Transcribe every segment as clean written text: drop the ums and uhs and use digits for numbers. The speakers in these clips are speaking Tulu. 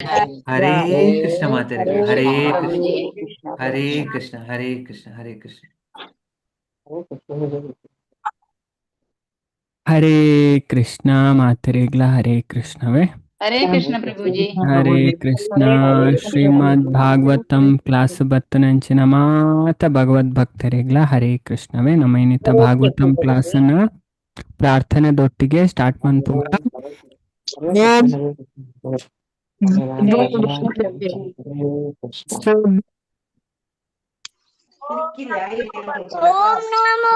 Hare Krishna ಮಾತೆರೆಗ್ಲ. Hare Hare Krishna. Krishna. Hare Krishna Hare Krishna Hare Krishna. Hare Krishna ಮಾತೆರೆಗ್ಲ ಹರೇ ಕೃಷ್ಣವೇ. ಹರೇ ಕೃಷ್ಣ ಪ್ರಭುಜಿ. ಹರೇ ಕೃಷ್ಣ. ಶ್ರೀಮದ್ ಭಾಗವತಂ ಕ್ಲಾಸ್ ಬತ್ತನಂಚಿನ ಮಾತ ಭಗವದ್ ಭಕ್ತರಿಗ್ಲ ಹರೇ ಕೃಷ್ಣವೇ. ನಮ್ಮ ಇನ್ನಿತ ಭಾಗವತಂ ಕ್ಲಾಸನ್ನ ಪ್ರಾರ್ಥನೆದೊಟ್ಟಿಗೆ ಸ್ಟಾರ್ಟ್ ಮನ್ಪುಗ. ಓಂ ನಮೋ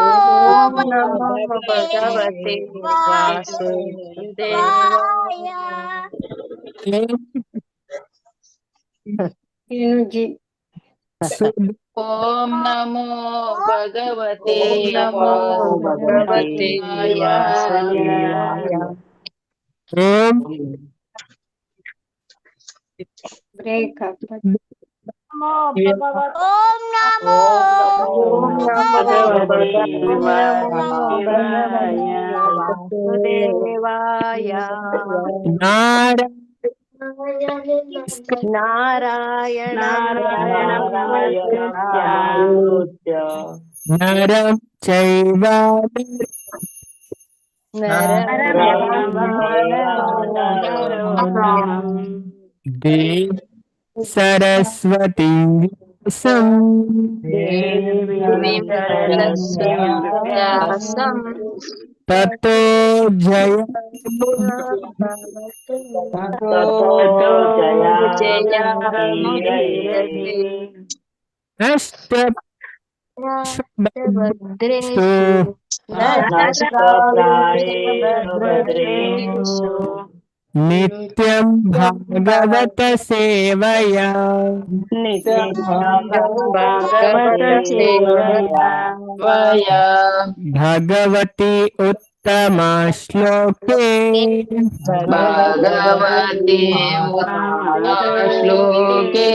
ಭಗವತೆ ವಾಸುದೇವಾಯ. ಓಂ ನಮೋ ಭಗವತೆ ನಮೋ ಭಗವತೆ ವಾಸುದೇವಾಯ. ಓಂ ಓಂ ನಮೋ ವಾಸುದೇವಾಯ. ನಾರಾಯಣ ನಾರಾಯಣ ನರಂ ಚೈವ ದೇವಿ ಸರಸ್ವತಿ ವ್ಯಾಸಂ ವ್ಯಾಸಂ ತತೋ ಜಯ ಜಯ ನಷ್ಟ ಭದ್ರೇಷು ನಿತ್ಯಂ ಭಾಗವತ ಸೇವಯಾ ಭಗವತಿ ಉತ್ತಮ ಶ್ಲೋಕೆ ಭಗವತಿ ಉತ್ತಮ ಶ್ಲೋಕೆ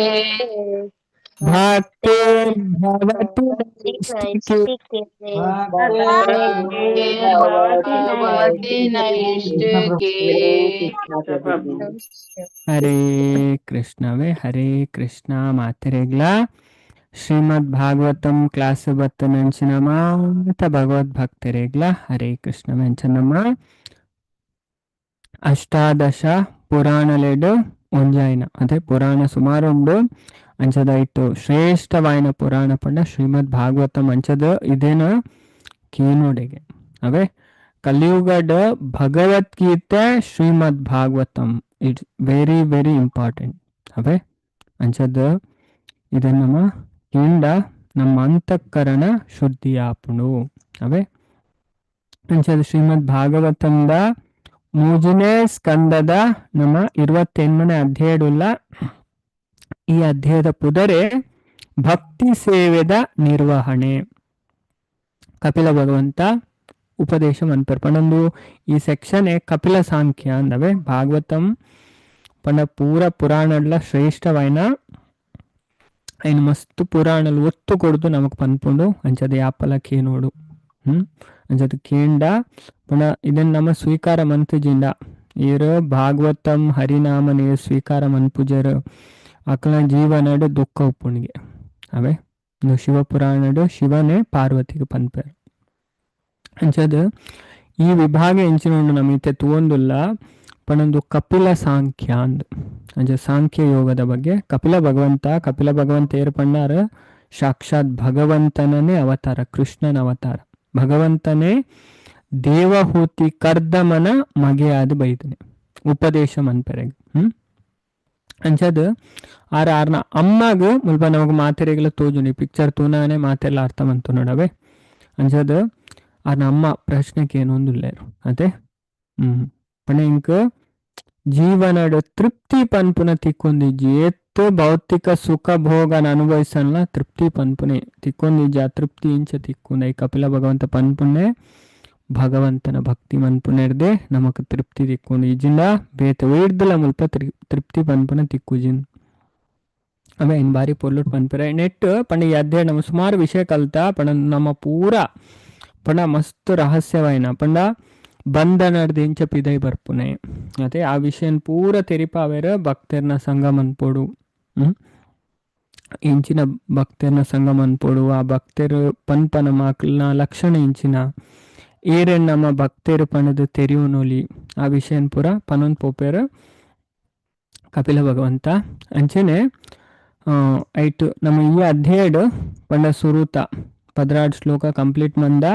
ಭಕ್ತಿರ್ಭವತಿ ನೈಷ್ಠಿಕೇ. ಭವತಿ ನೈಷ್ಠಿಕೇ. ಹರೇ ಕೃಷ್ಣವೇ. ಹರೇ ಕೃಷ್ಣ ಮಾತೆರೆಗ್ಲ. ಶ್ರೀಮದ್ ಭಾಗವತಂ ಕ್ಲಾಸ್ ಬತ್ತನಂಚಿನ ಮಾತ ಭಗವದ್ ಭಕ್ತರೆಗ್ಲ ಹರೇ ಕೃಷ್ಣ. ಮೆಂಚನಮ್ಮ ಅಷ್ಟಾದಶ ಪುರಾಣಲೆಡು ಒಂಜಾಯಿನ ಅದೇ ಪುರಾಣ ಸುಮಾರು ಉಂಡು. ಅಂಚದ ಇಟ್ಟು ಶ್ರೇಷ್ಠವಾಯಿನ ಪುರಾಣ ಪಂಡ ಶ್ರೀಮದ್ ಭಾಗವತಂ. ಅಂಚದ ಇದೇನ ಕೇನೋಡೆಗೆ ಅವೇ ಕಲಿಯುಗಡ್ Bhagavad Gita Shrimad Bhagavatam it's very very important ಅವೇ. ಅಂಚದ ಇದನ್ನ ನಮ್ಮ ಕೇಂಡ ನಮ್ಮ ಅಂತಃಕರಣ ಶುದ್ಧಿ ಆಪುಂಡು ಅವೇ. ಅಂಚದ ಶ್ರೀಮದ್ ಭಾಗವತಂದ ಮೂಜನೇ ಸ್ಕಂದದ ನಮ್ಮ 28ನೇ ಅಧ್ಯಾಯಡುಲ್ಲ. ಈ ಅಧ್ಯಾಯದ ಪುದರೆ ಭಕ್ತಿ ಸೇವೆದ ನಿರ್ವಹಣೆ. ಕಪಿಲ ಭಗವಂತ ಉಪದೇಶ ಮನ್ಪೆರ್ ಪಂಡೊಂದು ಈ ಸೆಕ್ಷನ್ ಕಪಿಲ ಸಾಂಖ್ಯ ಅಂದವೆ. ಭಾಗವತಂ ಪಂಡ ಪೂರ ಪುರಾಣಡ್ಲ ಶ್ರೇಷ್ಠವಾಯಿನ ಐನ್ ಮಸ್ತ್ ಪುರಾಣಲು ಒತ್ತು ಕೊಡ್ದು ನಮಕ್ ಪನ್ಪುಂಡು. ಅಂಚದ ಯಾಪಲ ಕೇನೋಡು ಅಂಚದ ಕೇಂಡ ಪಂಡ ಇದನ್ನ ನಮ್ಮ ಸ್ವೀಕಾರ ಮಂತುಜಿಂಡ ಈರ್ ಭಾಗವತಂ ಹರಿನಾಮನೇ ಸ್ವೀಕಾರ ಮನ್ಪುಜರ್ ಅಕಲ ಜೀವನಡು ದುಃಖ ಉಪ್ಪುಣಿಗೆ ಅವೇ. ಶಿವಪುರಾಣಡು ಶಿವನೇ ಪಾರ್ವತಿಗೆ ಪನ್ಪೆರ್. ಅಂಚದ ಈ ವಿಭಾಗ ಎಂಚಿನ ಉಂಡು ನಮ್ಮ ಇತ್ತೆ ತೂವೊಂದುಲ್ಲ ಪಂಡೊಂದು ಕಪಿಲ ಸಾಂಖ್ಯ ಅಂದ್. ಅಂಚ ಸಾಂಖ್ಯ ಯೋಗದ ಬಗ್ಗೆ ಕಪಿಲ ಭಗವಂತ, ಕಪಿಲ ಭಗವಂತ ಏರ್ ಪಂಡಾರ ಸಾಕ್ಷಾತ್ ಭಗವಂತನನೇ ಅವತಾರ, ಕೃಷ್ಣನ ಅವತಾರ. ಭಗವಂತನೇ ದೇವಹೂತಿ ಕರ್ದಮನ ಮಗೆಯಾದ ಬೈದನೆ ಉಪದೇಶ ಮನ್ಪೆರೆಗ್. ಅಂಚದ ಆರ ಆರ್ನ ಅಮ್ಮಗ್ ಮುಲ್ಪ ನಮಗ್ ಮಾತೆರೆಗ್ಲ ತೋಜುನಿ ಪಿಕ್ಚರ್ ತೂನಾನೆ ಮಾತೆಲ್ಲ ಅರ್ಥ ಮಂತು ನೋಡವೆ. ಅಂಚದ ಆರ್ನ ಅಮ್ಮ ಪ್ರಶ್ನೆಗೆ ಏನೊಂದುಲ್ಲೇರು ಅದೇ. ಪಂಡ ಇಂಕ್ ಜೀವನಡ್ ತೃಪ್ತಿ ಪನ್ಪುನ ತಿಕ್ಕೊಂದಿಜ್ಜಿ. ಏತ್ ಭೌತಿಕ ಸುಖ ಭೋಗನ ಅನುಭವಿಸಲ್ಲ ತೃಪ್ತಿ ಪನ್ಪುನೆ ತಿಕ್ಕೊಂದಿಜ್ಜಿ. ಆ ತೃಪ್ತಿ ಇಂಚ ತಿಕ್ಕೊಂದ ಈ ಕಪಿಲ ಭಗವಂತ ಪನ್ಪುನೆ ಭಗವಂತನ ಭಕ್ತಿ ಮನ್ಪುನೆರ್ದೆ ನಮಕ್ ತೃಪ್ತಿ ತಿಕ್ಕೊಂಡು ಇಜ್ಜಿಂಡ ಬೇತೆ ಒಯ್ಡ್ದಲ ಮುಲ್ಪ ತೃಪ್ತಿ ಪನ್ಪುನ ತಿಕ್ಕುಜಿನ್ ಅವೇ ಇನ್ ಬಾರಿ ಪೊರ್ಲುಟ್ ಪನ್ಪೆರೆ ನೆಟ್ ಪಂಡ ಈ ಅಧ್ಯಾಯ ನಮ್ಮ ಸುಮಾರು ವಿಷಯ ಕಲ್ತ ಪಂಡ ನಮ್ಮ ಪೂರ ಪಂಡ ಮಸ್ತ್ ರಹಸ್ಯವಾಯಿನ ಪಂಡ ಬಂಧನಡ್ದು ಎಂಚ ಪಿದೈ ಬರ್ಪುನೆ ಅದೇ ಆ ವಿಷಯನ್ ಪೂರ ತೆರಿಪಾವೇರ ಭಕ್ತರ್ನ ಸಂಘ ಮನ್ಪೊಡು. ಇಂಚಿನ ಭಕ್ತರ್ನ ಸಂಘ ಮನ್ಪೊಡು, ಆ ಭಕ್ತರು ಪನ್ಪನ ಮಾಕ್ಲ್ನ ಲಕ್ಷಣ ಇಂಚಿನ ಏರೆನ್ ನಮ್ಮ ಭಕ್ತರು ಪಣದು ತೆರಿಯುನೊಲಿ ಆ ವಿಷಯನ್ ಪೂರ ಪನೊಂದು ಪೋಪೇರು ಕಪಿಲ ಭಗವಂತ. ಅಂಚನೆ ಐಟು ನಮ್ಮ ಈ ಅಧ್ಯಾಯಡ್ ಪಂಡ ಸುರುತ 12 ಶ್ಲೋಕ ಕಂಪ್ಲೀಟ್ ಮಂದ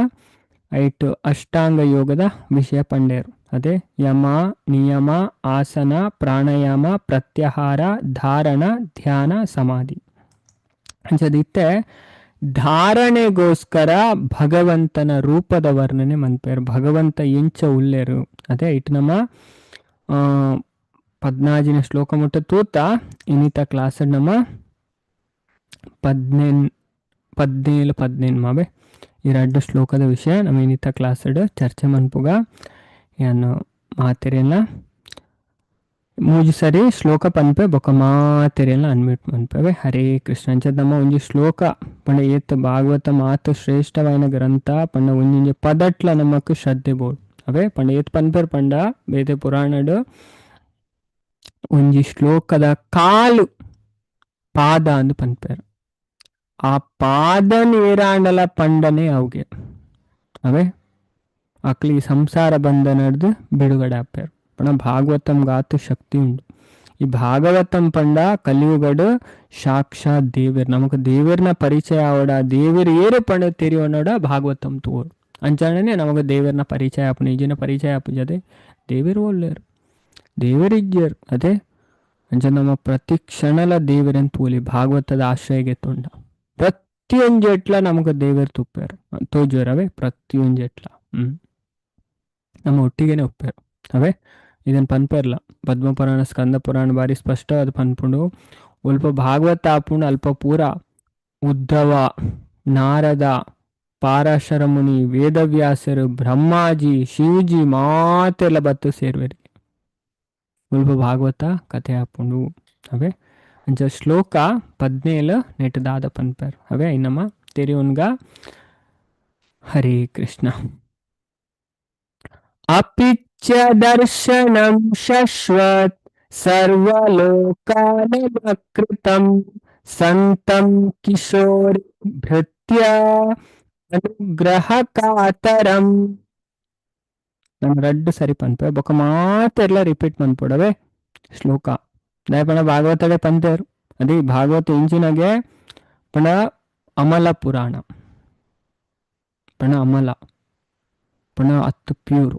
ಐಟು ಅಷ್ಟಾಂಗ ಯೋಗದ ವಿಷಯ ಪಂಡೇರು. ಅದೇ ಯಮ ನಿಯಮ ಆಸನ ಪ್ರಾಣಾಯಾಮ ಪ್ರತ್ಯಾಹಾರ ಧಾರಣ ಧ್ಯಾನ ಸಮಾಧಿ. ಅಂಚದಿತ್ತೆ ಧಾರಣೆಗೋಸ್ಕರ ಭಗವಂತನ ರೂಪದ ವರ್ಣನೆ ಮನ್ಪೇರು, ಭಗವಂತ ಎಂಚ ಉಲ್ಲೇರು. ಅದೇ ಇಟ್ಟು ನಮ್ಮ 14ನೇ ಶ್ಲೋಕ ಮುಟ್ಟ ತೂತ ಇನ್ನಿತ ಕ್ಲಾಸ್ ನಮ್ಮ 17 18 ಮಾವೆ ಈ ಎರಡು ಶ್ಲೋಕದ ವಿಷಯ ನಮ್ಮ ಇನ್ನಿತ ಕ್ಲಾಸ್ ಚರ್ಚೆ ಮನ್ಪುಗ. ಏನು ಮಾತೆರೆಲ್ಲ ಮೂಜಿ ಸರಿ ಶ್ಲೋಕ ಪನ್ಪೆ ಬೊಕ ಮಾತೆರೆಲ್ಲ ಅನ್ಮ್ಯೂಟ್ ಮನ್ಪವೆ. ಹರೇ ಕೃಷ್ಣ. ಅಂಚದ ನಮ್ಮ ಒಂಜಿ ಶ್ಲೋಕ ಪಂಡ ಏತ್ ಭಾಗವತ ಮಾತು ಶ್ರೇಷ್ಠವಾದ ಗ್ರಂಥ ಪಂಡ ಒಂಜೊಂಜಿ ಪದಟ್ಲ ನಮಕ್ ಶ್ರದ್ಧೆ ಬೋಡು. ಅವೇ ಪಂಡ ಏತ್ ಪನ್ಪೆರ್ ಪಂಡ ಬೇತೆ ಪುರಾಣಡ್ ಒಂಜಿ ಶ್ಲೋಕದ ಕಾಲು ಪಾದ ಅಂದು ಪನ್ಪೆರ್. ಆ ಪಾದ ನೇರಾಂಡಲ ಪಂಡನೆ ಅವುಗೆ ಅವೇ ಅಕ್ಲಿ ಸಂಸಾರ ಬಂಧನಡ್ದು ಬಿಡುಗಡೆ ಆಪೇರು. ಪಂಡ ಭಾಗವತಂ ಗಾತು ಶಕ್ತಿ ಉಂಡು. ಈ ಭಾಗವತಂ ಪಂಡ ಕಲಿಯುಗಡು ಸಾಕ್ಷಾತ್ ದೇವೇರ್ ನಮಕ್ ದೇವೇರ್ನ ಪರಿಚಯ ಆವಡ ದೇವೇರ್ ಏರು ಪಂಡ ತೆರಿಯೋನೋಡ ಭಾಗವತಂ ತೋಡು ಅಂಚಾಣನೆ ನಮಗ ದೇವೇರ್ನ ಪರಿಚಯ ಆಪುನ ಈಜಿನ ಪರಿಚಯ ಆಪು ಜತೆ ದೇವೇರು ಒಲ್ಲೇರು ದೇವರಿಜ್ಜರು. ಅದೇ ಅಂಚ ನಮ್ಮ ಪ್ರತಿ ಕ್ಷಣಲ ದೇವರನ್ ತೋಲಿ ಭಾಗವತದ ಆಶ್ರಯಗೆ ತೊಂಡ ಪ್ರತಿಯೊಂಜೆಟ್ಲ ನಮಗ ದೇವರು ತುಪ್ಪೇರು ತೋಜುವರವೇ ಅವೇ ಪ್ರತಿಯೊಂಜೆಟ್ಲ ನಮ್ಮ ಒಟ್ಟಿಗೆನೆ ಒಪ್ಪೇರು ಅವೇ. ಇದನ್ನು ಪನ್ಪೆರ್ಲ ಪದ್ಮಪುರಾಣ ಸ್ಕಂದ ಪುರಾಣ ಬಾರಿ ಸ್ಪಷ್ಟವಾದ ಪನ್ಪುಂಡು. ಅಲ್ಪ ಭಾಗವತ ಆಪುಂಡು ಅಲ್ಪ ಪೂರ ಉದ್ಧವ ನಾರದ ಪಾರಾಶರ ಮುನಿ ವೇದವ್ಯಾಸರು ಬ್ರಹ್ಮಾಜಿ ಶಿವಜಿ ಮಾತೆಲ್ಲ ಬತ್ತು ಸೇರ್ವೇರಿಗೆ ಅಲ್ಪ ಭಾಗವತ ಕಥೆ ಆಪುಂಡು ಅವೇ. ಅಂಚ ಶ್ಲೋಕ 17 ನೆಟ್ಟದಾದ ಪನ್ಪೆರ್ ಅವೇ ಇನ್ನಮ್ಮ ತೆರಿಯುನ್ಗ. ಹರೇ ಕೃಷ್ಣ. ಅಪಿಚ್ಚ ದರ್ಶನಂ ಶಶ್ವತ್ ಸರ್ವಲೋಕಾನಮಕೃತಂ ಸಂತಂ ಕಿಶೋರಿ ಭೃತ್ಯ ಅನುಗ್ರಹ ಕಾತರಂ. ನಾನು ರಡ್ಡು ಸರಿ ಪನ್ಪೆ ಬೊಕ ಮಾತೆಲ್ಲ ರಿಪೀಟ್ ಮನ್ಪೊಡವೆ ಶ್ಲೋಕ ದಯಪಣ ಭಾಗವತಡೆ ಪಂತೇರು. ಅದೇ ಭಾಗವತ ಇಂಚಿನಗೆ ಪಣ ಅಮಲ ಪುರಾಣ ಪಣ ಅಮಲ ಪಣ ಅತ್ತು ಪ್ಯೂರು.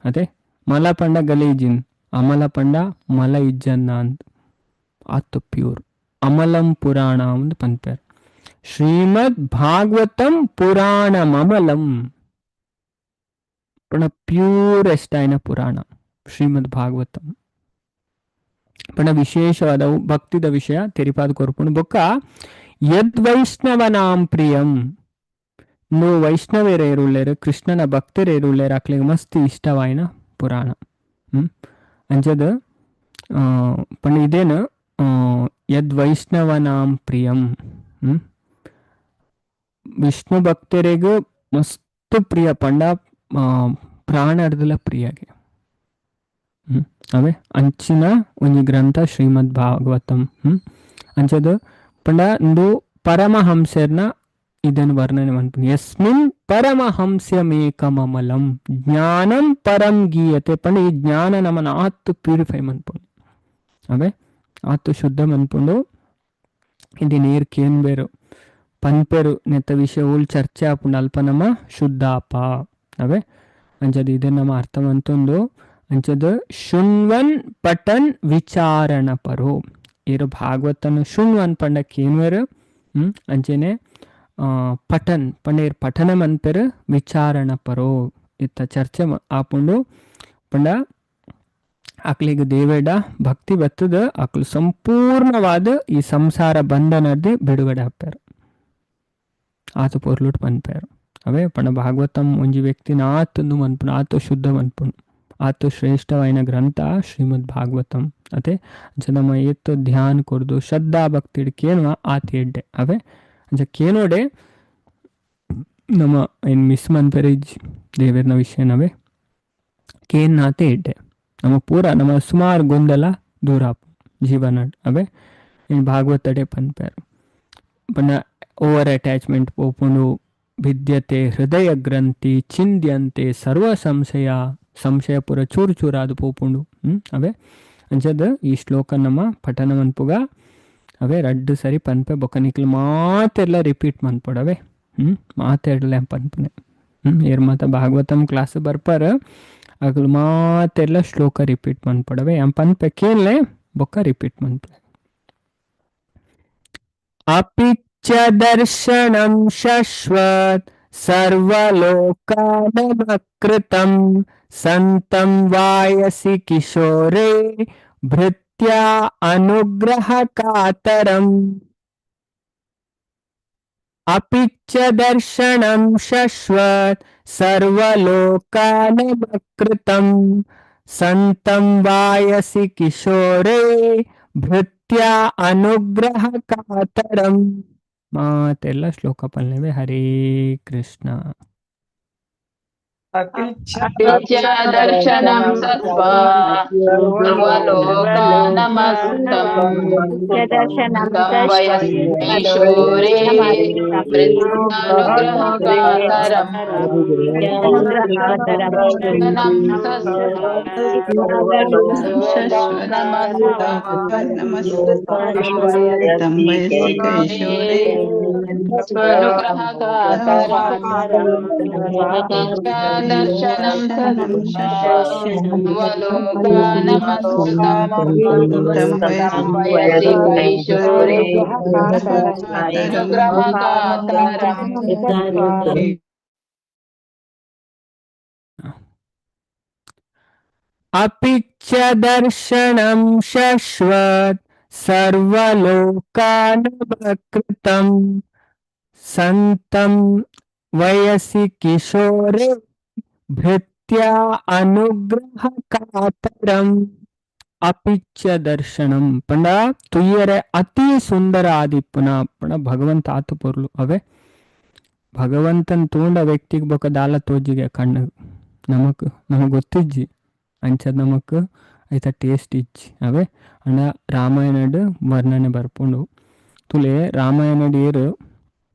ಅದೇ ಮಲ ಪಂಡ ಗಲೀಜಿನ್ ಅಮಲ ಪಂಡ ಮಲ ಇಜ್ಜನ್ನ ಅಂತ ಅತ್ತು ಪ್ಯೂರ್ ಅಮಲಂ ಪುರಾಣ ಒಂದು ಪನ್ಪೇರು. ಶ್ರೀಮದ್ ಭಾಗವತಂ ಪುರಾಣಮಮಲಂ ಪಣ ಪ್ಯೂರೆಸ್ಟ್ ಆಯ್ನ ಪುರಾಣ ಶ್ರೀಮದ್ ಭಾಗವತಂ ಪಣ ವಿಶೇಷವಾದವು ಭಕ್ತಿದ ವಿಷಯ ತೆರಿಪಾದ ಕೊರ್ಪುಣು. ಬೊಕ್ಕ ಯದ್ವೈಷ್ಣವನಾಂ ಪ್ರಿಯಂ ನು ವೈಷ್ಣವೇರೇರುಳ್ಳೇರು ಕೃಷ್ಣನ ಭಕ್ತರೇರುಳ್ಳೇರು ಅಕ್ಲಿಗೆ ಮಸ್ತ್ ಇಷ್ಟವಾಯಿನ ಪುರಾಣ. ಅಂಚದ ಪಂಡ ಇದೇನು ಯದ್ವೈಷ್ಣವನಾಂ ಪ್ರಿಯಂ ವಿಷ್ಣು ಭಕ್ತರಿಗೂ ಮಸ್ತ್ ಪ್ರಿಯ ಪಂಡ ಪ್ರಾಣರ್ದಲ ಪ್ರಿಯಗೆ ಅವೇ ಅಂಚಿನ ಒಂಜಿ ಗ್ರಂಥ ಶ್ರೀಮದ್ ಭಾಗವತಂ. ಅಂಚದ ಪಂಡ ಇಂದು ಪರಮಹಂಸರ್ನ ಇದನ್ನು ವರ್ಣನೆ ಮನ್ಪುನಿ. ಯಸ್ಮಿನ್ ಪರಮಹಂಸ್ಯಮೇಕಮಮಲಂ ಜ್ಞಾನಂ ಪರಂ ಗೀಯತೆ ಪಂಡ ಈ ಜ್ಞಾನ ನಮನ ಆತು ಪ್ಯೂರಿಫೈ ಮನ್ಪುಂಡು ಅವೇ ಆತು ಶುದ್ಧ ಮನ್ಪುಂಡು. ಇದು ನೇರ್ ಕೇನ್ ಬೇರು ಪನ್ಪೆರು ನೆತ್ತ ವಿಷಯ ಉಲ್ ಚರ್ಚೆ ಆಪುಂಡು ಅಲ್ಪ ನಮ್ಮ ಶುದ್ಧಾಪ ಅವೇ. ಅಂಚದ ಇದನ್ನ ನಮ್ಮ ಅರ್ಥ ಮಂತೊಂದು. ಅಂಚದ ಶೃಣ್ವನ್ ಪಠನ್ ವಿಚಾರಣ ಪರೋ ಏರು ಭಾಗವತನ ಶೃಣ್ವನ್ ಪಂಡ ಕೇನ್ವೇರು ಅಂಚೆನೆ ಪಠನ್ ಪಂಡ ಏರ್ ಪಠನ ಮನ್ಪೆರು ವಿಚಾರಣ ಪರೋ ಇತ್ತ ಚರ್ಚೆ ಆಪುಂಡು. ಪಂಡ ಅಕ್ಲಿಗೆ ದೇವೇಡ ಭಕ್ತಿ ಬತ್ತದ ಅಕ್ಲು ಸಂಪೂರ್ಣವಾದ ಈ ಸಂಸಾರ ಬಂಧನದ್ದು ಬಿಡುಗಡೆ ಆಪೇರು ಆತು ಪೊರ್ಲುಟ್ ಪನ್ಪೇರು ಅವೇ. ಪಂಡ ಭಾಗವತಂ ಒಂಜಿ ವ್ಯಕ್ತಿನ ಆತಂದು ಮನ್ಪುಂಡು ಆತು ಶುದ್ಧ ಮನ್ಪುಂಡು ಆತು ಶ್ರೇಷ್ಠವಾಯಿನ ಗ್ರಂಥ ಶ್ರೀಮದ್ ಭಾಗವತಂ. ಅದೇ ಅಂಚ ನಮ್ಮ ಏತ್ತು ಧ್ಯಾನ ಕೊರ್ದು ಶ್ರದ್ಧಾ ಭಕ್ತಿ ಕೇನುವ ಆತ ಎಡ್ಡೆ ಅವೇ. ಅಂಚ ಕೇನೋಡೆ ನಮ್ಮ ಏನು ಮಿಸ್ ಮನ್ಪೆರೆ ಇಜ್ಜಿ ದೇವೇರ್ನ ವಿಷಯನವೇ. ಕೇನ್ನಾತೆ ಇಡ್ಡೆ ನಮ್ಮ ಪೂರ ನಮ್ಮ ಸುಮಾರು ಗೊಂದಲ ದೂರ ಜೀವನ ಅವೇ ಇನ್ ಭಾಗವತಡೆ ಪನ್ಪೇರು ಪಂಡ ಓವರ್ ಅಟ್ಯಾಚ್ಮೆಂಟ್ ಪೋಪುಂಡು ವಿದ್ಯತೆ ಹೃದಯ ಗ್ರಂಥಿ ಚಿಂದ್ಯಂತೆ ಸರ್ವ ಸಂಶಯ ಸಂಶಯ ಪೂರ ಚೂರು ಚೂರಾದ ಪೋಪುಂಡು. ಅವೇ ಅಂಚದ ಈ ಶ್ಲೋಕ ನಮ್ಮ ಪಠಣ ಮನ್ಪುಗ ಅವೇ ರಡ್ಡು ಸರಿ ಪನ್ಪೆ ಬೊಕ್ಕ ನಿಕ್ಲು ಮಾತೆಲ್ಲ ರಿಪೀಟ್ ಮನ್ಪೊಡವೆ. ಮಾತೆರ್ಲ ಪನ್ಪುನೆ. ಏರ್ ಮಾತ ಭಾಗವತಂ ಕ್ಲಾಸ್ ಬರ್ಪರ ಅಗಲು ಮಾತೆಲ್ಲ ಶ್ಲೋಕ ರಿಪೀಟ್ ಮನ್ಪೊಡವೆ. ಯಾನ್ ಪನ್ಪೆ ಕೇನ್ಲೆ ಬೊಕ್ಕ ರಿಪೀಟ್ ಮನ್ಪೆ. ಅಪಿ ಚ ದರ್ಶನಂ ಶಶ್ವತ್ ಸರ್ವಲೋಕಾನಮಕೃತಂ ಸಂತಂ ವಾಯಸಿ ಕಿಶೋರೇ ಭೃತ್ಯಾ ಅನುಗ್ರಹ ಕಾತರಂ. ಅಪಿ ಚ ದರ್ಶನಂ ಶಶ್ವತ್ ಸರ್ವಲೋಕಾನಮಕೃತಂ ಸಂತಂ ವಾಯಸಿ ಕಿಶೋರೇ ಭೃತ್ಯಾ ಅನುಗ್ರಹ ಕಾತರಂ. ಮಾತೆಲ್ಲ ಶ್ಲೋಕ ಪಲ್ಲೆವೆ. ಹರೇ ಕೃಷ್ಣ. ಅಪಿ ಚ ದರ್ಶನಂ ಸತ್ವಾ ಸರ್ವಲೋಕಾನಮಸ್ಕೃತಂ तं वयसि किशोरे वृत्तानुग्रहकातरं तं वयसि किशोरे दर्शनं सर्वलोकानमस्कृतं वयसि किशोरे अनुग्रहकातरम्. अपि च दर्शनं शश्वत् सर्वलोकानमकृतं ಸಂತಂ ವಯಸ್ಸಿ ಕಿಶೋರೆ ಭೃತ್ಯ ಅನುಗ್ರಹ ಕಾತರಂ. ಅಪಿಚ್ಚ ದರ್ಶನಂ ಪಂಡ ತುಯ್ಯರೆ ಅತಿ ಸುಂದರ ಆದಿಪ್ಪುನ ಪಂಡ ಭಗವಂತ ಆತು ಪೊರ್ಲು. ಅವೇ ಭಗವಂತನ್ ತೂಂಡ ವ್ಯಕ್ತಿಗ್ ಬೊಕ ದಾಲ ತೋಜಿಗೆ ಕಣ್ಣು ನಮಕ್ ನಮಗ್ ಗೊತ್ತಿಜ್ಜಿ ಅಂಚ ನಮಕ್ ಐತ ಟೇಸ್ಟ್ ಇಜ್ಜಿ. ಅವೇ ಅಂಡ ರಾಮಾಯಣಡ್ ವರ್ಣನೆ ಬರ್ಪುಂಡು ತುಲೆ ರಾಮಾಯಣಡ್ ಏರು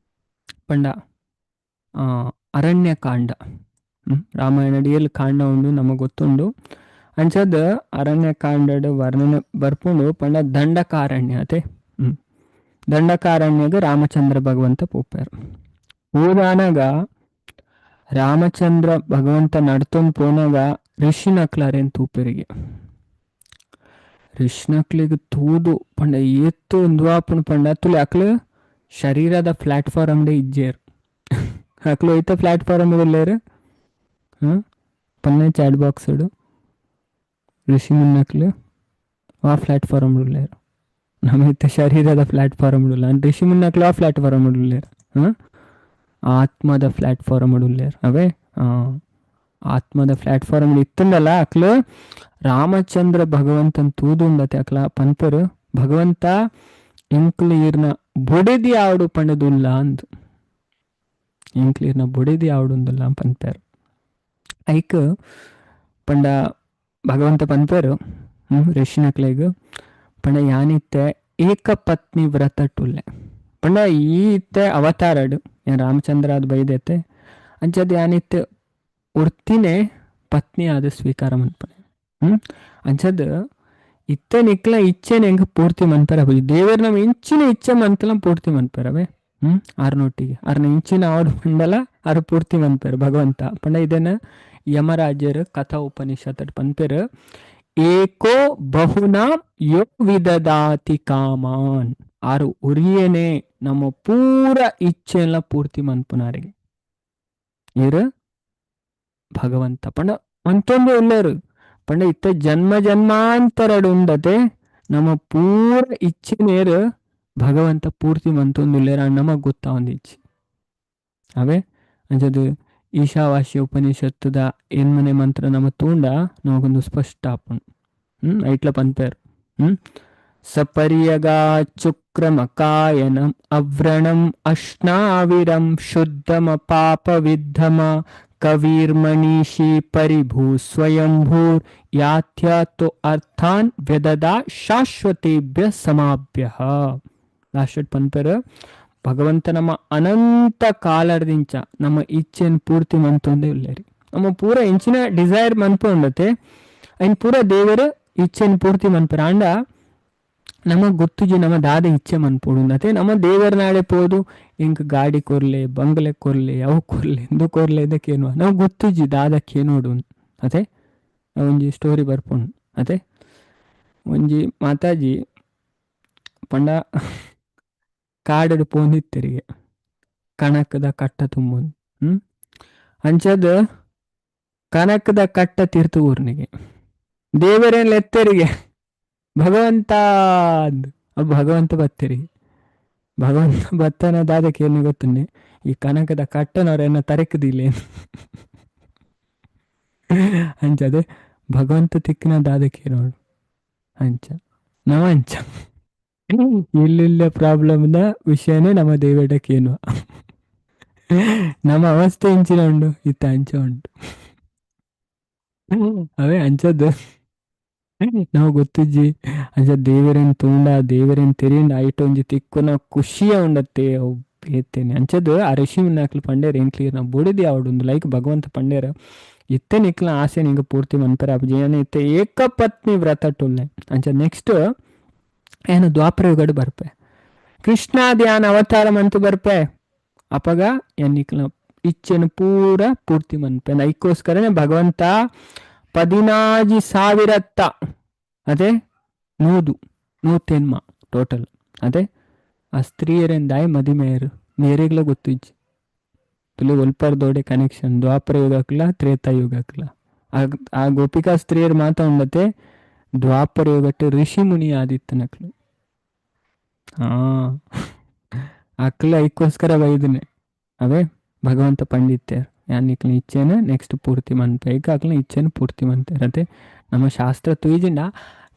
ಪಂಡ ಅರಣ್ಯಕಾಂಡ. ರಾಮಾಯಣಡ್ ಏಲ್ ಕಾಂಡ ಉಂಡು ನಮಗ್ ಗೊತ್ತುಂಡು. ಅಂಚದ ಅರಣ್ಯಕಾಂಡಡ್ ವರ್ಣನೆ ಬರ್ಪುಂಡು ಪಂಡ ದಂಡಕಾರಣ್ಯ ಅತೆ. ದಂಡಕಾರಣ್ಯಗ್ ರಾಮಚಂದ್ರ ಭಗವಂತ ಪೋಪೆರ್. ಊರಾನಗ ರಾಮಚಂದ್ರ ಭಗವಂತ ನಡ್ತೊಂದು ಪೋನಾಗ ಋಷಿನಕ್ಲಾರೇನ್ ತೂಪೆರಿಗೆ. ಋಷಿನಕ್ಲಿಗ್ ತೂದು ಪಂಡ ಏತ್ ಉಂದುವಾಪುಂಡು ಪಂಡ ತುಲೆ ಅಕ್ಲು ಶರೀರದ ಪ್ಲಾಟ್ಫಾರಮ್ ಡೆ ಇಜ್ಜೇರ್. ಅಕ್ಲು ಐತ ಪ್ಲಾಟ್ಫಾರಮ್ ಉಲ್ಲೇರ್ ಪನ್ನೆ ಚಾಟ್ ಬಾಕ್ಸ್ ಋಷಿ ಮುನ್ನಕ್ಲು ಆ ಪ್ಲಾಟ್ಫಾರಮ್ ಉಲ್ಲೇರ್. ನಮ್ಮ ಇತ್ತ ಶರೀರದ ಪ್ಲಾಟ್ಫಾರಮ್ ಉಲ್ಲ ಋಷಿ ಮುನ್ನಕ್ಲು ಆ ಪ್ಲಾಟ್ಫಾರಮ್ ಉಲ್ಲೇರ್. ಆತ್ಮದ ಪ್ಲಾಟ್ಫಾರಮ್ ಉಲ್ಲೇರ್. ಅವೇ ಆತ್ಮದ ಪ್ಲಾಟ್ಫಾರಮ್ ಇತ್ತಂದಲ್ಲ ಅಕ್ಲು ರಾಮಚಂದ್ರ ಭಗವಂತನ್ ತೂದುಂಡತೆ ಅಕ್ಲ ಪನ್ಪರು ಭಗವಂತ ಎಂಕ್ಲು ಈರ್ನ ಬೊಡೆದಿ ಆವಡು ಪಂಡದುಲ್ಲ ಅಂದು ಎಂಕ್ಲು ಈರ್ನ ಬೊಡೆದಿ ಆವಡುಂದುಲ್ಲ ಪನ್ಪೇರು. ಐಕ್ ಪಂಡ ಭಗವಂತ ಪನ್ಪೇರು ಋಷಿನಕ್ಲೆಗ್ ಪಂಡ ಯಾನಿತ್ತೆ ಏಕಪತ್ನಿ ವ್ರತ ಟುಲ್ಲೆ ಪಂಡ ಈ ಇತ್ತೆ ಅವತಾರಡು ಯಾನ್ ರಾಮಚಂದ್ರ ಅದು ಬೈದೈತೆ ಅಂಚದ್ ಯಾನಿತ್ತೆ ಒರ್ತಿನೇ ಪತ್ನಿ ಆದ ಸ್ವೀಕಾರ ಮನ್ಪುನೆ. ಅಂಚದ್ ಇತ್ತೆ ನಿಕ್ಲ ಇಚ್ಛೆನೆ ಎಂಕ್ ಪೂರ್ತಿ ಮನ್ಪೆರ ದೇವರ್ ನಮ್ಮ ಇಂಚಿನ ಇಚ್ಛೆ ಮಂತಲ ಪೂರ್ತಿ ಮನ್ಪೆರವೆ. ಆರ್ನೊಟ್ಟಿಗೆ ಆರ್ನ ಇಂಚಿನ ಆವಡು ಪಂಡಲ ಆರು ಪೂರ್ತಿ ಮನ್ಪೆರು ಭಗವಂತ ಪಂಡ ಇದನ್ನ ಯಮರಾಜರು ಕಥಾ ಉಪನಿಷತ್ ಪನ್ಪೆರು. ಏಕೋ ಬಹುನಾಂ ಯೋ ವಿದದಾತಿ ಕಾಮಾನ್ ಆರು ಉರಿಯನೆ ನಮ್ಮ ಪೂರ ಇಚ್ಛೆಲ್ಲ ಪೂರ್ತಿ ಮನ್ಪುನಾರಿಗೆ ಇರು ಭಗವಂತ ಪಂಡ ಮಂತೊಂದು ಉಲ್ಲೇರು ಪಂಡ ಇತ್ತ ಜನ್ಮ ಜನ್ಮಾಂತರಡು ಉಂಡತೆ ನಮ್ಮ ಪೂರ ಇಚ್ಛೆ ನೇರು ಭಗವಂತ ಪೂರ್ತಿ ಮಂತೊಂದು ಉಲ್ಲೇರ ನಮಗ್ ಗೊತ್ತಾ ಒಂದು ಇಚ್ಛೆ. ಅವೇ ಅಂಚದು ಈಶಾವಾಸ್ಯ ಉಪನಿಷತ್ತುದ ಎನ್ಮನೆ ಮಂತ್ರ ನಮ್ಮ ತೂಂಡ ನಮಗೊಂದು ಸ್ಪಷ್ಟ ಆಪುಂಡು. ಐಟ್ಲ ಪನ್ಪೇರು. ಸಪರ್ಯಗಾ ಚುಕ್ರಮಕಾಯನಂ ಅವ್ರಣಂ ಅಶ್ನಾವಿರಂ ಶುದ್ಧಮ ಪಾಪವಿದ್ಧಮ ಕವೀರ್ಮನೀಷಿ ಪರಿಭೂ ಸ್ವಯಂಭೂರ್ ಯಾಥ್ಯಾತೋ ಅರ್ಥಾನ್ ವ್ಯದದಾ ಶಾಶ್ವತೇಭ್ಯ ಸಮಾಭ್ಯ. ಲಾಸ್ಟ್ ಪನ್ಪೆರ್ ಭಗವಂತ ನಮ್ಮ ಅನಂತ ಕಾಲರ್ದಿಂಚ ನಮ್ಮ ಇಚ್ಛೆನ್ ಪೂರ್ತಿ ಮಂತೊಂದೇ ಉಲ್ಲೇರಿ. ನಮ್ಮ ಪೂರ ಇಂಚಿನ ಡಿಸೈರ್ ಮನ್ಪು ಉಂಡತೆ ಐನ್ ಪೂರ ದೇವರ ಇಚ್ಛೆನ್ ಪೂರ್ತಿ ಮನ್ಪೆರ್. ಆಂಡ ನಮಗ್ ಗೊತ್ತುಜಿ ನಮ್ಮ ದಾದ ಇಚ್ಛೆ ಮನ್ಪೊಡು ಅತೆ. ನಮ್ಮ ದೇವರ ನಾಡೆ ಪೋದು ಇಂಕ್ ಗಾಡಿ ಕೊರ್ಲೆ, ಬಂಗ್ಲೆ ಕೊರ್ಲೆ, ಅವು ಕೊರ್ಲೆ, ಇಂದು ಕೊರ್ಲೆ ಇದಕ್ಕೇನು ನಮಗ್ ಗೊತ್ತುಜಿ ದಾದ ಕೇನೋಡು ಅತೆ. ಒಂಜಿ ಸ್ಟೋರಿ ಬರ್ಪುಂಡು ಅತೆ. ಒಂಜಿ ಮಾತಾಜಿ ಪಂಡ ಕಾಡಡು ಪೋಂದಿತ್ತೆರಿಗೆ ಕಣಕದ ಕಟ್ಟ ತುಂಬುಂದು. ಅಂಚದ ಕನಕದ ಕಟ್ಟ ತೀರ್ಥ ಊರ್ನಿಗೆ ದೇವರೇನ್ ಲೆತ್ತೆರಿಗೆ ಭಗವಂತ ಅಂದ್. ಭಗವಂತ ಬತ್ತೆರಿಗೆ ಭಗವಂತ ಬತ್ತನ ದಾದಕ್ಕೆ ಏನು ಗೊತ್ತನ್ನೆ ಈ ಕನಕದ ಕಟ್ಟನವರೆನ್ನ ತರಕದಿಲ್ಲ ಅಂಚದೆ ಭಗವಂತ ತಿಕ್ಕಿನ ದಾದಕ್ಕೆ ನೋಡು ಅಂಚ ನವ ಅಂಚ ಇಲ್ಲಿಲ್ಲ ಪ್ರಾಬ್ಲಮ್ದ ವಿಷಯನೇ ನಮ್ಮ ದೇವೇಡಕ್ಕೇನು ನಮ್ಮ ಅವಸ್ಥೆ ಇಂಚಿನ ಉಂಡು ಇತ್ತ ಅಂಚ ಉಂಟು ಅವೇ ಅಂಚದ್ದು ನಾವು ಗೊತ್ತಿಜ್ಜಿ ಅಂಚ ದೇವರೇನ್ ತೂಂಡ ದೇವರೇನ್ ತೆರಿಂಡ ಐಟ್ ಒಂಜಿ ತಿಕ್ಕುನ ಖುಷಿಯ ಉಂಡತ್ತೆ ಅವು ಬೇತೇನೆ ಅಂಚದ್ದು. ಆ ಋಷಿ ಮುನ್ನಾಕ್ಲು ಪಂಡೇರ್ ಏನ್ ಕ್ಲಿಯರ್ ನಾವು ಬುಡಿದಿ ಆವಡುಂದು ಲೈಕ್ ಭಗವಂತ ಪಂಡೇರ್ ಇತ್ತೆ ನಿಕ್ಲ ಆಸೆ ನಿಂಗೆ ಪೂರ್ತಿ ಮನ್ಪೆರ ಅಪ್ಪ ಇತ್ತೆ ಏಕಪತ್ನಿ ವ್ರತ ಟುಲ್ಲೆ. ಅಂಚ ನೆಕ್ಸ್ಟ್ ಏನು ದ್ವಾಪರ ಯುಗಡು ಬರ್ಪೆ ಕೃಷ್ಣ ಧ್ಯಾನ ಅವತಾರ ಮಂತು ಬರ್ಪೆ ಅಪಗ ಎನ್ನಿಕ್ಲ ಇಚ್ಛೆನು ಪೂರ ಪೂರ್ತಿ ಮನ್ಪೆ. ಐಕ್ಕೋಸ್ಕರನೇ ಭಗವಂತ 16,000 ಅದೇ ನೂದು ನೂತೆನ್ಮ ಟೋಟಲ್ ಅದೇ ಆ ಸ್ತ್ರೀಯರಿಂದಾಯ್ ಮದಿಮೆಯರು ನೇರಿಗ್ಲ ಗೊತ್ತಿಜ್ಜಿ ತುಲಿ ಒಲ್ಪರ್ದೋಡೆ ಕನೆಕ್ಷನ್ ದ್ವಾಪರ ಯುಗಕ್ಲ ತ್ರೇತಾಯುಗಕ್ಲ ಆ ಗೋಪಿಕಾ ಸ್ತ್ರೀಯರು ಮಾತ ಉಂಡತೆ ದ್ವಾಪರ ಯುಗಟ್ಟು ಋಷಿ ಮುನಿ ಆದಿತ್ತನಕ್ಲು. ಹಾ ಅಕ್ಲ ಐಕ್ಕೋಸ್ಕರ ಬೈದನೆ ಅವೇ ಭಗವಂತ ಪಂಡಿತ್ಯರು ಯಾನಿಕ್ಲ ಇಚ್ಛೆನ ನೆಕ್ಸ್ಟ್ ಪೂರ್ತಿ ಮನ್ಪೆ ಈಗ ಅಕ್ಲ ಇಚ್ಛೆನ ಪೂರ್ತಿ ಮಂತೆ. ಅದೇ ನಮ್ಮ ಶಾಸ್ತ್ರ ತುಯ್ಜಿಂಡ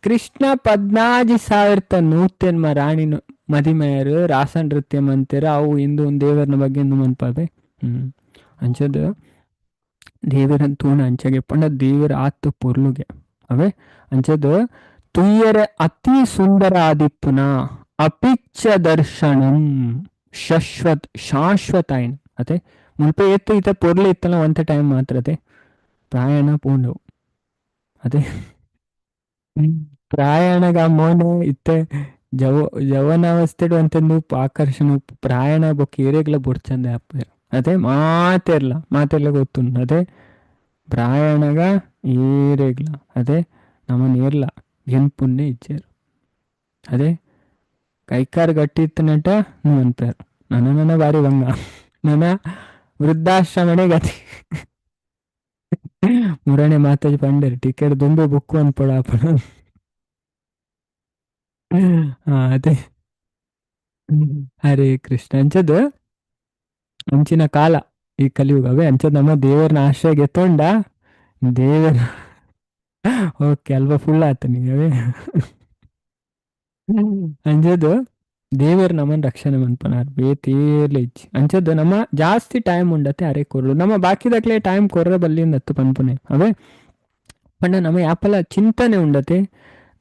ಕೃಷ್ಣ 16,108 ರಾಣಿನ ಮದಿಮೆಯರು ರಾಸ ನೃತ್ಯ ಮಂತೇರ ಅವು ಇಂದು ಒಂದು ದೇವರನ ಬಗ್ಗೆ ಇಂದು ಮನ್ಪಾವೆ. ಅಂಚದ ದೇವರನ್ ತೂಣ ಅಂಚಗೆ ಪಂಡ ದೇವರ ಆತ್ ಪೊರ್ಲುಗೆ ಅವೇ ಅಂಚದ ತುಯ್ಯರ ಅತಿ ಸುಂದರ ಆದಿಪ್ಪುನ ಅಪಿಚ್ಚ ದರ್ಶನಂ ಶಶ್ವತ್ ಶಾಶ್ವತ ಐನ್ ಅತೆ ಮುಲ್ಪ ಏತ್ ಇತ ಪೊರ್ಲು ಇತ್ತಲ್ಲ ಒಂತ ಟೈಮ್ ಮಾತ್ರತೆ ಪ್ರಾಯಣ ಪೂಂಡವು ಅದೇ ಪ್ರಾಯಣಗ ಮೋನೆ ಇತ್ತೆ ಜವನಾವಸ್ಥೆಡು ಅಂತಂದು ಆಕರ್ಷಣ ಪ್ರಾಯಣ ಬೊಕ್ಕ ಏರಿಯಾಗ್ಲ ಬೊಡ್ಚಂದೆ ಅಪ್ಪೇರು ಅದೇ ಮಾತೆರ್ಲ ಮಾತೆರ್ಲ ಗೊತ್ತುಂಡು ಅದೇ ಪ್ರಾಯಣಗ ಏರೆಗ್ಲ ಅದೇ ನಮ್ಮ ನೇರ್ಲ ಗೆನ್ಪುನ್ನೆ ಇಚ್ಚೇರು ಅದೇ ಕೈಕಾರ್ ಗಟ್ಟಿ ಇತ್ತನಟ ನೀವು ಅನ್ಪೇರು ನನ್ನ ನನ್ನ ಬಾರಿ ಬಂಗ ನನ್ನ ವೃದ್ಧಾಶ್ರಮಣೆ ಗತಿ ಮುರಣೆ ಮಾತಾಜಿ ಪಂಡೇರು ಟಿಕೆಟ್ ದುಂಬೆ ಬುಕ್ಕು ಅನ್ಪಡ ಅಪ್ಪಣ. ಅದೇ ಹರೇ ಕೃಷ್ಣ. ಅಂಚದ ಅಂಚಿನ ಕಾಲ ಈ ಕಲಿಯುಗವೇ ಅಂಚದ ನಮ್ಮ ದೇವರನ್ನ ಆಶ್ರಯ ಗೆತ್ತೊಂಡ ದೇವರ ಓಕೆ ಅಲ್ವಾ ಫುಲ್ ಆತ ನೀವೇ ಅಂಚದು ದೇವರು ನಮ್ಮನ್ನು ರಕ್ಷಣೆ ಮನ್ಪನಾರ್ ಬೇತೇರ್ಲೆ ಇಜ್ಜಿ. ಅಂಚದ್ದು ನಮ್ಮ ಜಾಸ್ತಿ ಟೈಮ್ ಉಂಡತೆ ಅರೆ ಕೊರ್ರು ನಮ್ಮ ಬಾಕಿದಕ್ಲೆ ಟೈಮ್ ಕೊರ್ರ ಬಲ್ಲಿಂದ ಹತ್ತು ಪನ್ಪುನೆ ಅವೇ ಪಂಡ ನಮ್ಮ ಯಾಪಲ ಚಿಂತನೆ ಉಂಡತೆ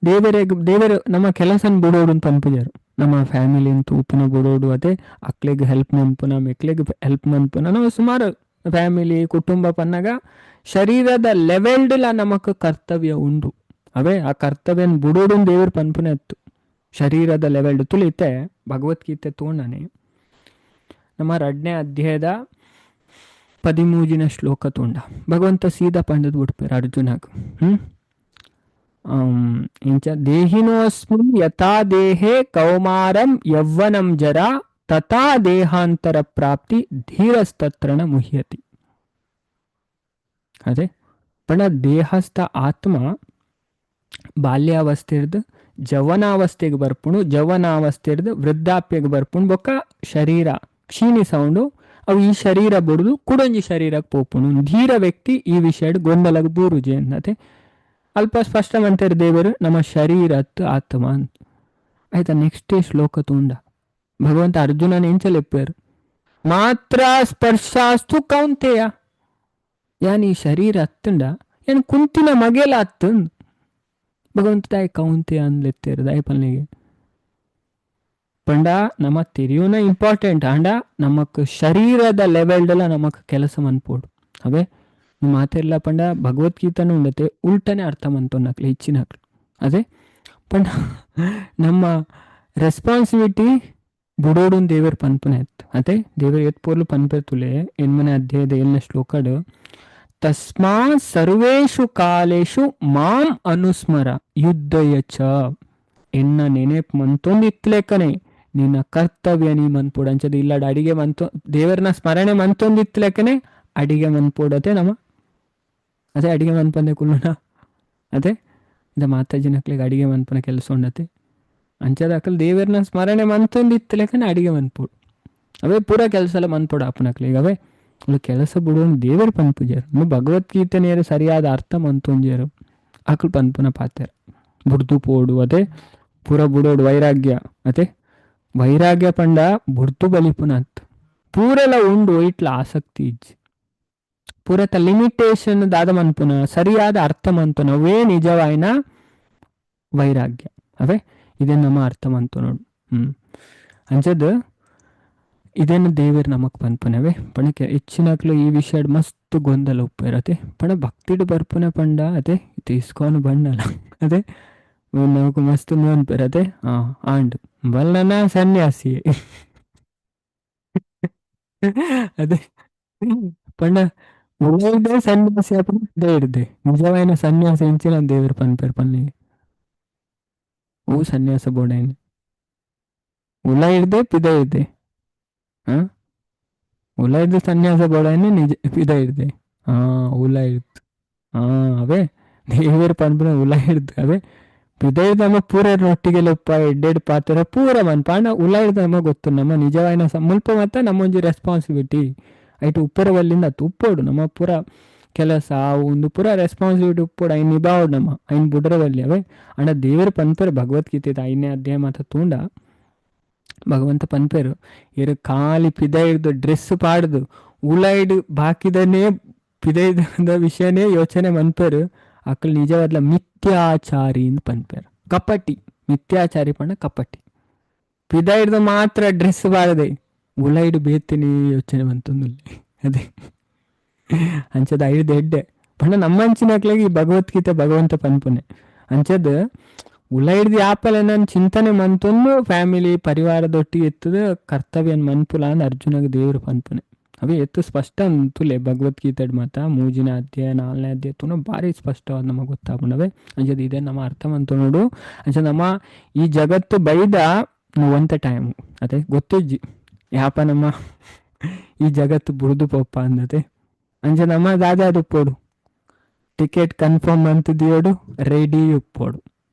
ದೇವರೇ ದೇವರು ನಮ್ಮ ಕೆಲಸನ ಬಿಡೋಡು ಅಂತ ಪನ್ಪುಜಾರು ನಮ್ಮ ಫ್ಯಾಮಿಲಿ ತೂಪುನ ಬಿಡೋಡು ಅದೇ ಅಕ್ಲೆಗ್ ಹೆಲ್ಪ್ ಮನ್ಪುನ ಮೆಕ್ಲೆಗ್ ಹೆಲ್ಪ್ ಮನ್ಪುನ ನಾವು ಸುಮಾರು ಫ್ಯಾಮಿಲಿ ಕುಟುಂಬ ಪನ್ನಾಗ ಶರೀರದ ಲೆವೆಲ್ಡ್ಲ ನಮಕ್ ಕರ್ತವ್ಯ ಉಂಡು ಅವೇ ಆ ಕರ್ತವ್ಯನ ಬಿಡೋಡು ದೇವರು ಪನ್ಪುನೆ ಅತ್ತು ಶರೀರದ ಲೆವೆಲ್ಡ್ ತುಳಿತೆ ಭಗವದ್ಗೀತೆ ತೋಣನೆ ನಮ್ಮ 2ನೇ ಅಧ್ಯಾಯದ 13ನೇ ಶ್ಲೋಕ ತೋಂಡ ಭಗವಂತ ಸೀದಾ ಪಂಡದ್ ಬಿಡ್ಪೇರು ಅರ್ಜುನಾಗ. ಇಂಚ ದೇಹಿನೋಸ್ಮಿನ್ ಯಥಾ ದೇಹೇ ಕೌಮಾರಂ ಯೌವನಂ ಜರಾ ತಥಾ ದೇಹಾಂತರ ಪ್ರಾಪ್ತಿ ಧೀರಸ್ತತ್ರಣ ಮುಹ್ಯತಿ. ಅದೇ ಪಂಡ ದೇಹಸ್ಥ ಆತ್ಮ ಬಾಲ್ಯಾವಸ್ಥೆರ್ದು ಜವನಾವಸ್ಥೆಗೆ ಬರ್ಪುಣು ಜವನಾವಸ್ಥೆರ್ದು ವೃದ್ಧಾಪ್ಯಗೆ ಬರ್ಪುಣು ಬೊಕ್ಕ ಶರೀರ ಕ್ಷೀಣಿಸೌಂಡು ಅವು ಈ ಶರೀರ ಬುಡುದು ಕುಡೊಂಜಿ ಶರೀರಕ್ಕೆ ಪೋಪುಣು. ಧೀರ ವ್ಯಕ್ತಿ ಈ ವಿಷಯಡ್ ಗೊಂದಲಗ್ ಬೂರುಜೆ ಅನ್ನತೆ ಅಲ್ಪ ಸ್ಪಷ್ಟ ಮಂತೇರು ದೇವರು ನಮ್ಮ ಶರೀರ ಆತ್ಮ ಅಂತ. ಆಯ್ತಾ ನೆಕ್ಸ್ಟ್ ಶ್ಲೋಕ ತೂಂಡ ಭಗವಂತ ಅರ್ಜುನನ ಎಂಚಲೆಪ್ಪೇರು ಮಾತ್ರ ಸ್ಪರ್ಶಾಸ್ತು ಕೌಂತೆಯ ಯಾನ್ ಈ ಶರೀರ ಅತ್ತುಂಡ ಯಾನ್ ಕುಂತಿನ ಮಗೆಲ ಅತ್ತುಂದ್. ಭಗವಂತ ದಾಯೆ ಕೌಂತೆ ಅಂದ್ಲೆತ್ತೇರು ದಾಯೆ ಪನ್ಲೆಗೆ ಪಂಡ ನಮ ತೆರಿಯುನ ಇಂಪಾರ್ಟೆಂಟ್ ಆಂಡ ನಮಕ್ ಶರೀರದ ಲೆವೆಲ್ಡೆಲ ನಮಕ್ ಕೆಲಸ ಮನ್ಪೋಡು. ಅವೇ ಮಾತೆರ್ಲ ಪಂಡ ಭಗವದ್ಗೀತೆನೂ ಉಂಡತೆ ಉಲ್ಟನೆ ಅರ್ಥ ಮಂತೊನ್ನಕ್ಲೆ ಹೆಚ್ಚಿನಕ್ಲು. ಅದೇ ಪಂಡ ನಮ್ಮ ರೆಸ್ಪಾನ್ಸಿಬಿಲಿಟಿ ಬುಡೋಡುನ್ ದೇವೆರ್ ಪನ್ಪುನೆ ಅತ್ತ್. ಅದೇ ದೇವೆರ್ ಏತ್ ಪೊರ್ಲು ಪನ್ಪೆರ್ ತುಲೆ ಎನ್ಮನೆ ಅಧ್ಯಾಯದ ಏಳ್ನೇ ಶ್ಲೋಕಡ್ ತಸ್ಮಾತ್ ಸರ್ವೇಷು ಕಾಲೇಷು ಮಾಂ ಅನುಸ್ಮರ ಯುದ್ಧಯ ಚ. ಎನ್ನ ನೆನೆಪ್ ಮಂತೊಂದು ಇತ್ಲೆಕ್ಕನೆ ನಿನ್ನ ಕರ್ತವ್ಯ ನೀ ಮನ್ಪೋಡು. ಅಂಚದ ಇಲ್ಲಡ ಅಡಿಗೆ ಮಂತೊ ದೇವರನ್ನ ಸ್ಮರಣೆ ಮಂತೊಂದು ಇತ್ಲೆಕ್ಕನೆ ಅಡಿಗೆ ಮನ್ಪೋಡತೆ ನಮ. ಅದೇ ಅಡಿಗೆ ಮನ್ಪಂದೆ ಕುಲ್ಲುನ ಅದೇ ಇದ ಮಾತಾಜಿನಕ್ಲೆಗ್ ಅಡಿಗೆ ಮನ್ಪುನ ಕೆಲಸ ಉಂಡತೆ. ಅಂಚದ ಅಕಲ್ ದೇವರನ್ನ ಸ್ಮರಣೆ ಮಂತೊಂದು ಇತ್ಲೆಕ್ಕನೆ ಅಡಿಗೆ ಮನ್ಪೋಡು. ಅವೇ ಪೂರ ಕೆಲಸ ಎಲ್ಲ ಮನ್ಪೋಡು ಆಪುನಕ್ಲೆಗ್. ಅವೇ ಅಲ್ಲ ಕೆಲಸ ಬುಡೋನು ದೇವರು ಪನ್ಪುಜೆರ್. ಭಗವದ್ಗೀತೆ ನೇರ ಸರಿಯಾದ ಅರ್ಥ ಮಂತೊಂಜೆರು ಅಕುಲು ಪನ್ಪುನ ಪಾತೆರ ಬುಡ್ದು ಪೋಡು ಅದೇ ಪೂರ ಬುಡೋಡು ವೈರಾಗ್ಯ. ಅದೇ ವೈರಾಗ್ಯ ಪಂಡ ಬುಡ್ದು ಬಲಿಪುನ ಅತ್. ಪೂರೆಲ ಉಂಡು ಇಟ್ಲ ಆಸಕ್ತಿ ಇಜ್ಜಿ. ಪೂರತ ಲಿಮಿಟೇಷನ್ ದಾದ ಮನ್ಪುನ ಸರಿಯಾದ ಅರ್ಥ ಮಂತುನ ಅವೇ ನಿಜವಾಯಿನ ವೈರಾಗ್ಯ. ಅವೇ ಇದೇ ನಮ್ಮ ಅರ್ಥ ಮಂತು ನೋಡು. ಅಂಚದ ಇದೇನು ದೇವರು ನಮಕ್ ಪನ್ಪುನವೇ ಪಣಕ್ಕೆ ಹೆಚ್ಚಿನಕ್ಲು ಈ ವಿಷಯಡ್ ಮಸ್ತ್ ಗೊಂದಲ ಉಪ್ಪೇರತೆ. ಪಣ ಭಕ್ತಿಡ್ ಬರ್ಪುನೆ ಪಂಡ ಅದೇ ಇತ್ತೆ ಇಸ್ಕಾನ್ ಬಣ್ಣಲ ಅದೇ ನಮಕ್ ಮಸ್ತ್ ಅನ್ಪೇರತೆ. ಆಂಡ್ ಬಲ್ಲನ ಸನ್ಯಾಸಿ ಅದೇ ಪಂಡ ಉಳೈದೆ ಸನ್ಯಾಸಿ ಅಪುನ ಇದೇ ಇರ್ದೆ ನಿಜವಾಯಿನ ಸನ್ಯಾಸಿ ಎಂಚಿನ ದೇವರು ಪನ್ಪೇರ್ ಪನ್ನಿ ಓ ಸನ್ಯಾಸ ಬೋಡೈನ್ ಉಲ ಇರ್ದೆ ಪಿದ ಇರ್ದೆ. ಉಲ ಇರ್ದೆ ಸನ್ಯಾಸ ಬೋಡೈನೆ ನಿಜ ಪಿದ ಇರ್ದೆ. ಉಲ ಇರ್ದು. ಅವೇ ದೇವರು ಪನ್ಪುನ ಉಲ ಇರ್ದು. ಅವೇ ಪಿದ ಇರ್ದು ನಮ್ಮ ಪೂರ ರೊಟ್ಟಿಗೆಲ್ಲ ಉಪ್ಪ ಎಡ್ಡೆಡ್ ಪಾತ್ರ ಪೂರ ಮನ್ಪ ಆಂಡ ಉಲ ಇರ್ದು ನಮ ಗೊತ್ತು ನಮ್ಮ ನಿಜವಾಯಿನ ಮುಲ್ಪ ಮಾತ್ರ ನಮ್ಮೊಂಜಿ ರೆಸ್ಪಾನ್ಸಿಬಿಲಿಟಿ ಐಟ್ ಉಪ್ಪರ ಬಲ್ಲಿಂದ ಅತ್ತು ಉಪ್ಪೋಡು ನಮ್ಮ ಪೂರ ಕೆಲಸ ಒಂದು ಪೂರ ರೆಸ್ಪಾನ್ಸಿಬಿಲಿಟಿ ಉಪ್ಪೋಡು ಐನ್ ನಿಭಾವೋಡು ನಮ್ಮ ಐನ್ ಬುಡರ ಬಲ್ಲಿ. ಅವೇ ಆಂಡ ದೇವರು ಪನ್ಪೆರ್ ಭಗವದ್ಗೀತೆ ಐನೇ ಅಧ್ಯಾಯ ಮಾತ ತೂಂಡ ಭಗವಂತ ಪನ್ಪೆರು ಇರು ಖಾಲಿ ಪಿದ ಹಿಡ್ದು ಡ್ರೆಸ್ ಪಾಡ್ದು ಉಲೈಡ್ ಬಾಕಿದನೇ ಪಿದೈದ ವಿಷಯನೇ ಯೋಚನೆ ಮನ್ಪೆರು ಅಕಲ್ ನಿಜವಾದ್ಲ ಮಿಥ್ಯಾಚಾರಿ ಅಂತ ಪನ್ಪೆರು. ಕಪಟಿ ಮಿಥ್ಯಾಚಾರಿ ಪಂಡ ಕಪಟಿ. ಪಿದ ಹಿಡ್ದು ಮಾತ್ರ ಡ್ರೆಸ್ ಪಾಡದೆ ಉಲೈಡ್ ಬೇತಿನಿ ಯೋಚನೆ ಮಂತೊಂದುಲ್ಲೆ. ಅದೇ ಅಂಚದ ಐದು ಎಡ್ಡೆ ಪಂಡ ನಮ್ಮಂಚಿನಕ್ಲೆಗ್ ಈ ಭಗವದ್ಗೀತೆ ಭಗವಂತ ಪನ್ಪುನೆ. ಅಂಚದ ಉಲೈಡ್ದು ಯಾಪಲ ನನ್ ಚಿಂತನೆ ಮಂತೊಂದು ಫ್ಯಾಮಿಲಿ ಪರಿವಾರದೊಟ್ಟಿಗೆ ಎತ್ತದ ಕರ್ತವ್ಯ ಮನ್ಪುಲ ಅಂದ್ ಅರ್ಜುನಗ್ ದೇವರು ಪನ್ಪುನೆ. ಅವೇ ಎತ್ತು ಸ್ಪಷ್ಟ ಅಂತುಲೆ ಭಗವದ್ಗೀತೆ ಮಾತ ಮೂಜಿನ ಅಧ್ಯಾಯ ನಾಲ್ನೇ ಅಧ್ಯಾಯ ತುನ ಭಾರಿ ಸ್ಪಷ್ಟವಾದ ನಮಗೆ ಗೊತ್ತಾಪುನವೇ. ಅಂಚದ ಇದೇ ನಮ್ಮ ಅರ್ಥ ಮಂತು ನೋಡು. ಅಂಚ ನಮ್ಮ ಈ ಜಗತ್ತು ಬೈದ ಒಂತ ಟೈಮು ಅದೇ ಗೊತ್ತಿಜ್ಜಿ ಯಾಪ ನಮ್ಮ ಈ ಜಗತ್ತು ಬುಡ್ದು ಪೋಪ ಅಂದತೆ. ಅಂಚ ನಮ್ಮ ದಾದ ಉಪ್ಪೋಡು ಟಿಕೆಟ್ ಕನ್ಫರ್ಮ್ ಅಂತ ದಿಯೋಡು ರೆಡಿ ಉಪ್ಪೋಡು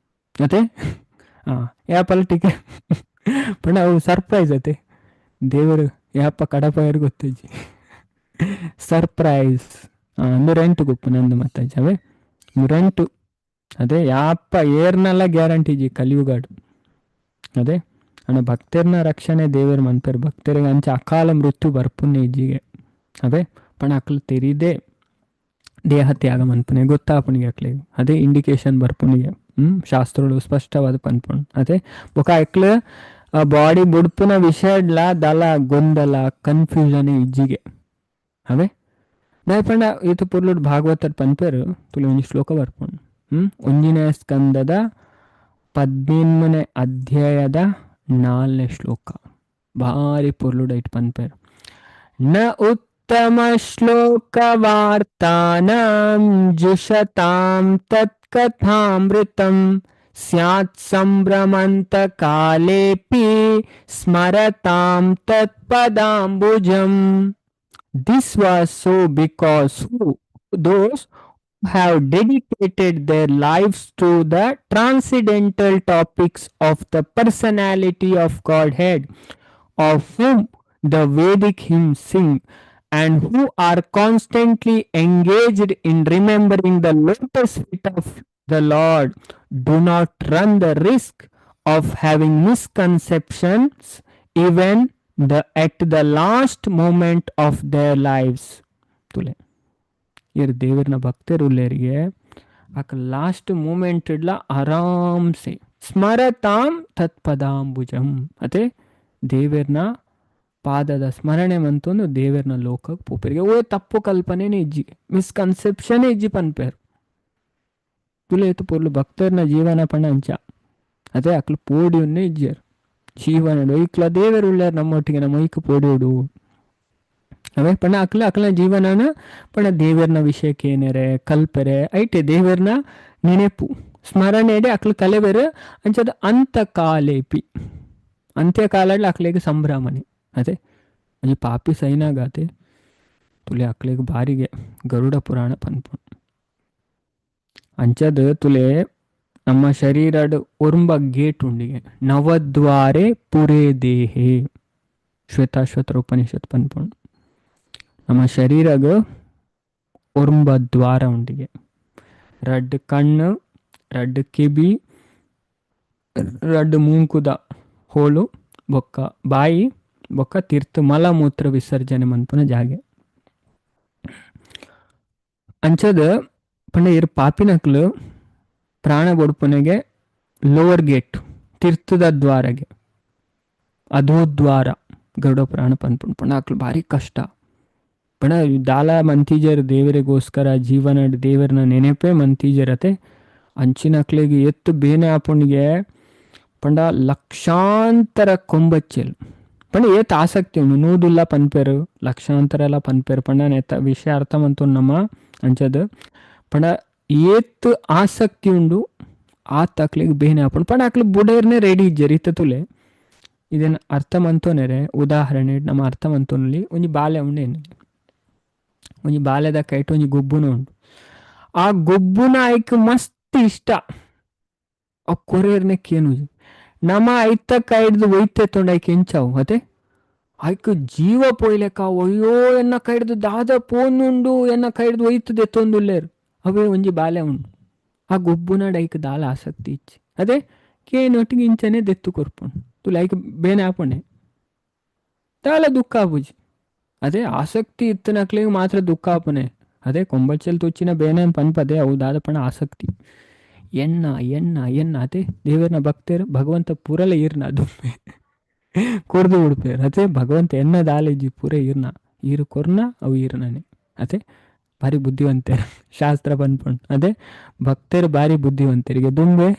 ಅದೇ. ಯಾಪಲ್ಲ ಟಿಕೆಟ್ ಪಂಡ ಅವು ಸರ್ಪ್ರೈಸ್ ಅತೆ ದೇವರು ಯಾಪ ಕಡಪಯರು ಗೊತ್ತಿಜ್ಜಿ ಸರ್ಪ್ರೈಸ್. ಅಂದು ರೆಂಟ್ ಗುಪ್ಪು ನಂದು ಮತ್ತಜ್ಜಿ ಅವೇ ರೆಂಟು ಅದೇ ಯಾಪ ಏರ್ನೆಲ್ಲ ಗ್ಯಾರಂಟಿ ಜಿ ಕಲಿಯುಗಾಡು. ಅದೇ ಅಣ್ಣ ಭಕ್ತರ್ನ ರಕ್ಷಣೆ ದೇವರು ಮನ್ಪೇರು ಭಕ್ತರಿಗೆ ಅಂಚ ಅಕಾಲ ಮೃತ್ಯು ಬರ್ಪುನ್ನೆ ಇಜ್ಜಿಗೆ. ಅದೇ ಪಣ ಅಕ್ಲು ತೆರಿದೆ ದೇಹ ತ್ಯಾಗ ಮನ್ಪುನೆ ಗೊತ್ತಾಪುನಿಗೆ ಅಕ್ಲಿಗೆ ಅದೇ ಇಂಡಿಕೇಶನ್ ಬರ್ಪುನಿಗೆ. ಶಾಸ್ತ್ರಗಳು ಸ್ಪಷ್ಟವಾದ ಪನ್ಪುಣ್. ಅದೇ ಬೊಕ ಅಕ್ಲು ಬಾಡಿ ಬುಡ್ಪುನ ವಿಷಯಡ್ಲ ದಲ ಗೊಂದಲ ಕನ್ಫ್ಯೂಷನ್ ಇಜ್ಜಿಗೆ. ಅವೇ ದಾಯಪಂಡ ಈತ ಪೊರ್ಲುಡ್ ಭಾಗವತಡ್ ಪನ್ಪೆರು ತುಳು ಒಂಜಿ ಶ್ಲೋಕ ಬರ್ಪುಂಡು. ಒಂಜಿನೇ ಸ್ಕಂದದ 17ನೇ ಅಧ್ಯಾಯದ 4ನೇ ಶ್ಲೋಕ ಭಾರಿ ಪೊರ್ಲುಡ್ ಐಟ್ ಪನ್ಪೆರು. ನ ಉತ್ತಮ ಶ್ಲೋಕ ವಾರ್ತಾನಾಂ ಜುಷತಾಂ ತತ್ಕಥಾಮೃತಂ ಸ್ಯಾತ್ ಸಂಭ್ರಮಂತ ಕಾಲೇಪಿ ಸ್ಮರತಾಂ ತತ್ಪದಾಂಬುಜಂ. This was so because those who have dedicated their lives to the transcendental topics of the personality of Godhead, of whom the Vedic hymns sing, and who are constantly engaged in remembering the lotus feet of the Lord, do not run the risk of having misconceptions even at the last moment of their lives. ತುಲೆ ಏರ್ ದೇವರ್ನ ಭಕ್ತರು ಉಲ್ಲೇರಿಗೆ ಆಕ ಲಾಸ್ಟ್ ಮೂಮೆಂಟ್ ಇಡ್ಲ ಆರಾಮ್ಸೆ ಸ್ಮರತಾಂ ತತ್ಪದಾಂಬುಜಂ ಅದೇ ದೇವರ್ನ ಪಾದದ ಸ್ಮರಣೆ ಮಂತೊಂದು ದೇವರ್ನ ಲೋಕಕ್ಕೆ ಪೋಪೆರಿಗೆ ಓ ತಪ್ಪು ಕಲ್ಪನೆನೇ ಇಜ್ಜಿ, ಮಿಸ್ಕನ್ಸೆಪ್ಷನ್ ಇಜ್ಜಿ ಪನ್ಪೇರು. ತುಲೇತು ಪೊರ್ಲು ಭಕ್ತರ್ನ ಜೀವನ ಪಂಡ ಅಂಚ ಅದೇ ಅಕ್ಲು ಪೋಡಿಯನ್ನೇ ಇಜ್ಜಿಯರು ಜೀವನ ಒಯ್ಕ್ಲ ದೇವರು ಉಳ್ಳಾರ ನಮ್ಮೊಟ್ಟಿಗೆ ನಮ್ಮ ಒಯ್ಕ್ ಪೋಡಿಯೋಡು ಅವೇ ಪಂಡ ಅಕ್ಲ ಅಕ್ಲ ಜೀವನನ ಪಂಡ ದೇವರ್ನ ವಿಷಯಕ್ಕೆ ಏನೇರೆ ಕಲ್ಪೆರೆ ಐಟೆ ದೇವರ್ನ ನೆನೆಪು ಸ್ಮರಣೆಡೆ ಅಕ್ಲು ಕಲೆವೆರು ಅಂಚದ ಅಂತ ಕಾಲೇಪಿ ಅಂತ್ಯಕಾಲಡ್ ಅಕ್ಲೆಗ್ ಸಂಭ್ರಮನೆ. ಅದೇ ಒಂಜಿ ಪಾಪಿ ಸೈನಾಗಾತೆ ತುಲೆ ಅಕ್ಲೆಗ್ ಬಾರಿಗೆ ಗರುಡ ಪುರಾಣ ಪನ್ಪುಂಡು. ಅಂಚದ ತುಲೆ ನಮ್ಮ ಶರೀರಡ್ ಒರುಂಬ ಗೇಟ್ ಉಂಡಿಗೆ ನವದ್ವಾರೆ ಪುರೇ ದೇಹೆ ಶ್ವೇತಾಶ್ವತರ ಉಪನಿಷತ್ ಪನ್ಪುಂಡು. ನಮ್ಮ ಶರೀರಗ್ ಒರುಂಬ ದ್ವಾರ ಉಂಡಿಗೆ, ರಡ್ಡ್ ಕಣ್ಣು, ರಡ್ಡ್ ಕಿಬಿ, ರಡ್ಡ್ ಮೂಂಕುದ ಹೋಲು, ಬೊಕ್ಕ ಬಾಯಿ, ಬೊಕ್ಕ ತೀರ್ಥ ಮಲ ಮೂತ್ರ ವಿಸರ್ಜನೆ ಮನ್ಪುನ ಜಾಗೆ. ಅಂಚದ ಪಂಡ ಇರ್ ಪಾಪಿನಕ್ಲು ಪ್ರಾಣ ಬೊಡ್ಪುನೆಗೆ ಲೋವರ್ ಗೇಟ್ ತೀರ್ಥದ ದ್ವಾರಗೆ ಅಧೋದ್ವಾರ ಗರುಡ ಪುರಾಣ ಪನ್ಪುಂಡು. ಪಂಡ ಅಕ್ಲು ಭಾರಿ ಕಷ್ಟ ಪಂಡ ದಾಲ ಮಂತಿಜರ್ ದೇವರಿಗೋಸ್ಕರ ಜೀವನ ದೇವರನ ನೆನಪೇ ಮಂತಿಜರತೆ ಅಂಚಿನಕ್ಲೆಗ್ ಎತ್ತು ಬೇನೆ ಆಪುಣಿಗೆ ಪಂಡ ಲಕ್ಷಾಂತರ ಕೊಂಬಚ್ಚೆಲ್ ಪಂಡ ಏತ್ ಆಸಕ್ತಿ ಉಂಡು ನೂದುಲ್ಲ ಪನ್ಪೆರು ಲಕ್ಷಾಂತರ ಎಲ್ಲ ಪನ್ಪೆರು ಪಂಡ ನೆತ್ತ ವಿಷಯ ಅರ್ಥ ಮಂತೊನ್ನಮ್ಮ. ಅಂಚದ ಪಂಡ ಏತ್ ಆಸಕ್ತಿ ಉಂಡು ಆತ್ ಅಕ್ಲೆಗ್ ಬೇನೆ ಆಪುಂಡು. ಪಂಡ ಅಕ್ಲು ಬುಡೇರ್ನೆ ರೆಡಿ ಇಜ್ಜೆರ್ ಇತ್ತ ತುಲೆ ಇದನ್ನ ಅರ್ಥ ಮಂತೊನೆರೆ. ಉದಾಹರಣೆ ನಮ್ಮ ಅರ್ಥ ಮಂತೊನಲ್ಲಿ ಒಂಜಿ ಬಾಲೆ ಉಂಡು ಏನು ಒಂಜಿ ಬಾಲೆದ ಕೈಟ್ ಒಂಜಿ ಗೊಬ್ಬುನ ಉಂಡು. ಆ ಗೊಬ್ಬುನ ಐಕ್ ಮಸ್ತ್ ಇಷ್ಟ ಆ ಕೊರೇರ್ನೆ ಕೇನು ನಮ್ಮ ಐತ ಕೈಡ್ದು ಒಯ್ತೆ ತೊಂಡ ಐಕ್ ಎಂಚಾವು ಅದೇ ಐಕ್ ಜೀವ ಪೋಯ್ಲೆಕ ಅಯ್ಯೋ ಎನ್ನ ಕೈಡ್ದು ದಾದ ಪೋನುಂಡು ಎನ್ನ ಕೈಡ್ದು ಒಯ್ತದೆ ತೊಂದುಲ್ಲೇರು ಅವೇ ಒಂಜಿ ಬಾಲೆ ಉಂಡು. ಆ ಗೊಬ್ಬುನಾಡ್ ಐಕ್ ದಾಲ ಆಸಕ್ತಿ ಇಚ್ಚಿ ಅದೇ ಕೇನೊಟ್ಟಿಗೆ ಇಂಚನೆ ದೆತ್ತು ಕೊರ್ಪುಂಡು ತುಲೆ ಐಕ್ ಬೇನೆ ಆಪುಂಡೆ ದಾಲ ದುಃಖ ಆಪುಜಿ. ಅದೇ ಆಸಕ್ತಿ ಇತ್ತನಕ್ಲೆಗ್ ಮಾತ್ರ ದುಃಖ ಆಪುನೆ. ಅದೇ ಕೊಂಬಚ್ಚಲ್ ತುಚ್ಚಿನ ಬೇನೆ ಪನ್ಪದೆ ಅವು ದಾದ ಪಂಡ ಆಸಕ್ತಿ ಎಣ್ಣ ಎಣ್ಣ ಎಣ್ಣ ಅದೇ ದೇವರನ ಭಕ್ತರು ಭಗವಂತ ಪೂರಲ ಈರ್ನ ದುಮ್ಮೆ ಕೊರ್ದು ಉಡ್ಪೇರು ಅದೇ ಭಗವಂತ ಎಣ್ಣ ದಾಲೇಜಿ ಪೂರ ಈರ್ನ ಈರು ಕೊರ್ನ ಅವು ಈರ್ನನೆ ಅದೇ ಭಾರಿ ಬುದ್ಧಿವಂತರು ಶಾಸ್ತ್ರ ಪನ್ಪುಂಡು. ಅದೇ ಭಕ್ತರು ಭಾರಿ ಬುದ್ಧಿವಂತರಿಗೆ ದುಂಬೆ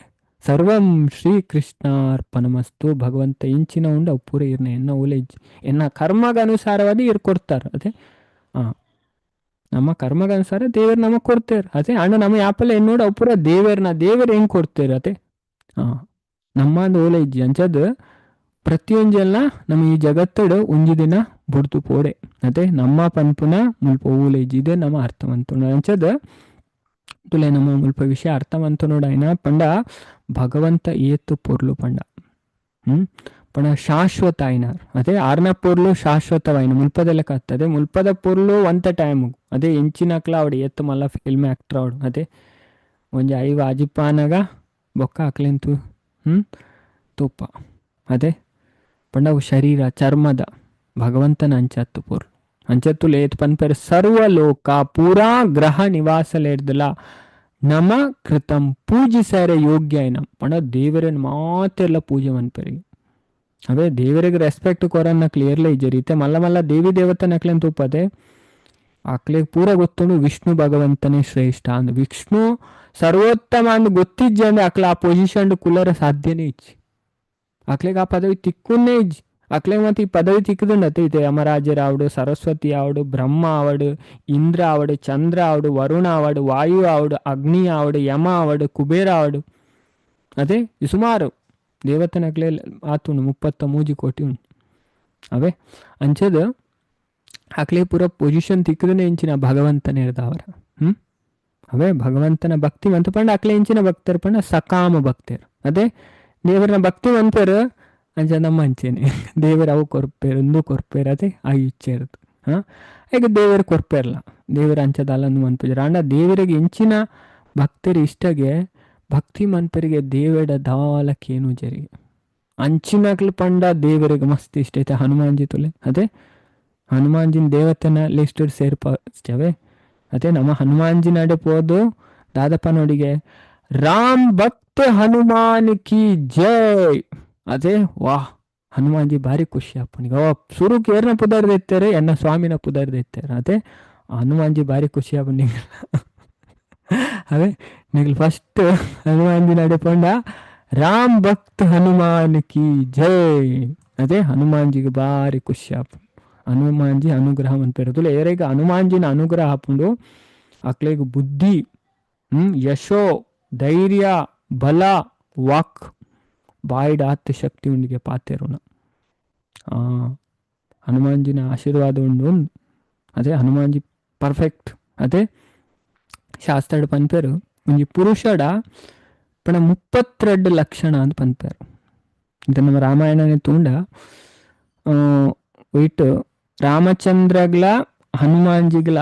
ಸರ್ವಂ ಶ್ರೀ ಕೃಷ್ಣಾರ್ಪಣಮಸ್ತು ಭಗವಂತ ಇಂಚಿನ ಉಂಡು ಅವು ಪೂರ ಈರ್ನ ಎನ್ನ ಓಲೇಜ್ ಎನ್ನ ಕರ್ಮಗ ಅನುಸಾರವಾದ ಈರ್ ಕೊಡ್ತಾರೆ. ಅದೇ ನಮ್ಮ ಕರ್ಮಗನುಸಾರ ದೇವರು ನಮಗ್ ಕೊಡ್ತೇರು. ಅದೇ ಅಣ್ಣ ನಮ್ಮ ಯಾಪಲ್ಲ ಏನ್ ನೋಡು ಅವು ಪೂರ ದೇವರ್ನ ದೇವರು ಹೆಂಗ್ ಕೊಡ್ತೇರು ಅದೇ ನಮ್ಮ ಓಲೆ ಇಜ್ಜಿ ಅಂಚದ್ ಪ್ರತಿಯೊಂಜೆಲ್ಲ ನಮ್ಮ ಈ ಜಗತ್ತಡು ಒಂಜಿ ದಿನ ಬುಡ್ದು ಪೋಡೆ ಅದೇ ನಮ್ಮ ಪನ್ಪುನ ಮುಲ್ಪ ಓಲೆ ಇಜ್ಜಿ ಇದೆ ನಮ್ಮ ಅರ್ಥವಂತ ಅಂಚದ್ ತುಲೆ ನಮ್ಮ ಮುಲ್ಪ ವಿಷಯ ಅರ್ಥವಂತ ನೋಡಾಯ್ನ ಪಂಡ ಭಗವಂತ ಏತು ಪೊರ್ಲು ಪಂಡ ಪಂಡ ಶಾಶ್ವತ అయినారు. ಅದೇ ಆರ್ನ ಪೊರ್ಲು ಶಾಶ್ವತವಾಯಿನ ಮುಲ್ಪದೆಲ್ಲ ಕತ್ತದೆ ಮುಲ್ಪದ ಪೊರ್ಲು ಒಂತ ಟೈಮ್ ಅದೇ ಎಂಚಿನಕ್ಲ ಅವಡು ಏತ್ ಮಲ್ಲ ಫಿಲ್ಮ್ ಆಕ್ಟರ್ ಅವಡು ಅದೇ ಒಂಜಿ ಐವ ಅಜಿಪ್ಪಾನಗ ಬೊಕ್ಕ ಅಕ್ಲೆಂತು ತೂಪ ಅದೇ ಪಂಡ ಅವು ಶರೀರ ಚರ್ಮದ ಭಗವಂತನ ಅಂಚತ್ತು ಪೊರ್ಲು ಅಂಚತ್ತು ಲೇತ್ ಪನ್ಪೆರ್ ಸರ್ವಲೋಕ ಪೂರಾ ಗ್ರಹ ನಿವಾಸಲೇರ್ದಲ ನಮ ಕೃತಂ ಪೂಜಿಸರೆ ಯೋಗ್ಯ ಐನ ಪಂಡ ದೇವರನ್ನು ಮಾತೆಲ್ಲ ಪೂಜೆ ಮನ್ಪೆರಿಗೆ. ಅವೇ ದೇವರಿಗೆ ರೆಸ್ಪೆಕ್ಟ್ ಕೊರನ್ನ ಕ್ಲಿಯರ್ಲಿ ಇಜ್ಜೆರ್ ಇತ್ತೆ ಮಲ್ಲ ಮಲ್ಲ ದೇವಿ ದೇವತನಕ್ಲೆನ್ ತೂಪದೆ ಅಕ್ಲೆಗ್ ಪೂರ ಗೊತ್ತುಂಡು ವಿಷ್ಣು ಭಗವಂತನೇ ಶ್ರೇಷ್ಠ ಅಂದ್ ವಿಷ್ಣು ಸರ್ವೋತ್ತಮ ಅಂದ್ ಗೊತ್ತಿಜ್ಜೆ ಅಂದ್ರೆ ಅಕ್ಲ ಆ ಪೊಸಿಷನ್ ಕುಲ್ಲರ ಸಾಧ್ಯನೇ ಇಜ್ಜಿ. ಅಕ್ಲೆಗ್ ಆ ಪದವಿ ತಿಕ್ಕುನ್ನೇ ಇಜ್ಜಿ. ಅಕ್ಲೆಗ್ ಮತ್ತೆ ಈ ಪದವಿ ತಿಕ್ಕುದುಂಡತೆ ಇತ್ತೆ ಯಮರಾಜರ್ ಆವಡು ಸರಸ್ವತಿ ಆವಡು ಬ್ರಹ್ಮ ಆವಡು ಇಂದ್ರ ಆವಡು ಚಂದ್ರ ಆವಡು ವರುಣ ಆವಡು ವಾಯು ಆವಡು ಅಗ್ನಿ ಆವಡು ಯಮ ಆವಡು ಕುಬೇರ ಆವಡು ಅದೇ ಸುಮಾರು ದೇವತನಕ್ಲೆ ಆತುಂಡು 33 ಕೋಟಿ ಉಂಡು. ಅವೇ ಅಂಚದ ಅಕ್ಲೆ ಪೂರ ಪೊಸಿಷನ್ ತಿಕ್ಕದನೆ ಇಂಚಿನ ಭಗವಂತನೇ ಇರ್ದಾವರ ಅವೇ ಭಗವಂತನ ಭಕ್ತಿ ಮಂತ ಪಂಡ ಅಕ್ಲೆ ಇಂಚಿನ ಭಕ್ತರು ಪಂಡ ಸಕಾಮ ಭಕ್ತರು. ಅದೇ ದೇವರನ ಭಕ್ತಿ ಮಂತರು ಅಂಚ ನಮ್ಮ ಅಂಚೆನೆ ದೇವರ ಅವು ಕೊರ್ಪೇರು ಇಂದು ಕೊರ್ಪೇರು ಅದೇ ಆ ಇಚ್ಛೆ ಇರುತ್ತೆ. ಈಗ ದೇವರು ಕೊರ್ಪೇರ್ಲ ದೇವರ ಅಂಚದಲ್ಲ ಮನ್ಪುಜಾರ ಅಂಡ ದೇವರಿಗೆ ಇಂಚಿನ ಭಕ್ತರು ಇಷ್ಟಗೆ ಭಕ್ತಿ ಮನ್ಪರಿಗೆ ದೇವಡ ದಾಲಕ್ಕೇನು ಜರಿಗೆ ಅಂಚಿನಕ್ಲು ಪಂಡ ದೇವರಿಗೆ ಮಸ್ತ್ ಇಷ್ಟ ಐತೆ ಹನುಮಾನ್ಜಿ ತುಲೆ. ಅದೇ ಹನುಮಾನ್ಜಿನ ದೇವತೆನ ಲಿಸ್ಟ್ ಸೇರ್ಪವೆ ಅದೇ ನಮ್ಮ ಹನುಮಾನ್ಜಿ ನಡೆ ಪೋದು ದಾದಪ್ಪ ನೋಡಿಗೆ ರಾಮ್ ಭಕ್ತ ಹನುಮಾನ್ ಕಿ ಜೈ. ಅದೇ ವಾಹ್, ಹನುಮಾನ್ಜಿ ಭಾರಿ ಖುಷಿ ಆಪುನಿಗೆ. ಓ ಸುರುಕ್ ಏರ್ನ ಪುದರ್ದೆತ್ತಾರೆ, ಎನ್ನ ಸ್ವಾಮಿನ ಪುದರ್ದೆತ್ತಾರೆ. ಅದೇ ಹನುಮಾನ್ಜಿ ಭಾರಿ ಖುಷಿ ಆಪುನಿಗೆ. ಅವೇ ನಿಗಲ್ ಫಸ್ಟ್ ಹನುಮಾನ್ಜಿ ನಡೆ ಪಂಡ ರಾಮ್ ಭಕ್ತ ಹನುಮಾನ್ ಕಿ ಜೈ. ಅದೇ ಹನುಮಾನ್ಜಿಗೆ ಭಾರಿ ಖುಷಿ ಆಪು. ಹನುಮಾನ್ಜಿ ಅನುಗ್ರಹ ಮನ್ಪೆರ್ ಏರೆಗ್ ಹನುಮಾನ್ಜಿನ ಅನುಗ್ರಹ ಆಪುಂಡು ಅಕ್ಲೆಗ್ ಬುದ್ಧಿ, ಯಶೋ, ಧೈರ್ಯ, ಬಲ, ವಾಕ್, ಬಾಯಿಡ್ ಆತ್ ಶಕ್ತಿ ಉಂಡಿಗೆ ಪಾತೆರುನ. ಹನುಮಾನ್ಜಿನ ಆಶೀರ್ವಾದ ಉಂಡು. ಅದೇ ಹನುಮಾನ್ಜಿ ಪರ್ಫೆಕ್ಟ್. ಅದೇ ಶಾಸ್ತ್ರಡ್ ಪನ್ಪೆರು ಒಂಜಿ ಪುರುಷಡ ಪಣ 32 ಲಕ್ಷಣ ಅಂತ ಪನ್ಪೆರು. ಇದು ನಮ್ಮ ರಾಮಾಯಣನೇ ತೂಂಡ ಒಯ್ಟ್ ರಾಮಚಂದ್ರಗ್ಲ ಹನುಮಾನ್ಜಿಗ್ಲ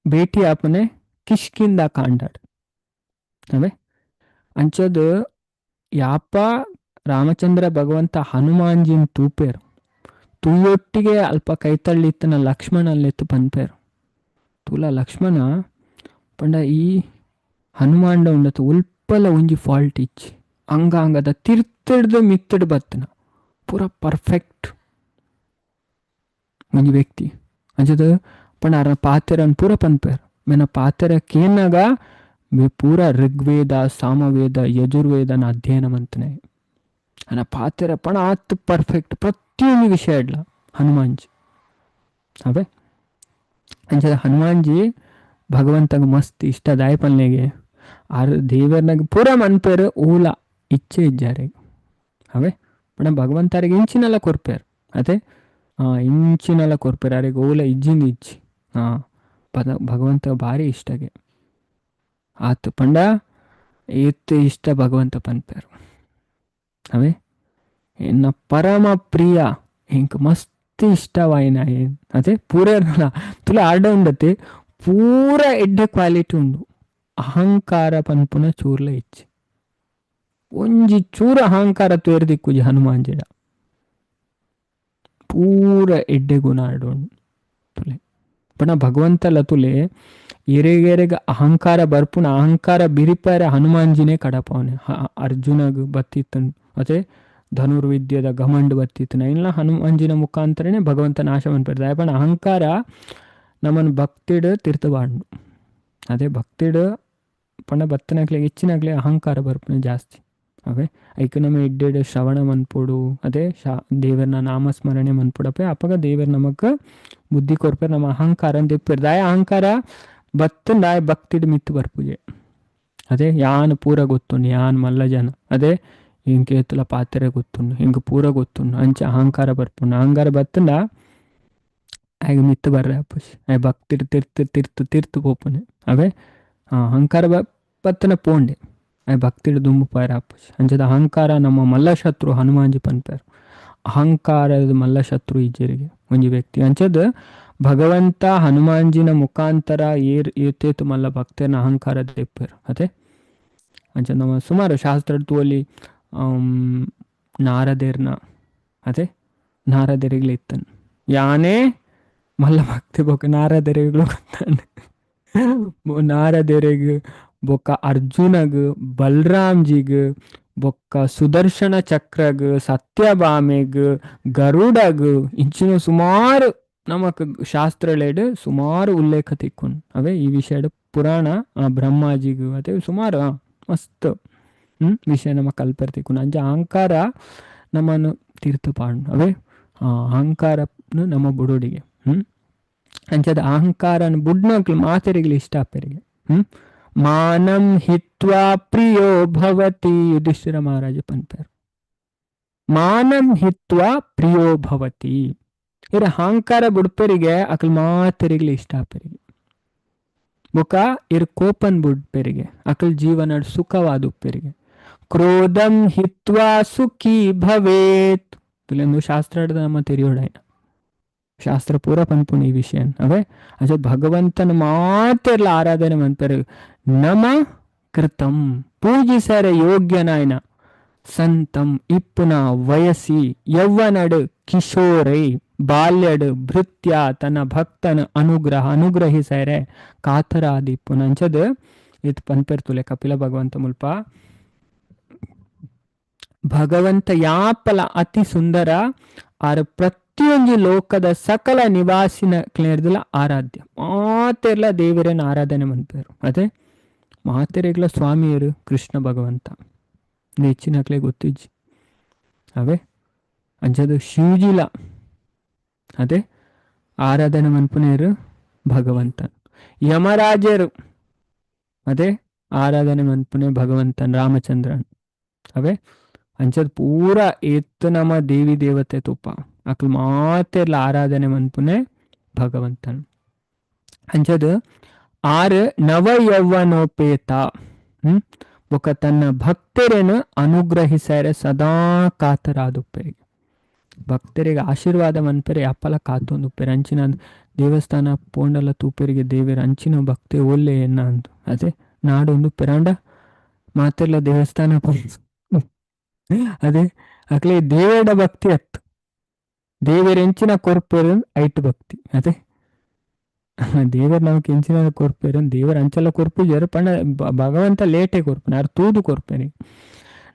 ಭೇಟಿ ಆಪನೆ ಕಿಷ್ಕಿಂದ ಕಾಂಡಾಡ್. ಅವೇ ಅಂಚದು ಯಾಪ ರಾಮಚಂದ್ರ ಭಗವಂತ ಹನುಮಾನ್ಜಿನ್ ತೂಪೇರು ತೂಯೊಟ್ಟಿಗೆ ಅಲ್ಪ ಕೈತಳ್ಳಿತ್ತನ ಲಕ್ಷ್ಮಣಲ್ಲೆತ್ತು ಪನ್ಪೇರು. ತೂಲ ಲಕ್ಷ್ಮಣ ಪಂಡ ಈ ಹನುಮಾಂಡ ಉಂಡತು ಉಲ್ಪಲ ಒಂಜಿ ಫಾಲ್ಟ್ ಇಚ್ಚಿ ಅಂಗ ಅಂಗದ ತಿರ್ತಿಡ್ದು ಮಿತ್ತಿಡ್ ಬತ್ತನ ಪೂರ ಪರ್ಫೆಕ್ಟ್ ಒಂಜಿ ವ್ಯಕ್ತಿ. ಅಂಚದ ಪಂಡ ಅರ ಪಾತೆರನ್ ಪೂರ ಪನ್ಪೇರು. ಮೇನ ಪಾತೆರ ಕೇನಾಗ ಮೇ ಪೂರ ಋಗ್ವೇದ, ಸಾಮವೇದ, ಯಜುರ್ವೇದನ ಅಧ್ಯಯನ ಮಂತನೆ. ಅನ ಪಾತೆರ ಪಣ ಆತ್ ಪರ್ಫೆಕ್ಟ್ ಪ್ರತಿಯೊಂದು ವಿಷಯ ಇಡ್ಲ ಹನುಮಾನ್ಜಿ. ಅವೇ ಅಂಚದ ಹನುಮಾನ್ಜಿ ಭಗವಂತಗ ಮಸ್ತ್ ಇಷ್ಟ ದಾಯಪಲ್ನೆಗೆ ಆರ್ ದೇವರ್ನಾಗ ಪೂರ ಮನ್ಪೇರು ಊಲ ಇಚ್ಛೆ ಇಜ್ಜಾರೆ. ಅವೇ ಪಣ ಭಗವಂತರಿಗೆ ಇಂಚಿನೆಲ್ಲ ಕೊರ್ಪೇರು. ಅದೇ ಇಂಚಿನೆಲ್ಲ ಕೊರ್ಪೇರು ಅರೆಗೆ ಓಲ ಇಜ್ಜಿಂದ ಇಜ್ಜಿ. ಭಗವಂತ ಭಾರಿ ಇಷ್ಟಗೆ ಆತು ಪಂಡ ಏತ್ ಇಷ್ಟ ಭಗವಂತ ಪನ್ಪೇರು. ಅವೇ ಎನ್ನ ಪರಮ ಪ್ರಿಯ ಎಂಕ್ ಮಸ್ತ್ ಇಷ್ಟವಾಯಿನ ಏನ್ ಅದೇ ಪೂರ ತುಲ ಆಡ ಉಂಡತೆ ಪೂರ ಎಡ್ಡೆ ಕ್ವಾಲಿಟಿ ಉಂಡು. ಅಹಂಕಾರ ಪನ್ಪುನ ಚೂರ್ಲ ಇಚ್ಚಿ ಒಂಜಿ ಚೂರ ಅಹಂಕಾರ ತೇರ್ದಿಕ್ಕುಜಿ ಹನುಮಾನ್ಜಿಡ ಪೂರ ಎಡ್ಡೆ ಗುಣ ಆಡೋಣ ತುಲೆ. ಪಣ ಭಗವಂತಲ ತುಲೆ ಎರೆಗೆರೆಗ ಅಹಂಕಾರ ಬರ್ಪುನ ಅಹಂಕಾರ ಬಿರಿಪಾರ ಹನುಮಾನ್ಜಿನೇ ಕಡಪವನೆ. ಅರ್ಜುನಗ್ ಬತ್ತಿತ್ತನ್ ಅದೇ ಧನುರ್ವಿದ್ಯದ ಘಮಂಡ್ ಬತ್ತಿತ್ತನ ಇಲ್ಲ ಹನುಮಾನ್ಜಿನ ಮುಖಾಂತರನೇ ಭಗವಂತ ನಾಶ ಮನ್ಪೆರ್ದ. ಪಣ ಅಹಂಕಾರ ನಮ್ಮನ್ನು ಭಕ್ತಿಡ್ ತಿರ್ತಬಾಂಡು. ಅದೇ ಭಕ್ತಿಡ್ ಪಣ ಬತ್ತನಕ್ಲೆ ಹೆಚ್ಚಿನಕ್ಲೆ ಅಹಂಕಾರ ಬರ್ಪುನ ಜಾಸ್ತಿ. ಅವೇ ಐಕ್ ನಮ್ಮ ಎಡ್ಡೆಡ್ ಶ್ರವಣ ಮನ್ಪೊಡು, ಅದೇ ದೇವರನ ನಾಮಸ್ಮರಣೆ ಮನ್ಪೊಡಪ್ಪೆ. ಅಪ್ಪಗ ದೇವರ್ ನಮಕ್ ಬುದ್ಧಿ ಕೊರ್ಪೆರ್, ನಮ್ಮ ಅಹಂಕಾರ ದೆಪ್ಪೆರ್. ದಾಯ ಅಹಂಕಾರ ಬತ್ತಂದಾಯ ಭಕ್ತಿಡ್ ಮಿತ್ತು ಬರ್ಪುಜೆ. ಅದೇ ಯಾನ್ ಪೂರ ಗೊತ್ತುಂಡು, ಯಾನ್ ಮಲ್ಲ ಜನ, ಅದೇ ಇಂಕೇತುಲ ಪಾತ್ರೆ ಗೊತ್ತುಂಡು, ಹಿಂಗ ಪೂರ ಗೊತ್ತುಂಡು ಅಂಚ ಅಹಂಕಾರ ಬರ್ಪುಂಡು. ಅಹಂಕಾರ ಬತ್ತಂಡ ಆಗ ಮಿತ್ತು ಬರ್ರೆ ಅಪ್ಪುಷ್ ಆಯ್ ಭಕ್ತಿಡ್ ತಿರ್ತು ತಿರ್ತು ತಿರ್ತು ಪೋಪುನೆ. ಅವೇ ಅಹಂಕಾರ ಬತ್ತನ ಪೋಂಡೆ ಆಯ್ ಭಕ್ತಿಡ್ ದುಂಬು ಪಾರ ಅಪ್ಪುಷ್. ಅಂಚದ ಅಹಂಕಾರ ನಮ್ಮ ಮಲ್ಲಶತ್ರು ಹನುಮಾನ್ಜಿ ಪನ್ಪೇರು. ಅಹಂಕಾರದ ಮಲ್ಲಶತ್ರು ಇಜ್ಜರಿಗೆ ಒಂಜಿ ವ್ಯಕ್ತಿ. ಅಂಚದ ಭಗವಂತ ಹನುಮಾನ್ಜಿನ ಮುಖಾಂತರ ಏರ್ ಏತೇತು ಮಲ್ಲ ಭಕ್ತನ ಅಹಂಕಾರ ದೆಪ್ಪೇರು. ಅದೇ ಅಂಚ ನಮ್ಮ ಸುಮಾರು ಶಾಸ್ತ್ರ ತೋಲಿ ನಾರದೇರ್ನ ಅದೇ ನಾರದೆರಿಗ್ಲ ಇತ್ತನ್ ಯಾನೇ ಮಲ್ಲ ಭಕ್ತಿ ಬೊಕ್ಕ ನಾರದೆರೆಗ್ಲು ಗೊತ್ತಾನೆ. ನಾರದೆರೆಗ್ ಬೊಕ್ಕ ಅರ್ಜುನಗ್ ಬಲರಾಮ್ಜಿಗ್ ಬೊಕ್ಕ ಸುದರ್ಶನ ಚಕ್ರಗ್ ಸತ್ಯಭಾಮೆಗ್ ಗರುಡಗ್ ಇಂಚಿನ ಸುಮಾರು ನಮಕ್ ಶಾಸ್ತ್ರಲೇಡ್ ಸುಮಾರು ಉಲ್ಲೇಖ ತಿಕ್ಕುನ್. ಅವೇ ಈ ವಿಷಯಡ್ ಪುರಾಣ ಬ್ರಹ್ಮಾಜಿಗ್ ಅದೇ ಸುಮಾರು ಮಸ್ತ್ ವಿಷಯ ನಮ್ಮ ಕಲ್ಪರ್ ತಿಕ್ಕುನ್. ಅಂಚ ಅಹಂಕಾರ ನಮ್ಮನ್ನು ತೀರ್ಥ ಪಾಡು. ಅವೇ ಅಹಂಕಾರನು ನಮ್ಮ ಬುಡೋಡಿಗೆ. ಅಂಚದ ಅಹಂಕಾರನ ಬುಡ್ನಕ್ಲು ಮಾತೆರಿಗ್ಲು ಇಷ್ಟ ಆಪೆರಿಗೆ. ಮಾನಂ ಹಿತ್ವಾ ಪ್ರಿಯೋ ಭವತಿ ಯುಧಿಷ್ಠಿರ ಮಹಾರಾಜ ಪನ್ಪೇರು. ಮಾನಂ ಹಿತ್ವಾ ಪ್ರಿಯೋ ಭವತಿ. ಇರ ಅಹಂಕಾರ ಬುಡ್ಪೆರಿಗೆ ಅಕ್ಲು ಮಾತೆರಿಗ್ಲು ಇಷ್ಟ ಆಪೆರಿಗೆ. ಬೊಕ ಇರ್ ಕೋಪನ್ ಬುಡ್ಪೆರಿಗೆ ಅಕಲ್ ಜೀವನ ಸುಖವಾದ ಉಪ್ಪೆರಿಗೆ. ಕ್ರೋಧಂ ಹಿತ್ವಾ ಸುಖಿ ಭವೇತ್ ತುಲೆಂದು ಶಾಸ್ತ್ರದ ನಮ್ಮ ತೆರಿಯೋಡಾಯ್ನ ಶಾಸ್ತ್ರ ಪೂರ ಪನ್ಪುಣಿ ಈ ವಿಷಯ. ಅವೇ ಅಜ ಭಗವಂತನ ಮಾತೆರ್ಲ ಆರಾಧನೆ ಮನ್ಪೆರು. ನಮ ಕೃತಂ ಪೂಜಿಸರೆ ಯೋಗ್ಯನಾಯನ ಸಂತಂ ಇಪ್ಪುನ ವಯಸ್ಸಿ ಯವ್ವನಡು ಕಿಶೋರೈ. ಬಾಲ್ಯಡ್ ಭೃತ್ಯ ತನ್ನ ಭಕ್ತನ ಅನುಗ್ರಹ ಅನುಗ್ರಹಿಸರೆ ಕಾತರ ಆದಿಪ್ಪುನ ಅಂಚದ್ ಇತ್ ಪನ್ಪೆರ್ತುಲೆ ಕಪಿಲ ಭಗವಂತ ಮುಲ್ಪ ಭಗವಂತ ಯಾಪಲ ಅತಿ ಸುಂದರ ಆರ್ ಪ್ರತಿಯೊಂಜಿ ಲೋಕದ ಸಕಲ ನಿವಾಸಿನ ಕ್ಲೇರ್ದಲ ಆರಾಧ್ಯ ಮಾತೆರ್ಲ ದೇವರನ್ನ ಆರಾಧನೆ ಮನ್ಪೇರು ಅದೇ ಮಾತೆರೆಗ್ಲ ಸ್ವಾಮಿಯರು ಕೃಷ್ಣ ಭಗವಂತ ಹೆಚ್ಚಿನಕ್ಲೆ ಗೊತ್ತಿಜ್ಜಿ ಅವೇ ಅಂಚದು ಶಿವಜಿಲ ಅದೇ ಆರಾಧನೆ ಮನ್ಪುನೇರು ಭಗವಂತ ಯಮರಾಜರು ಅದೇ ಆರಾಧನೆ ಮನ್ಪುನೆ ಭಗವಂತನ್ ರಾಮಚಂದ್ರನ್ ಅವೇ ಅಂಚದ್ ಪೂರ ಏತ್ ನಮ್ಮ ದೇವಿ ದೇವತೆ ತುಪ್ಪ ಅಕ್ಲು ಮಾತೆರ್ಲ ಆರಾಧನೆ ಮನ್ಪುನೆ ಭಗವಂತನ್ ಅಂಚದ್ ಆರು ನವ ಯೌವನೋಪೇತ ಬೊಕ ತನ್ನ ಭಕ್ತರನ್ನು ಅನುಗ್ರಹಿಸರೆ ಸದಾ ಕಾತರಾದುಪ್ಪೆರಿಗೆ ಭಕ್ತರಿಗೆ ಆಶೀರ್ವಾದ ಮನ್ಪೆರೆ ಅಪ್ಪಲ ಕಾತೊಂದು ಉಪ್ಪೆರೆ ಅಂಚಿನ ದೇವಸ್ಥಾನ ಪೋಂಡಲ ತೂಪೆರಿಗೆ ದೇವರ ಅಂಚಿನ ಭಕ್ತಿ ಒಲ್ಲೆ ಎನ್ನ ಅಂದು ಅದೇ ನಾಡೊಂದು ಪೆರಾಂಡ ಮಾತೆಲ್ಲ ದೇವಸ್ಥಾನ ಅದೇ ಅಕ್ಲೆ ದೇವೇಡ ಭಕ್ತಿ ಅತ್ತು ದೇವರ ಎಂಚಿನ ಕೊರ್ಪೆರು ಐಟ್ ಭಕ್ತಿ ಅದೇ ದೇವರ ನಮಕ್ ಎಂಚಿನ ಕೊರ್ಪೆರು ದೇವರ ಅಂಚಲ ಕೊರ್ಪುಜರು ಪಂಡ ಭಗವಂತ ಲೇಟೆ ಕೊರ್ಪುನ ಆರ್ ತೂದು ಕೊರ್ಪೆನಿ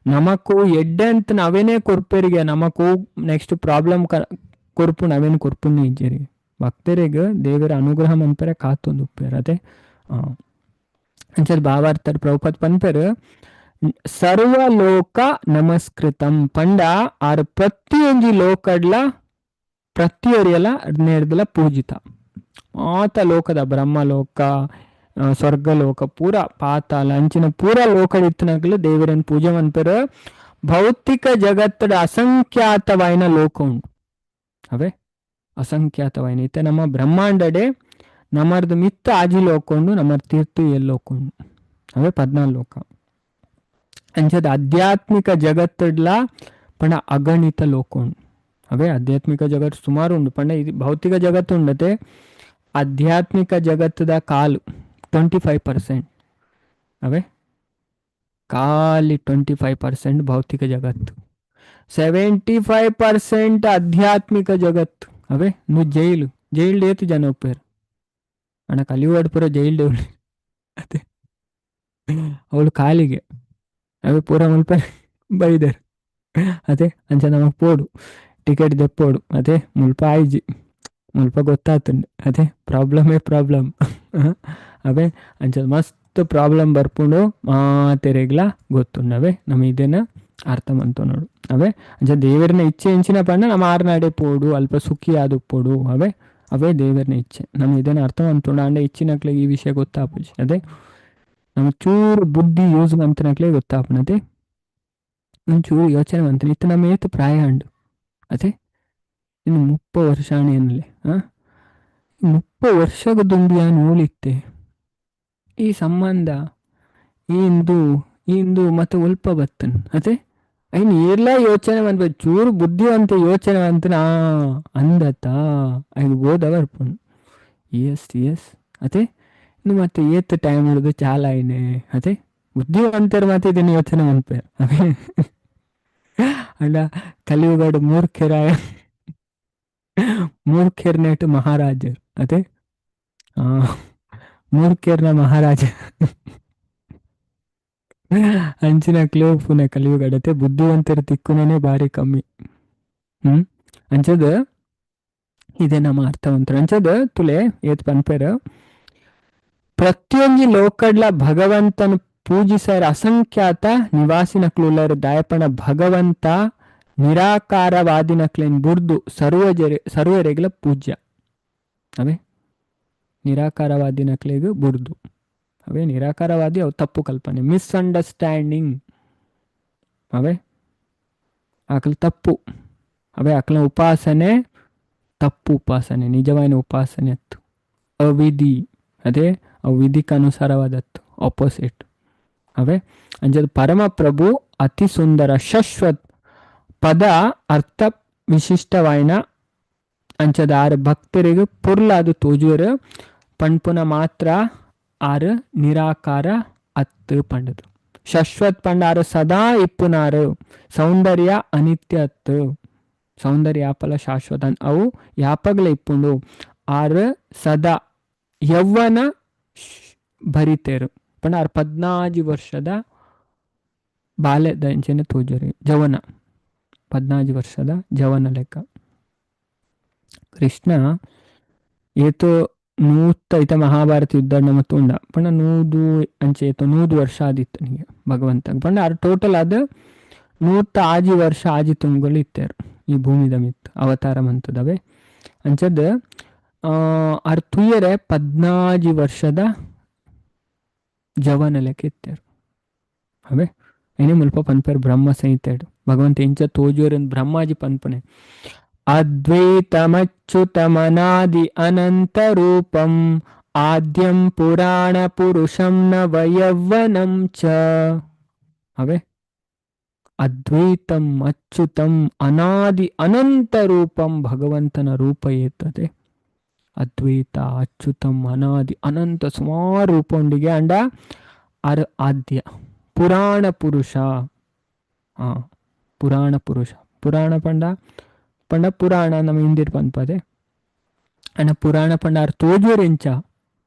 ನಮಕು ಎಡ್ಡೆ ಅಂತ ನಾವೇನೇ ಕೊರ್ಪೆರಿಗೆ ನಮಕು ನೆಕ್ಸ್ಟ್ ಪ್ರಾಬ್ಲಮ್ ಕೊರ್ಪು ನಾವೇನು ಕೊರ್ಪುನ ಇಜ್ಜರಿಗೆ ಭಕ್ತರಿಗೆ ದೇವರ ಅನುಗ್ರಹ ಮನ್ಪೆರೆ ಕಾತೊಂದು ಉಪ್ಪೇರು ಅದೇ ಅಂಚದ ಭಾವಾರ್ಥರ್ ಪ್ರಭುಪದ್ ಪನ್ಪೆರು ಸರ್ವಲೋಕ ನಮಸ್ಕೃತಂ ಪಂಡ ಆರ್ ಪ್ರತಿಯೊಂಜಿ ಲೋಕಡ್ಲ ಪ್ರತಿಯೊರಿಯಲ ನೇರ್ದಲ ಪೂಜಿತ ಮಾತ ಲೋಕದ ಬ್ರಹ್ಮಲೋಕ ಸ್ವರ್ಗಲೋಕ ಪೂರ ಪಾತಾಳ ಅಂಚಿನ ಪೂರ ಲೋಕಡಿತ್ತನಗಲು ದೇವರನ್ ಪೂಜೆ ಮನ್ಪೆರು ಭೌತಿಕ ಜಗತ್ತದ ಅಸಂಖ್ಯಾತವಾಯಿನ ಲೋಕ ಉಂಟು ಅವೇ ಅಸಂಖ್ಯಾತವಾಯಿನ ಇತ್ತೆ ನಮ್ಮ ಬ್ರಹ್ಮಾಂಡಡೆ ನಮರ್ದು ಮಿತ್ತ ಆಜಿ ಲೋಕ ಉಂಡು ನಮರ್ ತೀರ್ತು ಎಲ್ ಲೋಕ ಉಂಡು ಅವೇ 14 ಲೋಕ ಅಂಚದ ಆಧ್ಯಾತ್ಮಿಕ ಜಗತ್ತಡ್ಲ ಪಂಡ ಅಗಣಿತ ಲೋಕ ಉಂಡು ಅವೇ ಆಧ್ಯಾತ್ಮಿಕ ಜಗತ್ತು ಸುಮಾರು ಉಂಡು ಪಂಡ ಇದು ಭೌತಿಕ ಜಗತ್ತು ಉಂಡತೆ ಆಧ್ಯಾತ್ಮಿಕ ಜಗತ್ತದ ಕಾಲು 25% ಅವೇ ಖಾಲಿ 25% ಭೌತಿಕ ಜಗತ್ತು 75% ಆಧ್ಯಾತ್ಮಿಕ ಜಗತ್ತು ಅವೇ ನು ಜೈಲು ಜೈಲ್ ಏತು ಜನ ಒಪ್ಪೇರು ಅಣ್ಣ ಕಲಿಯುವಾಡ್ ಪೂರ ಜೈಲ್ ಅದೇ ಅವಳು ಕಾಲಿಗೆ ಅವೇ ಪೂರ ಮುಲ್ಪ ಬೈದರು ಅದೇ ಅಂಚ ನಮಗ್ ಪೋಡು ಟಿಕೆಟ್ ದೆಪ್ಪೋಡು ಅದೇ ಮುಲ್ಪ ಆಯ್ಜಿ ಮುಲ್ಪ ಗೊತ್ತಾತುಂಡು ಅದೇ ಪ್ರಾಬ್ಲಮೇ ಪ್ರಾಬ್ಲಮ್ ಅವೇ ಅಂಚ ಮಸ್ತ್ ಪ್ರಾಬ್ಲಮ್ ಬರ್ಪುಂಡು ಮಾತೆರೆಗ್ಲ ಗೊತ್ತುಂಡು ನಮ್ಮ ಇದೇನ ಅರ್ಥ ಮಂತು ನೋಡು ಅವೇ ಅಂಚ ದೇವರನ್ನ ಇಚ್ಛೆ ಎಂಚಿನ ಪಂಡ ನಮ್ಮ ಆರ್ನಾಡೆ ಪೋಡು ಅಲ್ಪ ಸುಖಿ ಆದು ಪೋಡು ಅವೇ ಅವೇ ದೇವರನ್ನ ಇಚ್ಛೆ ನಮ್ಮ ಇದೇನ ಅರ್ಥ ಮಂತುಂಡು ಅಂಡ ಇಚ್ಚಿನಕ್ಲೆಗ್ ಈ ವಿಷಯ ಗೊತ್ತಾಪುಜಿ ಅದೇ ನಮ್ಮ ಚೂರು ಬುದ್ಧಿ ಯೂಸ್ ಮಂತನಕ್ಲೆ ಗೊತ್ತಾಪುನತೆ ಒಂಚೂರು ಯೋಚನೆ ಮಂತನ ಇತ್ತು ನಮ್ಮ ಏತು ಪ್ರಾಯ ಅಂಡು ಅದೇ ಇನ್ನು 30 ವರ್ಷ ಏನ್ಲೆ 30 ವರ್ಷದ ದುಂಬಿಯ ನೂಲಿತ್ತೆ ಈ ಸಂಬಂಧ ಈ ಇಂದು ಈ ಇಂದು ಮತ್ತೆ ಒಲ್ಪ ಬತ್ತನ್ ಅದೇ ಐನ್ ಏರ್ಲ ಯೋಚನೆ ಮನ್ಪೆ ಚೂರು ಬುದ್ಧಿವಂತ ಯೋಚನೆ ಮಂತನ ಅಂದತ ಐದು ಬೋಧ ಬರ್ಪುಂಡು ಎಸ್ ಎಸ್ ಅದೇ ಇನ್ನು ಮತ್ತೆ ಏತ್ ಟೈಮ್ ಹಿಡಿದು ಚಾಲ ಐನೆ ಅದೇ ಬುದ್ಧಿವಂತರು ಮತ್ತೆ ಇದನ್ನ ಯೋಚನೆ ಮನ್ಪೆ ಅದೇ ಅಲ್ಲ ಕಲಿಯುಗಡು ಮೂರ್ಖರಾಯ ಮೂರ್ಖರ್ನೇಟು ಮಹಾರಾಜರು ಅದೇ ಮೂರ್ಖರ್ನ ಮಹಾರಾಜ ಅಂಚಿನ ಕ್ಲೋಪುನ ಕಲಿಯುಗಡತೆ ಬುದ್ಧಿವಂತರ ತಿಕ್ಕುನೇ ಬಾರಿ ಕಮ್ಮಿ ಅಂಚದ ಇದೇ ನಮ್ಮ ಅರ್ಥವಂತರು ಅಂಚದ ತುಲೆ ಏತ್ ಪನ್ಪೇರು ಪ್ರತಿಯೊಂಜಿ ಲೋಕಡ್ಲ ಭಗವಂತನ ಪೂಜಿಸರ ಅಸಂಖ್ಯಾತ ನಿವಾಸಿನಕ್ಲುಲ್ಲರು ದಾಯಪಣ ಭಗವಂತ ನಿರಾಕಾರವಾದಿನಕ್ಲೇನ್ ಬುರ್ದು ಸರ್ವಜರೆ ಸರ್ವರೆಗ್ಲ ಪೂಜ್ಯ ಅವೇ ನಿರಾಕಾರವಾದಿನಕ್ಲೆಗ್ ಬುರ್ದು ಅವೇ ನಿರಾಕಾರವಾದಿ ಅವು ತಪ್ಪು ಕಲ್ಪನೆ ಮಿಸ್ಅಂಡರ್ಸ್ಟ್ಯಾಂಡಿಂಗ್ ಅವೇ ಆಕಲ್ ತಪ್ಪು ಅವೇ ಆಕಲ ಉಪಾಸನೆ ತಪ್ಪು ಉಪಾಸನೆ ನಿಜವಾದ ಉಪಾಸನೆ ಅತ್ತು ಅವಿಧಿ ಅದೇ ಅವು ವಿಧಿಗೆ ಅನುಸಾರವಾದತ್ತು ಆಪೋಸಿಟ್ ಅವೇ ಅಂಜದ ಪರಮಪ್ರಭು ಅತಿ ಸುಂದರ ಶಶ್ವತ್ ಪದ ಅರ್ಥ ವಿಶಿಷ್ಟವಾಯಿನ ಅಂಚದ ಆರು ಭಕ್ತರಿಗೆ ಪೊರ್ಲಾದು ತೋಜುವರು ಪಣ್ಪುನ ಮಾತ್ರ ಆರು ನಿರಾಕಾರ ಅತ್ತು ಪಂಡದು ಶಶ್ವತ್ ಪಂಡ ಆರು ಸದಾ ಇಪ್ಪುನಾರು ಸೌಂದರ್ಯ ಅನಿತ್ಯ ಅತ್ತು ಸೌಂದರ್ಯ ಯಾಪಲ ಶಾಶ್ವತ ಅವು ಯಾಪಗ್ಲ ಇಪ್ಪುಂಡು. ಆರ್ ಸದಾ ಯೌವನ ಭರಿತೇರು ಪಂಡ ಆರ್ 14 ವರ್ಷದ ಬಾಲ್ಯದ ಅಂಚನೆ ತೋಜುವೆರ್ ಜವನ 14 ವರ್ಷದ ಜವನ ಲೆಕ್ಕ. ಕೃಷ್ಣ ಏತೋ ನೂತ ಇತ ಮಹಾಭಾರತ ಯುದ್ಧ ನಮ ತೂಂಡ ಪಂಡ 100 ಅಂಚೆ ಏತೋ 100 ವರ್ಷ ಆದಿತ್ತು ನಿಗೆ ಭಗವಂತ ಪಂಡ ಆರ್ ಟೋಟಲ್ ಆದ್ 106 ವರ್ಷ ಆಜಿ ತುಂಗಳು ಇತ್ತೇರು ಈ ಭೂಮಿದ ಮಿತ್ತು ಅವತಾರ ಮಂತದವೆ. ಅಂಚದ್ ಆರ್ ತುಯ್ಯರೆ 14 ವರ್ಷದ ಜವನ ಲೆಕ್ಕ ಇತ್ತೇರು. ಅವೇ ಏನೇ ಮುಲ್ಪ ಪನ್ಪೇರು ಬ್ರಹ್ಮ ಸಂಹಿತೆಡು ಭಗವಂತ ಎಂಚ ತೋಜುವೆರ್ ಬ್ರಹ್ಮಾಜಿ ಪನ್ಪನೆ. ಅದ್ವೈತಮಚ್ಯುತಮನಾದಿ ಅನಂತ ರೂಪಂ ಆದ್ಯಂ ಪುರಾಣ ಪುರುಷಂ ನವಯೌವನಂ ಚ. ಅವೇ ಅದ್ವೈತಂ ಅಚ್ಯುತಂ ಅನಾದಿ ಅನಂತ ರೂಪಂ ಭಗವಂತನ ರೂಪ ಏತದೆ. ಅದ್ವೈತ ಅಚ್ಯುತಂ ಅನಾದಿ ಅನಂತ ಸುಮಾರು ರೂಪ ಉಂಡಿಗೆ ಅಂಡ ಅರ್ ಆದ್ಯ ಪುರಾಣ ಪುರುಷ. ಪುರಾಣ ಪುರುಷ ಪುರಾಣ ಪಂಡ ಪಂಡ ಪುರಾಣ ನಮ್ಮ ಹಿಂದಿರ್ ಪನ್ಪದೆ ಅಂಡ ಪುರಾಣ ಪಂಡ ಆರ್ ತೋಜುವೆರ್ ಎಂಚ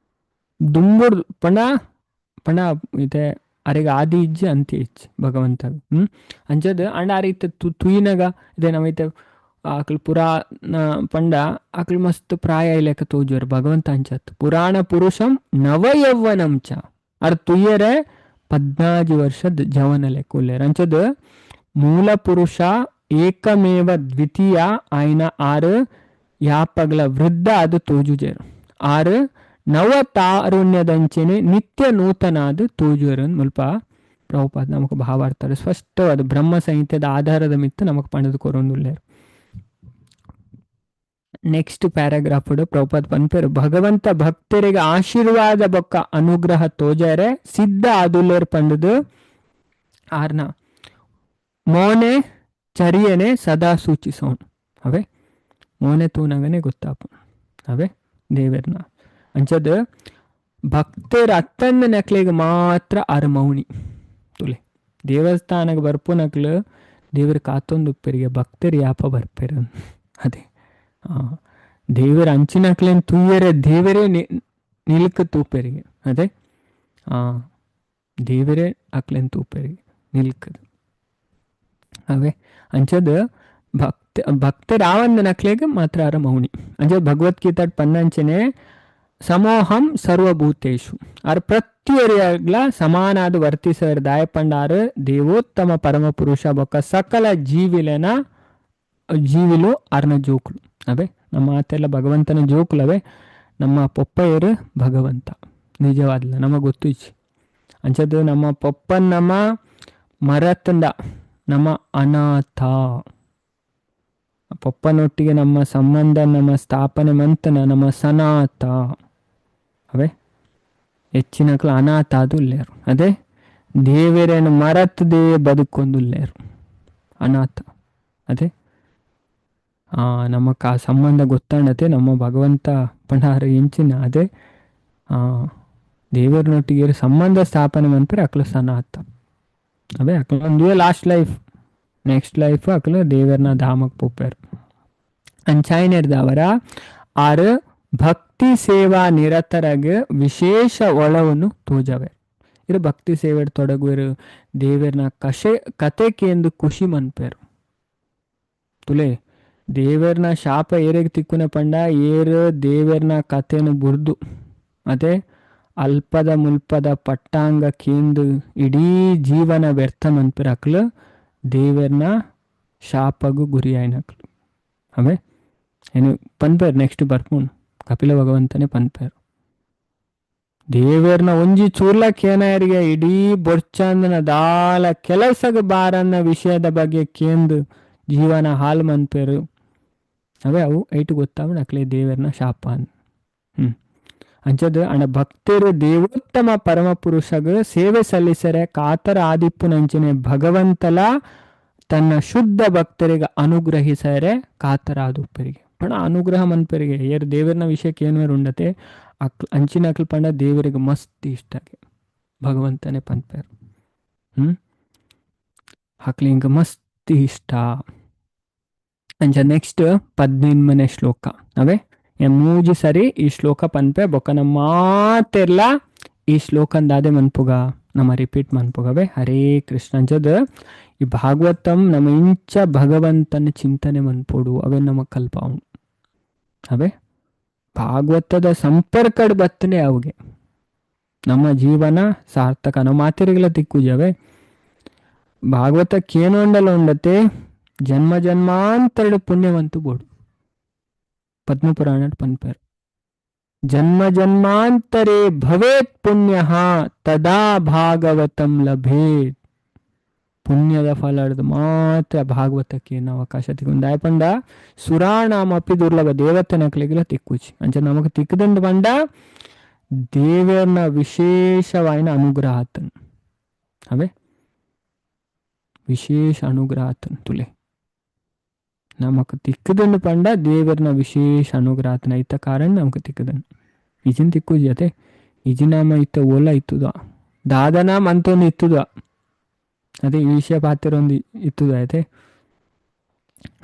ದುಂಬುಡ್ ಪಂಡ ಪಂಡ ಇತ್ತೆ ಅರೆಗ್ ಆದಿ ಇಜ್ಜಿ ಅಂತ್ಯ ಇಜ್ಜಿ ಭಗವಂತ. ಅಂಚದ್ ಅಂಡ ಆರ್ ಇತ್ತೆ ತುಯಿನಗ ಇದೆ ನಮ್ಮ ಇತ್ತೆ ಆಕಲ್ ಪುರಾಣ ಪಂಡ ಆಕಲ್ ಮಸ್ತ್ ಪ್ರಾಯ ಇಲೆಕ ತೋಜುವೆರ್ ಭಗವಂತ ಅಂಚತ್. ಪುರಾಣ ಪುರುಷಂ ನವಯೌವನಂ ಚ ಆರ್ ತುಯ್ಯರೆ 14 ವರ್ಷದ ಜವನ ಲೆಕ್ಕ ಉಲ್ಲೆರ್. ಅಂಚದ್ ಮೂಲ ಪುರುಷ ಏಕಮೇವ ದ್ವಿತೀಯ ಆಯ್ನ ಆರು ಯಾಪಗ್ಲ ವೃದ್ಧ ಅದು ತೋಜುಜೆರ್. ಆರು ನವ ತಾರುಣ್ಯದಂಚೆನೆ ನಿತ್ಯ ನೂತನಾದ ತೋಜುವೆರ್ ಮುಲ್ಪ ಪ್ರಭುಪಾದ ನಮಕ್ ಭಾವಾರ್ಥರು ಸ್ಪಷ್ಟವಾದ ಬ್ರಹ್ಮ ಸಂಹಿತೆದ ಆಧಾರದ ಮಿತ್ತು ನಮಕ್ ಪಂಡದು ಕೊರೊಂದುಲ್ಲೆರ್. ನೆಕ್ಸ್ಟ್ ಪ್ಯಾರಾಗ್ರಾಫ್ ಪ್ರಭುಪಾದ ಪನ್ಪೆರ್ ಭಗವಂತ ಭಕ್ತರಿಗೆ ಆಶೀರ್ವಾದ ಬೊಕ್ಕ ಅನುಗ್ರಹ ತೋಜರೆ ಸಿದ್ಧ ಆದುಲ್ಲೆರ್ ಪಂಡದು ಆರ್ನ ಮೋನೆ ಚರಿಯನೆ ಸದಾ ಸೂಚಿಸೋಣ. ಅವೇ ಮೋನೆ ತೂನಗನೆ ಗೊತ್ತಾಪ ಅವೇ ದೇವೆರ್ನ ಅಂಚದ್ ಭಕ್ತರ ಅತ್ತಂದ ನಕ್ಲೆಗ್ ಮಾತ್ರ ಆರ್ ಮೌನಿ ತುಲೆ. ದೇವಸ್ಥಾನಕ್ಕೆ ಬರ್ಪುನಕ್ಲು ದೇವರ ಕಾತೊಂದು ಉಪ್ಪೆರಿಗೆ ಭಕ್ತರು ಯಾಪ ಬರ್ಪೆರ್ ಅದೇ. ದೇವರ ಅಂಚಿನಕ್ಲೇನ್ ತೂಯರೆ ದೇವರೇ ನಿಲ್ಕ ತೂಪೆರಿಗೆ ಅದೇ. ದೇವರೇ ಅಕ್ಲೇನ್ ತೂಪೆರಿಗೆ ನಿಲ್ಕದು ಅವೇ. ಅಂಚದ್ ಭಕ್ತ ಭಕ್ತರಾವಂದ ನಕ್ಲೆಗ್ ಮಾತ್ರ ಆರ ಮೌನಿ. ಅಂಚದ್ ಭಗವದ್ಗೀತಾ ಪನ್ನಂಚನೆ ಸಮೋಹಂ ಸರ್ವಭೂತೇಶು ಆರ್ ಪ್ರತಿಯೊರಿಯಾಗ್ಲ ಸಮಾನಾದ ವರ್ತಿಸರ್ ದಾಯಪಂಡಾರು ದೇವೋತ್ತಮ ಪರಮ ಪುರುಷ ಬೊಕ್ಕ ಸಕಲ ಜೀವಿಲೆನ ಜೀವಿಲು ಆರ್ನ ಜೋಕುಲು. ಅವೇ ನಮ್ಮ ಆತೆಲ್ಲ ಭಗವಂತನ ಜೋಕುಲವೇ. ನಮ್ಮ ಪೊಪ್ಪಯ್ಯರು ಭಗವಂತ ನಿಜವಾದ್ಲ ನಮಗೆ ಗೊತ್ತು ಇಚ್ಚಿ. ಅಂಚದ್ದು ನಮ್ಮ ಪೊಪ್ಪನ್ ನಮ್ಮ ಮರತಂದ ನಮ್ಮ ಅನಾಥ ಪೊಪ್ಪನೊಟ್ಟಿಗೆ ನಮ್ಮ ಸಂಬಂಧ ನಮ್ಮ ಸ್ಥಾಪನೆ ಮಂತನ ನಮ್ಮ ಸನಾತ. ಅವೇ ಹೆಚ್ಚಿನಕ್ಲು ಅನಾಥ ಅದು ಉಲ್ಲೇರು. ಅದೇ ದೇವರೇನು ಮರತದೇ ಬದುಕೊಂದುಲ್ಲೇರು ಅನಾಥ. ಅದೇ ನಮಕ್ ಆ ಸಂಬಂಧ ಗೊತ್ತಾಂಡತೆ ನಮ್ಮ ಭಗವಂತ ಪಂಡಾರ ಎಂಚಿನ ಅದೇ ದೇವರನೊಟ್ಟಿಗೆ ಸಂಬಂಧ ಸ್ಥಾಪನೆ ಮನ್ಪರೆ ಅಕ್ಲು ಸನಾತ. ಅವೇ ಅಕ್ಲು ಒಂದುವೇ ಲಾಸ್ಟ್ ಲೈಫ್ ನೆಕ್ಸ್ಟ್ ಲೈಫ್ ಅಕ್ಲು ದೇವರನ ಧಾಮಕ್ಕೆ ಪೋಪೆರ್. ಅಂಚಾಯಿನೆರ್ದವರ ಆರು ಭಕ್ತಿ ಸೇವಾ ನಿರತರಗ್ ವಿಶೇಷ ಒಳವನ್ನು ತೋಜವೆ. ಇರು ಭಕ್ತಿ ಸೇವೆ ತೊಡಗುವೆರು ದೇವರನ ಕಷೆ ಕತೆ ಕೇಂದು ಖುಷಿ ಮನ್ಪೇರು. ತುಲೆ ದೇವರನ ಶಾಪ ಏರೆಗ್ ತಿಕ್ಕುನ ಪಂಡ ಏರು ದೇವರನ ಕತೆನು ಬುರ್ದು ಅದೇ ಅಲ್ಪದ ಮುಲ್ಪದ ಪಟ್ಟಾಂಗ ಕೇಂದು ಇಡೀ ಜೀವನ ವ್ಯರ್ಥ ಮನ್ಪೇರು ಅಕ್ಲು ದೇವರನ ಶಾಪಗು ಗುರಿಯಾಯಿನಕ್ಲು. ಅವೇ ಏನು ಪನ್ಪೇರು ನೆಕ್ಸ್ಟ್ ಬರ್ಪುಂಡು ಕಪಿಲ ಭಗವಂತನೇ ಪನ್ಪೇರು ದೇವರನ ಒಂಜಿ ಚೂರ್ಲ ಕೇನಾಯರಿಗೆ ಇಡೀ ಬೊರ್ಚಾಂದನ ದಾಲ ಕೆಲಸಗ ಬಾರನ್ನ ವಿಷಯದ ಬಗ್ಗೆ ಕೇಂದು ಜೀವನ ಹಾಲು ಮನ್ಪೇರು. ಅವೇ ಅವು ಐಟು ಗೊತ್ತಾವಣ ಅಕ್ಲೆ ದೇವರನ ಶಾಪ ಅನ್. ಅಂಚದ್ ಅಣ್ಣ ಭಕ್ತರು ದೇವೋತ್ತಮ ಪರಮ ಪುರುಷಗ ಸೇವೆ ಸಲ್ಲಿಸರೆ ಕಾತರ ಆದಿಪ್ಪುನಂಚನೆ ಭಗವಂತಲ ತನ್ನ ಶುದ್ಧ ಭಕ್ತರಿಗೆ ಅನುಗ್ರಹಿಸರೆ ಕಾತರ ಆದುಪ್ಪರಿಗೆ. ಪಣ ಅನುಗ್ರಹ ಮನ್ಪರಿಗೆ ಏರ್ ದೇವರನ ವಿಷಯಕ್ಕೆ ಏನ್ವೇರು ಉಂಡತೆ ಅಕ್ ಅಂಚಿನ ಅಕ್ಲು ಪಂಡ ದೇವರಿಗೆ ಮಸ್ತ್ ಇಷ್ಟ ಭಗವಂತನೇ ಪನ್ಪೇರು. ಅಕ್ಲು ಹಿಂಗ ಮಸ್ತ್ ಇಷ್ಟ. ಅಂಚ ನೆಕ್ಸ್ಟ್ 15ನೇ ಶ್ಲೋಕ ಅವೇ. ಮೂಜಿ ಸರಿ ಈ ಶ್ಲೋಕ ಪನ್ಪೆ ಬೊಕ್ಕನ ಮಾತೆರ್ಲ ಈ ಶ್ಲೋಕಂದಾದೆ ಮನ್ಪುಗ, ನಮ್ಮ ರಿಪೀಟ್ ಮನ್ಪುಗವೆ. ಹರೇ ಕೃಷ್ಣ. ಅಂಚದ ಈ ಭಾಗವತಂ ನಮ್ಮ ಇಂಚ ಭಗವಂತನ ಚಿಂತನೆ ಮನ್ಪೋಡು, ಅವೇ ನಮ್ಮ ಕಲ್ಪ ಅವೇ. ಭಾಗವತದ ಸಂಪರ್ಕಡ್ ಬತ್ತನೆ ಅವುಗೆ ನಮ್ಮ ಜೀವನ ಸಾರ್ಥಕ. ನಮ್ಮ ಮಾತಿರಿಗಳ ತಿಕ್ಕುಜವೆ ಭಾಗವತ ಕೇನೊಂಡಲ ಉಂಡತೆ ಜನ್ಮ ಜನ್ಮಾಂತರಡು ಪುಣ್ಯವಂತು ಬೋಡು. ಪದ್ಮಪುರಾಣ ಪನ್ಪೇರು ಜನ್ಮ ಜನ್ಮಾಂತರೇ ಭವೇತ್ ಪುಣ್ಯ ತದಾ ಭಾಗವತಂ ಲಭೇತ್. ಪುಣ್ಯದ ಫಲದ ಮಾತ್ರ ಭಾಗವತಕ್ಕೆ ಏನು ಅವಕಾಶ ತಿಕ್ಕೊಂದು ಪಂಡ ಸುರಾಣಾಮಪಿ ದುರ್ಲಭ ದೇವತೆ ನಕಲಿಗೆಲ್ಲ ತಿಕ್ಕುಚಿ. ಅಂಚ ನಮಗ್ ತಿಕ್ಕದಂದು ಪಂಡ ದೇವರನ ವಿಶೇಷವಾಯಿನ ಅನುಗ್ರಹ ಆತನ್ ಅವೇ, ವಿಶೇಷ ಅನುಗ್ರಹ ಆತನ್ ತುಲೆ ನಮಕ್ ತಿಕ್ಕದಂಡು ಪಂಡ ದೇವರನ ವಿಶೇಷ ಅನುಗ್ರಹ ಆತನ ಇತ್ತ ಕಾರಣ ನಮಕ್ ತಿಕ್ಕದನ್ ಇಜಿನ್ ತಿಕ್ಕುಜಿ ಅತೆ. ಇಜಿನಾಮ ಇತ್ತ ಓಲ ಇತ್ತುದ ದಾದನ ಮಂತೊಂದು ಇತ್ತುದ ಅದೇ ಈ ವಿಷಯ ಪಾತ್ರ ಒಂದು ಇತ್ತುದ ಅತೆ.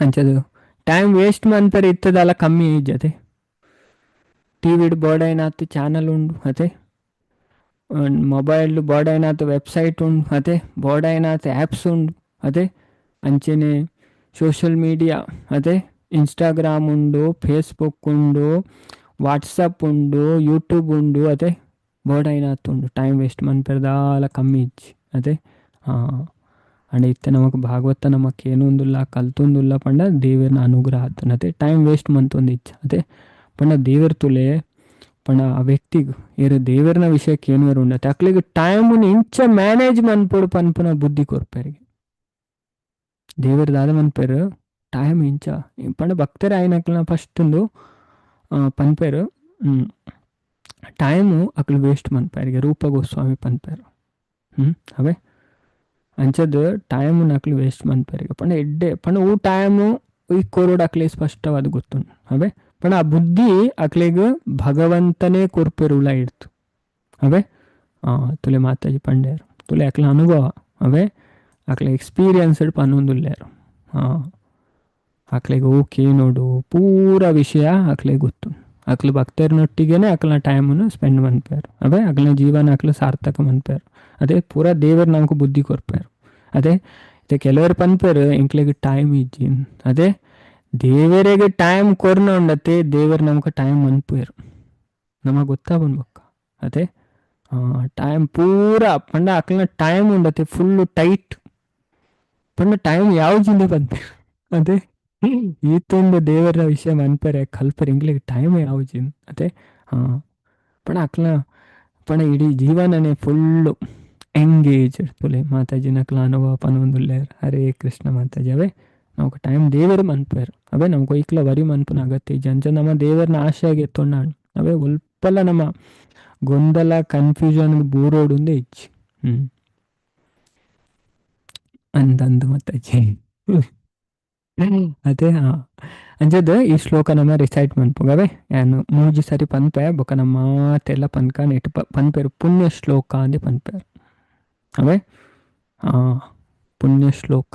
ಅಂಚದು ಟೈಮ್ ವೇಸ್ಟ್ ಮನ್ಪರೆ ಇತ್ತದಲ್ಲ ಕಮ್ಮಿ ಇಜ್ಜತೆ. ಟಿವಿಡ್ ಬೋರ್ಡ್ అయినాತು ಚಾನಲ್ ಉಂಡು ಅತೆ, ಮೊಬೈಲ್ ಬೋರ್ಡ್ అయినాತು ವೆಬ್ಸೈಟ್ ಉಂಡು ಅತೆ, ಬೋರ್ಡ್ అయినాತು ಆ್ಯಪ್ಸ್ ಉಂಡು ಅತೆ, ಅಂಚೆನೆ ಸೋಷಿಯಲ್ ಮೀಡಿಯಾ ಅತೆ, ಇನ್ಸ್ಟಾಗ್ರಾಮ್ ಉಂಡು, ಫೇಸ್ಬುಕ್ ಉಂಡು, ವಾಟ್ಸಪ್ ಉಂಡು, ಯೂಟ್ಯೂಬ್ ಉಂಡು ಅತೆ, ಬೋರ್ಡ್ అయినాತು ಉಂಡು. ಟೈಮ್ ವೇಸ್ಟ್ ಮನ್ಪೆರ್ದಾಲ ಕಮ್ಮಿ ಇಜ್ಜಿ ಅತೆ. ಅಂಡ್ ಇತ್ತೆ ನಮಕ್ ಭಾಗವತ ನಮಕ್ ಏನೊಂದುಲ್ಲ ಕಲ್ತೊಂದುಲ್ಲ ಪಂಡ ದೇವರನ ಅನುಗ್ರಹ ಆತನ ಅತೆ. Time waste ಮಂತೊಂದು ಇಚ್ಚ ಅತೆ. ಪಂಡ ದೇವರ ತುಲೆ ಪಂಡ ಆ ವ್ಯಕ್ತಿಗ್ ಏರು ದೇವರನ ವಿಷಯಕ್ಕೆ ಏನು ಉಂಡತೆ ಅಕ್ಲಿಗೆ ಟೈಮ್ ಇಂಚ ಮ್ಯಾನೇಜ್ ಮನ್ಪೊಡು ಪನ್ಪುನ ಬುದ್ಧಿ ಕೊರ್ಪೆರಿಗೆ ದೇವರ ದಾದ ಮನ್ಪೇರು ಟೈಮ್ ಇಂಚ ಪಂಡ ಭಕ್ತರ ಆಯ್ನಕ್ಲನ ಫಸ್ಟ್ ಒಂದು ಪನ್ಪೇರು ಟೈಮು ಅಕ್ಲು ವೇಸ್ಟ್ ಮನ್ಪೇರಿಗೆ ರೂಪ ಗೋಸ್ವಾಮಿ ಪನ್ಪೇರು ಅವೇ. ಅಂಚದ ಟೈಮ್ ಅಕ್ಲು ವೇಸ್ಟ್ ಮನ್ಪೇರಿಗೆ ಪಂಡ ಎಡ್ಡೆ ಪಂಡ ಊ ಟೈಮು ಈ ಕೊರೋಡ್ ಅಕ್ಲೆ ಸ್ಪಷ್ಟವಾದ ಗೊತ್ತುಂಡು ಅವೇ. ಪಂಡ ಆ ಬುದ್ಧಿ ಅಕ್ಲೆಗ್ ಭಗವಂತನೇ ಕೊರ್ಪೆರುಲ ಇಡ್ತು ಅವೇ. ತುಲೆ ಮಾತಾಜಿ ಪಂಡ್ಯಾರು ತುಲೆ ಅಕ್ಲ ಅನುಭವ ಅವೇ, ಅಕ್ಲೆ ಎಕ್ಸ್ಪೀರಿಯನ್ಸ್ಡ್ ಪನ್ನೊಂದುಲ್ಲೇರು. ಅಕ್ಲೆಗ್ ಓಕೆ ನೋಡು ಪೂರ ವಿಷಯ ಅಕ್ಲೆಗ್ ಗೊತ್ತು. ಅಕ್ಲು ಭಕ್ತರನೊಟ್ಟಿಗೆನೆ ಅಕ್ಲನ ಟೈಮನ್ನು ಸ್ಪೆಂಡ್ ಮನ್ಪೇರು ಅವೇ, ಅಕ್ಲನ ಜೀವನ ಅಕ್ಲು ಸಾರ್ಥಕ ಮನ್ಪೇರು ಅದೇ. ಪೂರ ದೇವರು ನಮಕ್ ಬುದ್ಧಿ ಕೊರ್ಪೇರು ಅದೇ. ಇತ್ತೆ ಕೆಲವರು ಪನ್ಪೇರು ಎಂಕ್ಲೆಗ್ ಟೈಮ್ ಇಜ್ಜಿ ಅದೇ. ದೇವರಿಗೆ ಟೈಮ್ ಕೊರ್ನ ಉಂಡತೆ ದೇವರು ನಮಕ್ ಟೈಮ್ ಮನ್ಪೇರು ನಮಗ್ ಗೊತ್ತಾಬನ್ ಬೊಕ್ಕ ಅದೇ. ಟೈಮ್ ಪೂರ ಪಂಡ ಅಕ್ಲನ ಟೈಮ್ ಉಂಡತೆ ಫುಲ್ ಟೈಟ್ ಪಂಡ ಟೈಮ್ ಯಾವ ಜಿಂದೆ ಪನ್ಪೇರು ಅದೇ. ಈತೊಂದು ದೇವರ ವಿಷಯ ಮನ್ಪರೆ ಕಲ್ಪರೆ ಎಂಕ್ಲೆಗ್ ಟೈಮ್ ಯಾವ ಜಿನ್ ಅದೇ. ಪಂಡ ಅಕ್ಲ ಪಂಡ ಇಡೀ ಜೀವನನೇ ಫುಲ್ಲು ಎಂಗೇಜ್ ತುಲೆ ಮಾತಾಜಿನ ಅಕ್ಲ ಅನುಭವ ಪನೊಂದುಲ್ಲೇರ್. ಹರೇ ಕೃಷ್ಣ ಮಾತಾಜಿ. ಅವೇ ನಮಕ್ ಟೈಮ್ ದೇವರು ಮನ್ಪೇರು ಅವೇ. ನಮ್ಗೆ ಒಯ್ಕ್ಲ ವರಿ ಮನ್ಪುನ ಅಗತ್ಯ ಇಜ್ಜಿ. ಅಂಚ ನಮ್ಮ ದೇವರನ್ನ ಆಶೆಯಾಗಿ ಎತ್ತೊಂಡಾಣ್ ಅವೇ. ಒಲ್ಪಲ ನಮ್ಮ ಗೊಂದಲ ಕನ್ಫ್ಯೂಷನ್ ಬೂರೋಡುಂದೇ ಇಜ್ಜಿ. ಅಂದಂದು ಮಾತಾಜಿ ಅದೇ. ಅಂಚದ ಈ ಶ್ಲೋಕ ನಮ್ಮ ರಿಸೈಟ್ ಮನ್ಪುಗವೆ ಯಾನು ಮೂಜಿ ಸರಿ ಪನ್ಪೆ ಬೊಕ ನಮ್ಮ ಮಾತೆಲ್ಲ ಪನ್ಕ ನೆಟ್ ಪನ್ಪೇರು ಪುಣ್ಯ ಶ್ಲೋಕ ಅಂದೆ ಪನ್ಪೇರು ಅವೇ. ಪುಣ್ಯ ಶ್ಲೋಕ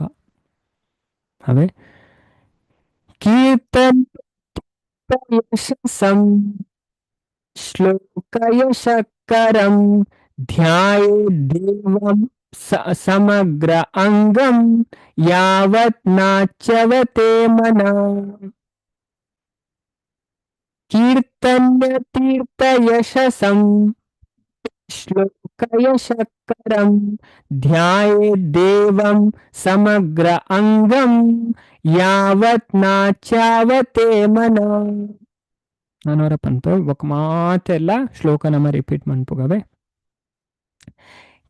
ಅವೇ. ಕೀರ್ತನ ಯಶಸಂ ಶ್ಲೋಕ ಯಶಕರಂ ಧ್ಯಾಯೇ ದೇವಂ ಸಮಗ್ರ ಅಂಗಂ ಯಾವತ್ ನಾಚ್ಯವತೆ ಮನ. ಕೀರ್ತನ್ಯ ತೀರ್ಥ ಯಶಸಂ ಶ್ಲೋಕ ಯಶಕರಂ ಧ್ಯಾಯೇ ದೇವಂ ಸಮಗ್ರ ಅಂಗಂ ಯಾವತ್ ನಾಚ್ಯಾವತೆ ಮನ. ನಾನವರ ಪನ್ಪೆ ఒక ಮಾತೆಲ್ಲ ಶ್ಲೋಕ ನಮ್ಮ ರಿಪೀಟ್ ಮನ್ಪುಗವೆ.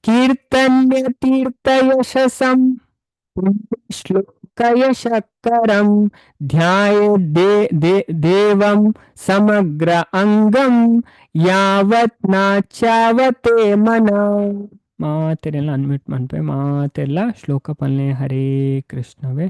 ಕೀರ್ತನ್ಯ ತೀರ್ಥ ಯಶಸಂ ಶ್ಲೋಕ ಯಶಕರಂ ಧ್ಯಾಯೇ ದೇವಂ ಸಮಗ್ರ ಅಂಗಂ ಯಾವತ್ ನಾಚಾವತೆ ಮನ. ಮಾತೆಲ್ಲ ಅನ್ಮ್ಯೂಟ್ ಮನ್ಪೆ ಮಾತೆಲ್ಲ ಶ್ಲೋಕ ಪಲ್ನೆ. ಹರೇ ಕೃಷ್ಣವೇ.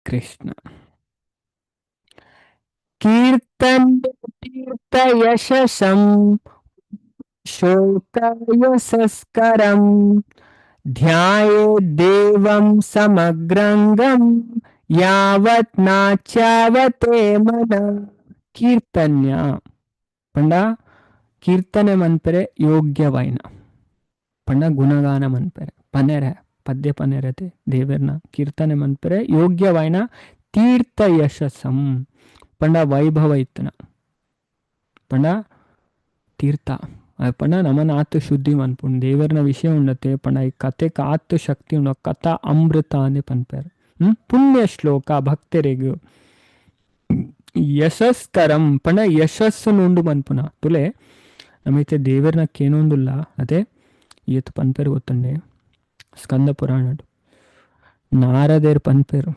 Krishna. ಕೀರ್ತನ್ ತೀರ್ಥ ಯಶಸಂ ಶೋಕ ಯಶಸ್ಕರಂ ಧ್ಯಾಯೇ ದೇವಂ ಸಮಗ್ರಂಗಂ ಯಾವತ್ ನಾಚಾವತೆ ಮನ. ಕೀರ್ತನ್ಯ ಪಂಡ ಕೀರ್ತನೆ ಮನ್ಪೆರೆ ಯೋಗ್ಯವಾಯಿನ ಪಂಡ ಗುಣಗಾನ ಮನ್ಪೆರೆ ಪನೆರೆ ಪದ್ಯ ಪನೆರತೆ ದೇವರ್ನ ಕೀರ್ತನೆ ಮನ್ಪೆರೆ ಯೋಗ್ಯವಾಯಿನ ತೀರ್ಥ ಯಶಸ್ಸಂ ಪಂಡ ವೈಭವ ಇತ್ತನ ಪಂಡ ತೀರ್ಥ ಪಂಡ ನಮನ ಆತು ಶುದ್ಧಿ ಮನ್ಪುಂಡು ದೇವರ್ನ ವಿಷಯ ಉಂಡತೆ ಪಂಡ ಈ ಕತೆಕ್ ಆತು ಶಕ್ತಿ ಉಂಡು ಕಥಾ ಅಮೃತ ಅಂದೆ ಪನ್ಪೆರ್. ಪುಣ್ಯ ಶ್ಲೋಕ ಭಕ್ತರಿಗೂ ಯಶಸ್ಕರಂ ಪಂಡ ಯಶಸ್ಸು ಉಂಡು ಮನ್ಪುನ ತುಲೆ ನಮೈತೆ ದೇವರ್ನ ಕೇನೊಂದುಲ್ಲ ಅದೇ ಏತ್ ಪನ್ಪೆರ್ ಗೊತ್ತುಂಡೆ ಸ್ಕಂದ ಪುರಾಣ ನಾರದೇರ್ ಪನ್ಪೆರು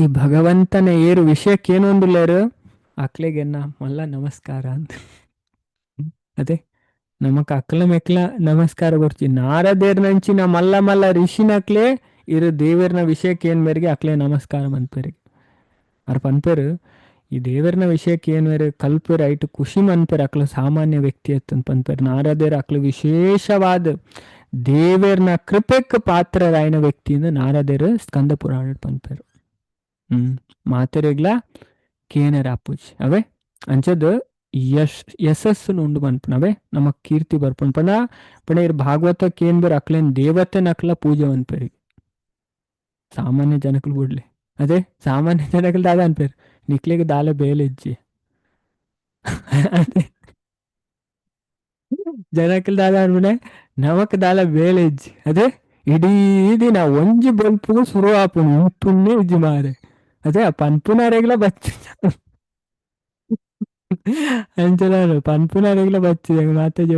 ಈ ಭಗವಂತನ ಏರು ವಿಷಯಕ್ಕೇನೊಂದುಲ್ಲೇರು ಅಕ್ಲೆಗೆನ್ನ ಮಲ್ಲ ನಮಸ್ಕಾರ ಅಂತ. ಅದೇ ನಮಕ್ ಅಕ್ಲ ಮೆಕ್ಲ ನಮಸ್ಕಾರ ಕೊರ್ಚಿ ನಾರದೇರ್ ನಂಚಿನ ಮಲ್ಲ ಮಲ್ಲ ಋಷಿನಕ್ಲೆ ಇರು ದೇವರ್ನ ವಿಷಯಕ್ಕೆ ಏನ್ ಮೇರೆಗೆ ಅಕ್ಲೆ ನಮಸ್ಕಾರ ಮನ್ಪೆರಿಗೆ ಅರ್ ಪನ್ಪೆರು ಈ ದೇವರ್ನ ವಿಷಯಕ್ಕೆ ಏನ್ ಮೇರೆ ಕಲ್ಪೆರ್ ಐಟ್ ಖುಷಿ ಮನ್ಪೆರ್ ಅಕ್ಲ ಸಾಮಾನ್ಯ ವ್ಯಕ್ತಿ ಅತ್ತಂತ ಪನ್ಪೆರ್. ನಾರದೇರ್ ಅಕ್ಲು ವಿಶೇಷವಾದ ದೇವರ್ನ ಕೃಪೆಕ್ ಪಾತ್ರರಾಯನ ವ್ಯಕ್ತಿಯಿಂದ ನಾರದೇರು ಸ್ಕಂದ ಪುರಾಣ ಪನ್ಪೆರು. ಮಾತೆರೆಗ್ಲ ಕೇನರ ಅಪ್ಪುಜಿ ಅವೇ ಅಂಚದ ಯಶಸ್ಸನ್ನು ಉಂಡು ಮನ್ಪುನವೇ ನಮ್ಮ ಕೀರ್ತಿ ಬರ್ಪುಂಡು ಪಂಡ ಪಂಡ ಇರ್ ಭಾಗವತ ಕೇನ್ ಬೇರ್ ಅಕ್ಲೇನ್ ದೇವತೆನ ಅಕ್ಲ ಪೂಜೆ ಮನ್ಪೆರಿ ಸಾಮಾನ್ಯ ಜನಕಲು ಬುಡ್ಲೆ. ಅದೇ ಸಾಮಾನ್ಯ ಜನಕಲು ದಾದ ಅನ್ಪೇರು ನಿಕ್ಲೆಗ್ ದಾಲ ಬೇಲೆ ಇಜ್ಜಿ ಅದೇ ಜನಕಲ್ ದಾದ ಅನ್ಪುನೆ ನಮಕ್ ದಾಲ ಬೇಲೆ ಇಜ್ಜಿ ಅದೇ ಇಡೀ ದಿನ ಒಂಜಿ ಬೊಲ್ಪುಗು ಶುರು ಆಪುಂಡು ಉಂತುನ್ನೇ ಇಜ್ಜಿ ಮಾರೆ ಅದೇ ಪನ್ಪುನರೆಗ್ಲ ಬಚ್ಚು ಅಂಚಲ ಪನ್ಪುನರೆಗ್ಲ ಬಚ್ಚು ಮಾತಾಜಿ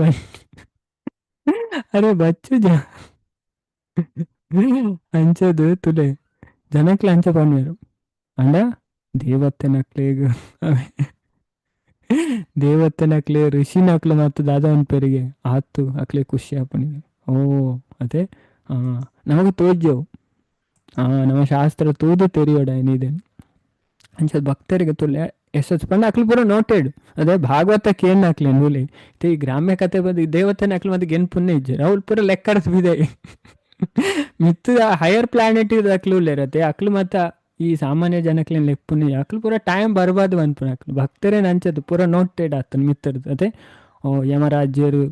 ಅರೆ ಬಚ್ಚು ಜ ಅಂಚದು ತುಲೆ ಜನಕ್ಲ ಅಂಚ ಪನ್ವೇರು ಅಂಡ ದೇವತೆನಕ್ಲೆಗ್ ದೇವತೆನಕ್ಲೆ ಋಷಿನಕ್ಲು ಮತ್ತು ದಾದ ಪೆರಿಗೆ ಆತು ಅಕ್ಲೆ ಖುಷಿ ಆಪುನಿಗೆ ಓ ಅದೇ ನಮಗೆ ತೋಜ್ಯವು ನಮ್ಮ ಶಾಸ್ತ್ರ ತೂದು ತೆರಿಯೋಡ ಏನಿದೆ ಅಂಚ ಭಕ್ತರಿಗೆ ತುಲೆ ಯಶಸ್ ಪಂಡ ಅಕ್ಲು ಪೂರ ನೋಟೆಡ್ ಅದೇ ಭಾಗವತಕ್ಕೆ ಏನ್ ಹಾಕ್ಲೆ ನೂಲಿ ಈ ಗ್ರಾಮ್ಯ ಕತೆ ಬಂದು ದೇವತೆನ ಅಕ್ಲು ಮತ್ತೆ ಗೆನ್ ಪುಣ್ಯ ಇಜ್ಜೆ ಅವ್ರು ಪೂರ ಲೆಕ್ಕರ್ಸ್ ಬಿದೆ ಮಿತ್ತು ಹೈಯರ್ ಪ್ಲಾನೆಟ್ ಇದು ಅಕ್ಲು ಇರತ್ತೆ ಅಕ್ಲು ಮತ್ತ ಈ ಸಾಮಾನ್ಯ ಜನಕ್ಲೇನ್ ಲೆಪ್ಪುನಿ ಅಕ್ಲು ಪೂರ ಟೈಮ್ ಬರ್ಬಾರ್ದು ಅನ್ಪುನ ಅಕ್ಲು ಭಕ್ತರೇ ನಂಚದು ಪೂರ ನೋಟೆಡ್ ಆತನ ಮಿತ್ತರ್ದು ಅದೇ ಓ ಯಮರಾಜ್ಯರು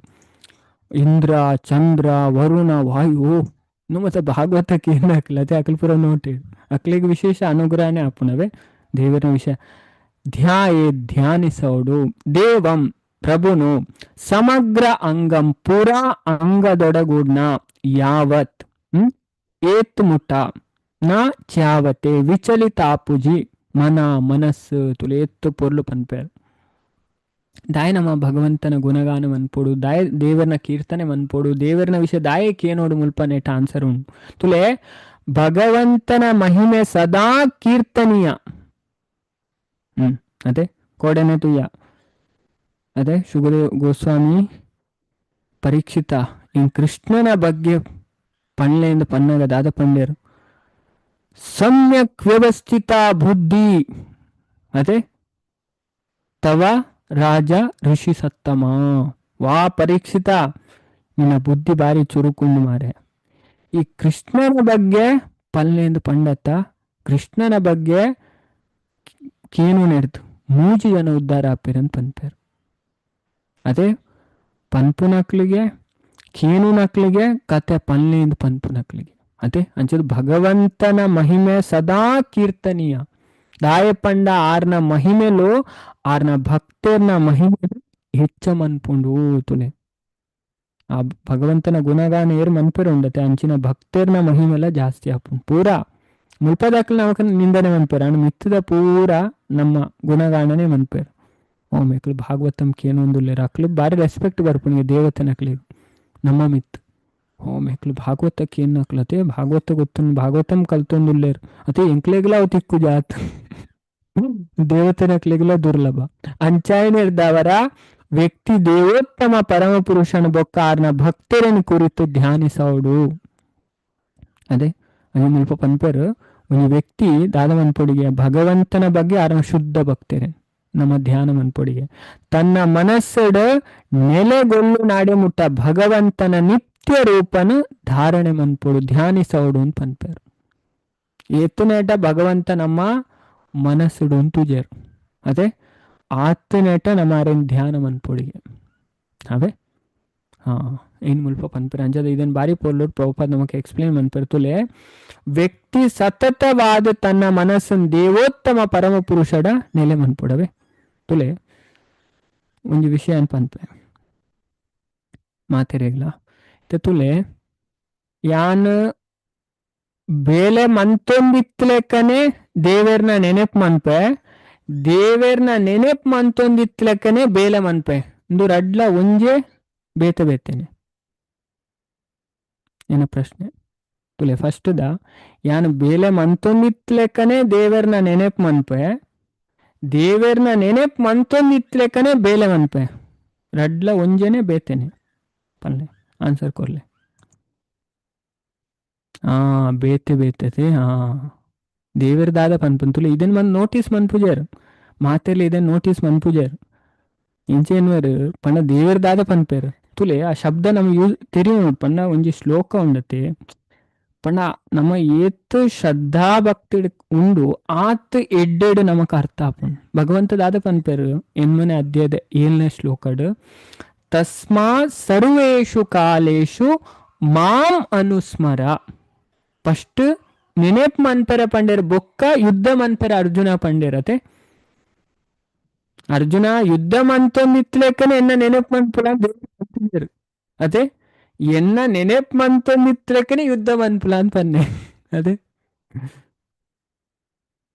ಇಂದ್ರ ಚಂದ್ರ ವರುಣ ವಾಯು ಮತ್ತೆ ಭಾಗವತಕ್ಕೆ ಏನ್ ಹಾಕ್ಲ ಅದೇ ಅಕ್ಲು ಪೂರ ನೋಟೆಡ್ ಅಕ್ಲಿಗೆ ವಿಶೇಷ ಅನುಗ್ರಹನೇ ಆಪುನವೇ ದೇವರ ವಿಷಯ. ಧ್ಯಾಯೇ ಧ್ಯಾನಿಸೋಡು ದೇವಂ ಪ್ರಭುನು ಸಮಗ್ರ ಅಂಗಂ ಪೂರಾ ಅಂಗದೊಡಗೂಡ್ನ ಯಾವತ್ ಏತ್ ಮುಟ ನ ಚಾವತೆ ವಿಚಲಿತಾಪುಜಿ ಮನ ಮನಸ್ಸು ತುಲೆ ಎತ್ತು ಪೊರ್ಲು ಪನ್ಪೇರು. ದಾಯ ನಮ್ಮ ಭಗವಂತನ ಗುಣಗಾನ ಮನ್ಪೋಡು ದಾಯ ದೇವರನ ಕೀರ್ತನೆ ಮನ್ಪೋಡು ದೇವರನ ವಿಷಯ ದಾಯಕ್ಕೆ ನೋಡು ಮುಲ್ಪ ನೆಟ್ ಆನ್ಸರ್ ಉಂಟು ತುಲೆ ಭಗವಂತನ ಮಹಿಮೆ ಸದಾ ಕೀರ್ತನೀಯ. ಅದೇ ಕೋಡನೆ ತುಯ್ಯ ಅದೇ ಶುಗದೇವ್ ಗೋಸ್ವಾಮಿ ಪರೀಕ್ಷಿತ ಇನ್ ಕೃಷ್ಣನ ಬಗ್ಗೆ ಪಣ್ಲೆಯಿಂದ ಪನ್ನಗ ದಾದ ಪಂಡ್ಯರು ಸಮ್ಯಕ್ ವ್ಯವಸ್ಥಿತ ಬುದ್ಧಿ ಅದೇ ತವ ರಾಜ ಋಷಿ ಸತ್ತಮ ವಾ ಪರೀಕ್ಷಿತ ನಿನ್ನ ಬುದ್ಧಿ ಬಾರಿ ಚುರುಕುಂಡು ಮಾರೆ. ಈ ಕೃಷ್ಣನ ಬಗ್ಗೆ ಪಲ್ಲೆಂದು ಪಂಡತ್ತ ಕೃಷ್ಣನ ಬಗ್ಗೆ ಕೇನು ನೆಡ್ದು ಮೂಜಿ ಜನ ಉದ್ಧಾರ ಆಪಿರಂತ ಪನ್ಪೇರು. ಅದೇ ಪನ್ಪುನಕ್ಲಿಗೆ ಕೇನುನಕ್ಲಿಗೆ ಕತೆ ಪನ್ಲಿಂದ ಪನ್ಪುನಕ್ಲಿಗೆ ಅದೇ ಅಂಚದ ಭಗವಂತನ ಮಹಿಮೆ ಸದಾ ಕೀರ್ತನೀಯ. ದಾಯಪಂಡ ಆರ್ನ ಮಹಿಮೆಲು ಆರ್ನ ಭಕ್ತರ್ನ ಮಹಿಮೆ ಹೆಚ್ಚ ಮನ್ಪುಂಡು ತುಲೆ. ಆ ಭಗವಂತನ ಗುಣಗಾನ ಏರ್ ಮನ್ಪೆರ್ ಉಂಡತೆ ಅಂಚಿನ ಭಕ್ತರ್ನ ಮಹಿಮೆಲ ಜಾಸ್ತಿ ಆಪುಂಡು. ಪೂರಾ ಮುಲ್ಪದಾಕ್ಲು ನಮಕ್ ನಿಂದನೆ ಮನ್ಪೆರ್ ಅಣ್ಣ ಮಿತ್ತದ ಪೂರಾ ನಮ್ಮ ಗುಣಗಾನನೆ ಮನ್ಪೆರ್. ಓ ಮೇಕ್ಲು ಭಾಗವತಂ ಕೇನೊಂದುಲ್ಲೆರ್ ಅಕ್ಲು ಬಾರಿ ರೆಸ್ಪೆಕ್ಟ್ ಬರ್ಪುನಿಗೆ ದೇವತೆನಕ್ಲೆಗ್ ನಮ್ಮ ಮಿತ್. ಓ ಮೇಕ್ಲು ಭಾಗವತ ಕೇನ್ನಕ್ಲತೆ ಭಾಗವತ ಗೊತ್ತುಂಡು ಭಾಗವತಂ ಕಲ್ತೊಂದುಲ್ಲೆರ್ ಅತೆ ಎಂಕ್ಲೆಗ್ಲ ಅವು ತಿಕ್ಕು ಜಾತ್ ದೇವತೆನಕ್ಲೆಗ್ಲ ದುರ್ಲಭ. ಅಂಚಾಯನೆರ್ದವರ ವ್ಯಕ್ತಿ ದೇವೋತ್ತಮ ಪರಮ ಪುರುಷನ ಬೊಕ್ಕ ಆರ್ನ ಭಕ್ತರನ್ನು ಕುರಿತು ಧ್ಯಾನಿಸೋಡು. ಅದೇ ಅದೇ ಮುಲ್ಪ ಪನ್ಪೆರ್ ಒಂದು ವ್ಯಕ್ತಿ ದಾದ ಮನ್ಪೊಡಿಗೆ ಭಗವಂತನ ಬಗ್ಗೆ ಆರ್ನ ಶುದ್ಧ ಭಕ್ತರೆ ನಮ್ಮ ಧ್ಯಾನ ಮನ್ಪೊಡಿಗೆ ತನ್ನ ಮನಸ್ಸಡ ನೆಲೆಗೊಳ್ಳು ನಾಡೆ ಮುಟ್ಟ ಭಗವಂತನ ನಿತ್ಯ ರೂಪನ ಧಾರಣೆ ಮನ್ಪೊಡು ಧ್ಯಾನಿಸೋಡು ಅಂತ ಪನ್ಪೆರ್. ಎತ್ತನೇಟ ಭಗವಂತ ನಮ್ಮ ಮನಸ್ಸುಡು ಅಂತುಜೇರು ಅದೇ ಆತನೇಟ ನಮ್ಮ ಆರೇನ್ ಧ್ಯಾನ ಮನ್ಪೊಡಿಗೆ ಅವೇ. ಹಾ ಏನ್ ಮುಲ್ಪ ಪನ್ಪೆರ್ ಅಂಜದ ಇದನ್ ಬಾರಿ ಪೊರ್ಲುಡ್ ಪ್ರಭುಪಾದ್ ನಮಕ್ ಎಕ್ಸ್ಪ್ಲೇನ್ ಮನ್ಪೆರ್ ತುಲೆ. ವ್ಯಕ್ತಿ ಸತತವಾದ ತನ್ನ ಮನಸ್ಸನ್ ದೇವೋತ್ತಮ ಪರಮ ಪುರುಷಡ ನೆಲೆ ಮನ್ಪೊಡವೆ ತುಲೆ. ಒಂಜಿ ವಿಷಯ ಅನ್ಪನ್ಪೆ ಮಾತೆರೆಗ್ಲ ತುಲೆ ಯಾನ್ ಬೇಲೆ ಮಂತೊಂದಿತ್ಲೆಕ್ಕನೆ ದೇವೆರ್ನ ನೆನೆಪ್ ಮನ್ಪೆ, ದೇವೆರ್ನ ನೆನೆಪ್ ಮಂತೊಂದಿತ್ಲೆಕ್ಕನೆ ಬೇಲೆ ಮನ್ಪೆ, ಇಂದು ರಡ್ಲ ಒಂಜೆ ಬೇತೆ ಬೇತೆನೆ ಏನ ಪ್ರಶ್ನೆ ತುಲೆ. ಫಸ್ಟ್ the ಯಾನ್ ಬೇಲೆ ಮಂತೊಂದಿತ್ಲೆಕ್ಕನೆ ದೇವೆರ್ನ ನೆನೆಪ್ ಮನ್ಪೆ, ದೇವೆರ್ನ ನೆನೆಪ್ ಮಂತೊಂದಿತ್ಲೆಕ್ಕನೆ ಬೇಲೆ ಮನ್ಪೆ, ರಡ್ಲ ಒಂಜೆನೆ ಬೇತೆನೆ ಪಲ್ಲೆ ಆನ್ಸರ್ ಕೊರ್ಲೆ. ಆ ಬೇತೆ ಬೇತೆ ಹಾ ದೇವೆರ್ ದಾದ ಪನ್ಪುನ್ ತುಲೆ. ಇದನ್ ಮನ್ ನೋಟಿಸ್ ಮನ್ಪುಜೇರ್ ಮಾತೆರ್ಲ ಇದನ್ ನೋಟಿಸ್ ಮನ್ಪುಜೇರ್ ಇಂಚೇನ್ವರ್ ಪಂಡ ದೇವೆರ್ ದಾದ ಪನ್ಪೇರ್ ತುಲೆ. ಆ ಶಬ್ದ ನಮ ಯೂಸ್ ತೆರಿಯು ಪಂಡ ಒಂಜಿ ಶ್ಲೋಕ ಉಂಡತೆ ಪಂಡ ನಮ್ಮ ಏತ್ ಶ್ರದ್ಧಾ ಭಕ್ತಿ ಉಂಡು ಆತ್ ಎಡ್ಡೆಡ್ ನಮಕ್ ಅರ್ಥ ಆಪುಂಡು. ಭಗವಂತ ದಾದ ಪನ್ಪೇರು ಎನ್ಮನೆ ಅಧ್ಯಾಯದ 7ನೇ ಶ್ಲೋಕಡ್ ತಸ್ಮಾತ್ ಸರ್ವೇಷು ಕಾಲೇಶು ಮಾಂ ಅನುಸ್ಮರ. ಫಸ್ಟ್ ನೆನೆಪ್ ಮನ್ಪೆರ ಪಂಡೇರ್ ಬೊಕ್ಕ ಯುದ್ಧ ಮನ್ಪೆರ ಅರ್ಜುನ ಪಂಡೇರತೆ. ಅರ್ಜುನ ಯುದ್ಧ ಮಂತೊಂದಿತ್ಲೆಕ್ಕನೆ ಎನ್ನ ನೆನೆಪ್ ಮನ್ಪುಲ ಅದೇ ಎನ್ನ ನೆನೆಪ್ ಮಂತೊಂದಿತ್ಲೆಕ್ಕನೆ ಯುದ್ಧ ಮನ್ಪುಲ ಅಂತ ಪನ್ನೆ ಅದೇ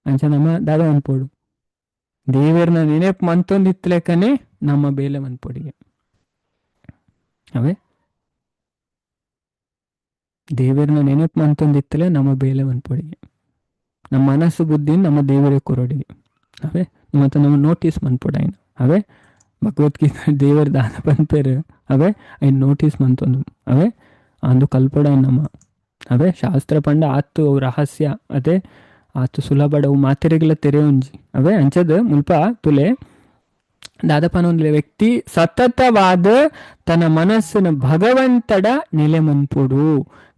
ಅಂಚ ನಮ್ಮ ದಾದ ಮನ್ಪೋಡು ದೇವೆರ್ನ ನೆನೆಪ್ ಮಂತೊಂದಿತ್ಲೆಕ್ಕನೆ ನಮ್ಮ ಬೇಲೆ ಮನ್ಪೊಡಿಗೆ ಅವೇ ದೇವೆರ್ನ ನೆನೆಪ್ ಮಂತೊಂದಿತ್ತಲೆ ನಮ್ಮ ಬೇಲೆ ಮನ್ಪೊಡಿಗೆ ನಮ್ಮ ಮನಸ್ಸು ಬುದ್ಧಿ ನಮ್ಮ ದೇವರೇ ಕೊರೊಡಿಗೆ ಅವೇ ಮತ್ತೆ ನಮ್ಮ ನೋಟಿಸ್ ಮನ್ಪೊಡಾಯ್ನ ಅವೇ ಭಗವದ್ಗೀತೆ ದೇವರ ದಾನ ಪನ್ಪೇರು ಅವೇ ಐನ್ ನೋಟಿಸ್ ಮಂತೊಂದು ಅವೇ ಅಂದು ಕಲ್ಪೊಡಾಯ್ನ ನಮ್ಮ ಅವೇ ಶಾಸ್ತ್ರ ಪಂಡ ಆತು ಅವು ರಹಸ್ಯ ಅದೇ ಆತು ಸುಲಭಡವು ಮಾತೆರೆಗೆಲ್ಲ ತೆರೆ ಒಂಜಿ ಅವೇ ಅಂಚದ ಮುಲ್ಪ ತುಲೆ ದಾದಪ್ಪನ ವ್ಯಕ್ತಿ ಸತತವಾದ ತನ್ನ ಮನಸ್ಸಿನ ಭಗವಂತಡ ನೆಲೆ ಮನ್ಪೊಡು.